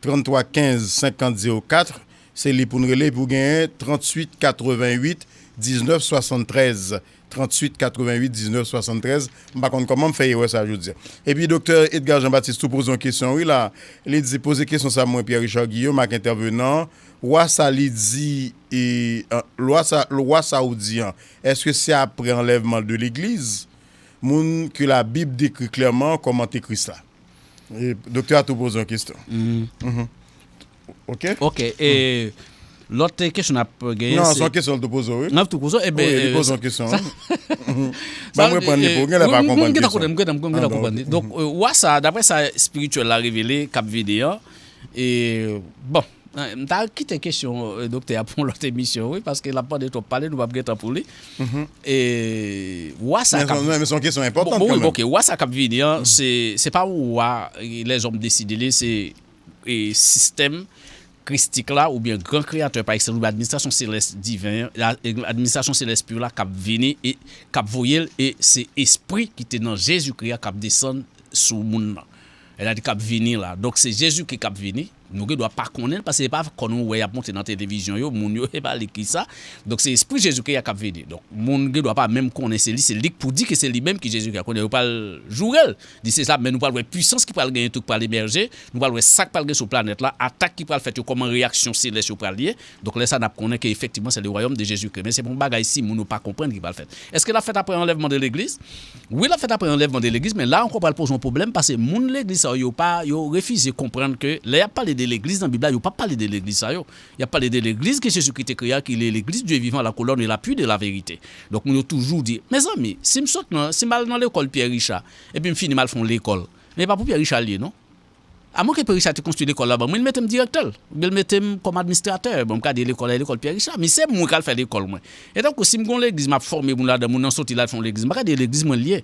tranntwa kenz senkant zewo kat, se li pou n rele, epi w genyen tranntuit katreventuit diznèf swasanntrèz, tranntuit katreventuit diznèf swasanntrèz, m pa konn kòman m fè erè sa jodi a. Epi doktè Edgar Jean-Baptiste tou poze yon kesyon wi la, li di, poze kesyon sa mwen Pierre Richard Guillaume ak entèvenan, wa sa li di, e, an, lwa sa, lwa sa ou di an, èske se apre anlèvman de legliz, moun ke Labib dekri klèman kòm antikris la? E, doktè a tou poze yon kesyon. Mhm. Ok? Ok, e, lòt kesyon n ap genyen, non, se se yon kesyon l tou poze wi. N ap tou poze, e ben, wi, li e, poze yon kesyon sa, wi. Mhm. Sa Ban m vle di, reponn li e, pou ou, gen lè wi, pa m, m konprann gentan kesyon. Konnen, m gentan, m gentan Ah, bon, konprann li. Ok. Donk, e, wa sa, daprè sa espirityèl la revele, k ap vini an, e, bon, e, m ta kite kesyon, e, doktè a pou yon lòt emisyon, wi, paske l ap mande twòp pale, nou p ap gen tan pou li. Mhm. E, wa sa Men k ap se, men se yon kesyon enpòtan Bon, bon, wi, kanmenm. Ok, wa sa k ap vini an, Mhm. se, se pa yon wa, e, lèzòm deside li, se, e, sistèm kristik la, oubyen gran kreyatè pa ekselans, oubyen administrasyon selès diven an, la, e, administrasyon selès pur la k ap vini e k ap voye l, e se espri ki te nan Jezikri a k ap desann sou moun nan. Sètadi k ap vini la. Donk, se Jezikri k ap vini. Nou gen dwa pa konnen l, paske se pa kò nou wè y ap monte nan televizyon yo, moun yo, se pa li ki sa. Donk, se espri Jezikri a k ap vini. Donk, moun gen dwa pa menm konnen se li, se li k pou di ke se li menm ki Jezikri a. Kounye a, yo pral joure l. Di se sa, men nou pral wè pwisans ki pral genyen tou, ki pral emèje. Nou pral wè sa k pral gen sou planèt la, atak ki pral fèt yo, kòman reyaksyon selès yo pral ye. Donk, lè sa, n ap konnen ke efektivman, se le royaume de Jésus-Christ. Men se pa yon bagay si moun yo pa konprann ki pral fèt. Èske l ap fèt apre anlèvman de legliz? Wi, l ap fèt apre anlèvman de legliz, men la ankò pral poze yon pwoblèm, paske moun legliz sa yo, yo pa, yo refize konprann ke lè y ap pale de legliz nan Bib la, yo p ap pale de legliz sa yo. Y ap pale de legliz ke Jezikri te kreye a, ki le legliz Dye vivan, la kolòn e lapui de la verite. Donk, moun yo toujou di, mezanmi, si m sot nan, si m al nan lekòl Pierre Richard, epi m fini m al fè yon lekòl, men e pa pou Pierre Richard l ye, non. Amwen ke Pierre Richard te konstwi lekòl la ban mwen, li mete m direktè l, oubyen l mete m kòm administratè. Bon, m ka di lekòl la, lekòl Pierre Richard, men se mwen k al fè lekòl mwen. E tankou si m gen yon legliz, m ap fòme moun ladan, moun nan soti, l al fè yon legliz, m pa ka di legliz mwen l ye.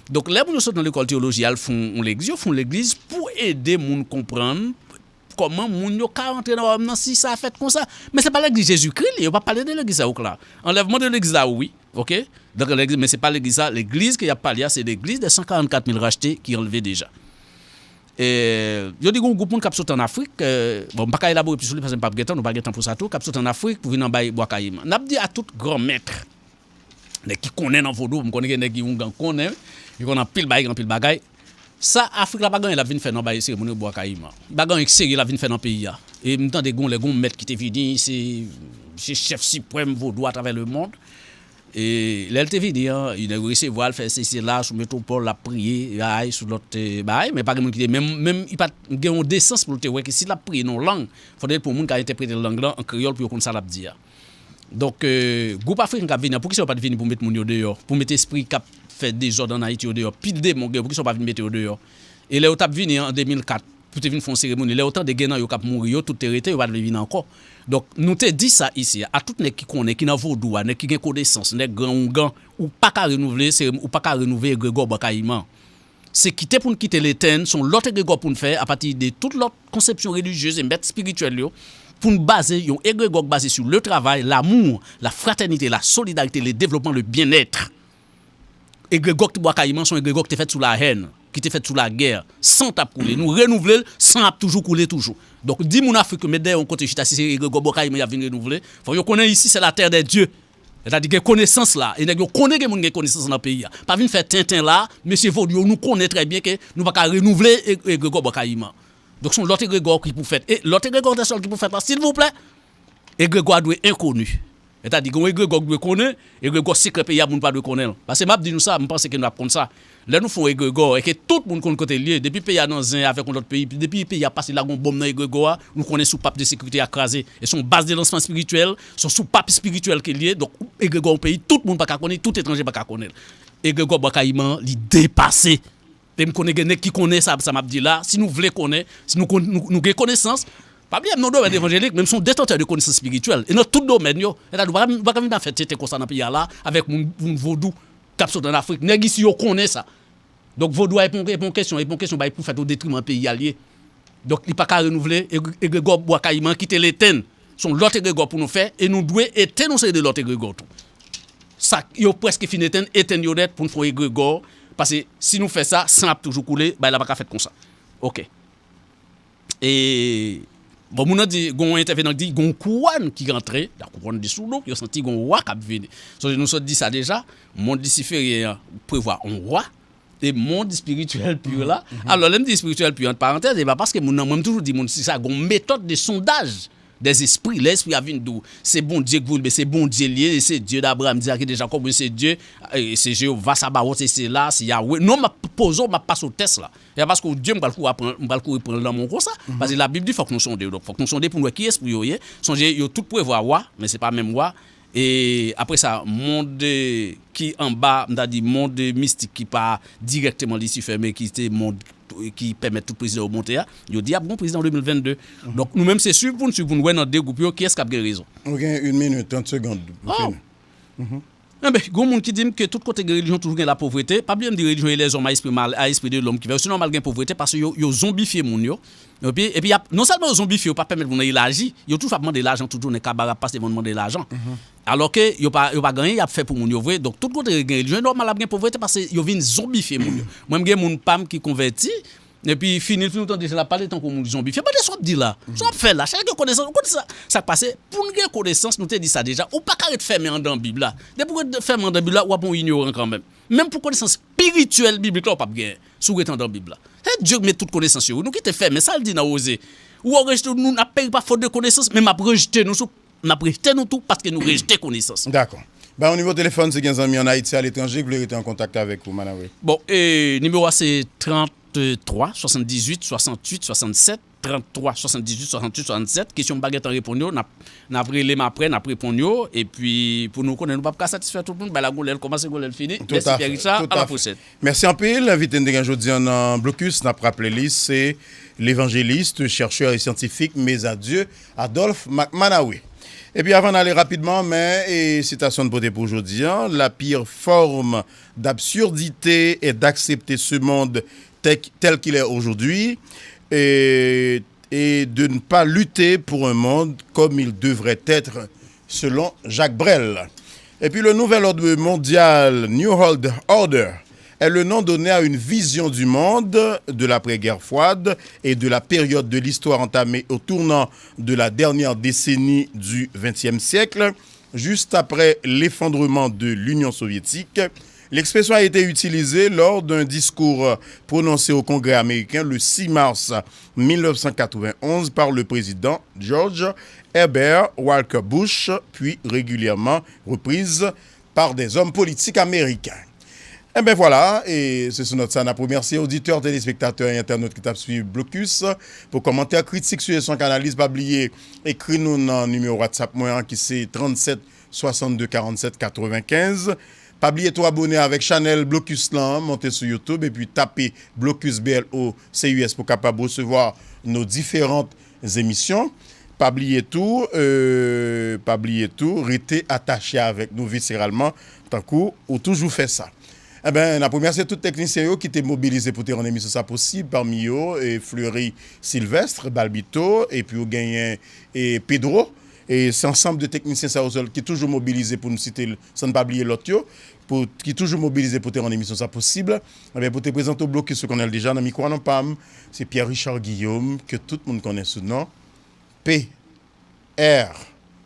Donk, lè moun yo sot nan lekòl teyoloji, al fè yon, yon legliz, yo fè yon legliz pou ede moun konprann kòman moun yo ka rantre nan wayòm nan si sa fèt konsa. Men se pa legliz Jezikri li ye, yo p ap pale de legliz sa yo k la. Anlèvman de legliz la, wi, ok? Donk, legliz, men se pa legliz sa, legliz ke y ap pale a, se legliz de san karannkat mil rachte ki anlve deja. E, yo di gen yon gwoup moun k ap sot ann Afrik, e, bon, m pa ka elabore plis sou li paske m p ap gen tan, nou pa gen tan pou sa tou, k ap sot ann Afrik pou vin anba bwa kayiman. N ap di a tout gran mèt, nèg ki konnen nan vodou, m konnen gen nèg ki oungan konnen, wi, ki konnen anpil bagay, anpil bagay. Sa Afrik la pa gen anyen l ap vin fè nan bay seremoni bwa kayiman. Pa gen anyen serye l ap vin fè nan peyi a. E m tande gen yon lè gen yon mèt ki te vini, se, se chèf siprèm vodou atravè lemonn. E lè l te vini an, nèg yo resevwa l, fè sesi la, sou Metwopòl, l ap priye, bay, sou lòt, e, bay, men pa gen moun ki te, menm, menm, li pa t gen yon desans pou l te wè ke si l ap priye nan yon lang, fòk te pou yon moun ka entèprete lang lan an kreyòl pou yo konn sa l ap di a. Donk, e, gwoup afriken k ap vini an, poukisa yo pa t vini pou met moun yo deyò, pou met espri k ap fè dezòd ann Ayiti yo deyò, pil demon gen yo, poukisa yo pa vin mete yo deyò? E lè yo t ap vini an, an de mil kat, pou te vin fè yon seremoni, lè yo tande gen nan yo k ap mouri, yo tout te rete, yo pa t vle vini ankò. Donk, nou te di sa isi a, a tout nèg ki konnen, ki nan vodou a, nèg ki gen konesans, nèg gran oungan, ou pa ka renouvle seremoni, ou pa ka renouvle egregò bwa kayiman. Se kite pou n kite Letèn, se yon lòt egregò pou n fè apati de tout lòt konsepsyon relijyez e mèt espirityèl yo, pou n baze yon egregò k baze sou le travay, l'amour, la fraternité, la solidarité, le développement, le bien-être. Egregò k te Bwa Kayiman se yon egregò ki te fèt sou lahèn, ki te fèt sou lagè. San t ap koule. Nou renouvle l, san ap toujou koule toujou. Donk, di moun Afrik yo met dèyè yon kote chita, si se egregò Bwa Kayiman y ap vin renouvle, fò yo konnen isi se la terre des dieux. Sètadi gen konesans la, e nèg yo konnen gen moun gen konesans nan peyi a. Pa vin fè tenten la, mesye vodou yo, nou konnen trè byen ke nou pa ka renouvle e- egregò Bwa Kayiman. Donk, se yon lòt egregò ki pou fèt. E lòt egregò de sòl ki pou fèt la, silvouplè, egregò a dwe enkoni. Sètadi gen yon egregò k dwe konnen, egregò sekrè peyi a, moun pa dwe konnen l. Paske m ap di nou sa, m panse ke nou ap konn sa. Lè nou fè yon egregò e ke tout moun konn kote l ye, depi peyi a nan zen avèk yon lòt peyi, depi peyi a pase lage yon bonm nan egregò a, nou konnen soupap de sekirite a kraze. E se yon baz de lansman espirityèl, se yon soupap espirityèl ke l ye. Donk, egregò yon peyi, tout moun pa ka konnen, tout etranje pa ka konnen l. Egregò Bwa Kayiman, li depase. E m konnen gen nèg ki konnen sa, sa m ap di la. Si nou vle konnen, si nou, konn- nou, nou gen konesans, pa bliye m nan domèn evanjelik, men m se yon detantè de konesans espirityèl. E nan tout domèn yo. Sètadi, ou pa ka, ou pa ka vin ap fè tenten konsa nan peyi a la, avèk moun, moun vodou k ap sot ann Afrik. Nèg isi yo konnen sa. Donk, vodou a, e pa yon, e pa yon kesyon, e pa yon kesyon bay pou fèt o detriman peyi a l ye. Donk, li pa ka renouvle, e- egregò Bwa Kayiman ki te letenn. Se yon lòt egregò pou nou fè, e nou dwe etenn yon seri de lòt egregò tou. Sa, yo prèske fin etenn, etenn yo nèt pou n fè yon egregò, paske si nou fè sa, san ap toujou koule, bagay la pa ka fèt konsa. Oke. E, bon, moun nan di, gen yon entèvenan ki di, gen yon kouwòn ki rantre, la couronne de Soulouk, yo santi gen yon wa k ap vini. Sonje nou sot di sa deja, mond lisiferyen an prevwa yon wa, e mond espirityèl pur la. Alò, lè m di espirityèl pur, ant parantèz, e pa paske moun nan, mwen, m toujou di moun, si sa, gen yon metòd de sondaj des esprits, lè espri a vin di w, se Bondye k vle, se Bondye l ye, e se Dye d Abraram, d Izak e de Jakòb, oubyen se Dye, e se Jewova Sabawòt, e se la, se Yawe. Non, m ap poze w, m ap pase w tès la. E pa paske w Dye, m pral kouri pran, m pral kouri pran l nan men w konsa. Paske Labib di fòk nou sonde yo. Donk, fòk nou sonde pou n wè ki espri yo ye. Sonje, yo tout prevwa wa, men se pa menm wa. E apre sa, mond, eh, ki anba, m ta di, mond, eh, mistik ki pa dirèkteman Lisifè, men ki se mond ki pèmèt tout prezidan yo monte a, yo di ap gen yon prezidan de mil vennde. Donk, nou menm, se swiv pou n swiv, pou n wè nan de gwoup yo, kiyès k ap gen rezon. Ou gen yon minit, trant segonn pou fini. Enben, gen moun ki di m ke tout kote gen relijyon, toujou gen lapovrete. Pa bliye m di relijyon e lèzòm a espri mal, a espri de lòm ki fè yo. Se nòmal gen povrete paske yo, yo zonbifye moun yo. Epi, epi y ap, non sèlman yo zonbifye, yo pa pèmèt moun nan elaji, yo toujou ap mande lajan tout jounen, kaba rap pase moun mande lajan. Alò ke yo pa, yo pa gen anyen y ap fè pou moun yo vre. Donk, tout kote gen relijyon, e nòmal ap gen povrete paske yo vin zonbifye moun yo. Mwen, m gen moun pa m ki konvèti, epi fini, l fin ou tande se l ap pale tankou moun zonbifye. Mande sa w ap di la. Sa w ap fè la. Chèche gen konesans. Ou konnen sa, sa k pase? Pou n gen konesans, nou te di sa deja, ou pa ka ret fèmen anndan Bib la. Depi w ret fèmen anndan Bib la, w ap yon inyoran kanmenm. Menm pou konesans espirityèl biblik la, ou p ap genyen si w ret anndan Bib la. Se Dye k met tout konesans yo. Nou kite fèmen, sa l di nan Oze. Ou wè w rejte nou, n ap peri pa fot de konesans, men m ap rejte nou sou, m ap rejte nou tou paske nou rejte konesans. Dakò. Ba yon nimewo telefòn si gen zanmi ann Ayiti, aletranje, ki vle rete an kontak avèk ou, Manawe. Bon, e, nimewo a se trant twa, swasanndizuit, swasanntuit, swasannsèt, trant twa, swasanndizuit, swasanntuit, swasannsèt. Kesyon m pa gentan reponn yo, n ap, n ap rele m aprè, n ap reponn yo. Epi, pou nou konnen, nou p ap ka satisfè tout moun. Bagay la gon lè l kòmanse, gon lè l fini. Mèsi, Pierre Richard. A la pwochèn. Mèsi anpil. Envite n te gen jodi a nan Blokis, n ap raple li, se levanjelis, chèchè e syantifik, Mezadieu Adolphe Mac Manawe. Epi avan n ale rapidman, men, e, sitasyon n pote pou jodi a, la pire forme d'absurdité est d'accepter ce monde tel, tel qu'il est aujourd'hui, et, et de ne pas lutter pour un monde comme il devrait être, selon Jacques Brel. Et puis le nouvel ordre mondial, New World Order, est le nom donné à une vision du monde de l'après-guerre froide et de la période de l'histoire entamée au tournant de la dernière décennie du vingtième siècle, juste après l'effondrement de l'Union soviétique. L'expression a été utilisée lors d'un discours prononcé au Congrès américain le six mars mille neuf cent quatre-vingt-onze par le président George Herbert Walker Bush, puis régulièrement reprise par des hommes politiques américains. Enben vwala, e se sou nòt sa n ap remèsye oditè, telespektatè e entènot ki t ap swiv Blokis. Pou kòmantè, kritik, sijesyon ak analiz, pa bliye ekri nou nan nimewo WhatsApp mwen an ki se trannsèt swasannde karannsèt katrevenkenz. Pa bliye tou abone avèk chanèl Blokis lan, monte sou YouTube epi tape Blokis, B L O C U S, pou kapab resevwa nos différentes émissions. Pa bliye tou, e, pa bliye tou, rete atache avèk nou viséralman, tankou ou toujou fè sa. Enben, n ap remèsye tout teknisyen yo ki te mobilize pou te rann emisyon sa posib, pami yo, e, Fleury Sylvestre, Balbito, epi ou genyen, e, Pedro, E se ansanm de teknisyen sa yo ki toujou mobilize pou nou site l, san n pa bliye lòt yo, pou, ki toujou mobilize pou te rann emisyon sa posib. Ebyen, pou te prezante w blokis, ou konnen l deja, nan mikwo a nan pa m, se Pierre Richard Guillaume, ke tout moun konnen sou non P R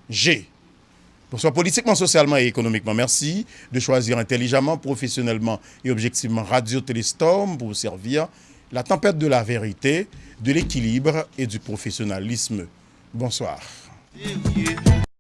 G. Bonsoir. Politiquement, socialement et économiquement, merci de choisir intelligemment, professionnellement et objectivement Radio Téléstorm pour vous servir la tempête de la vérité, de l'équilibre et du professionnalisme. Bonsoir.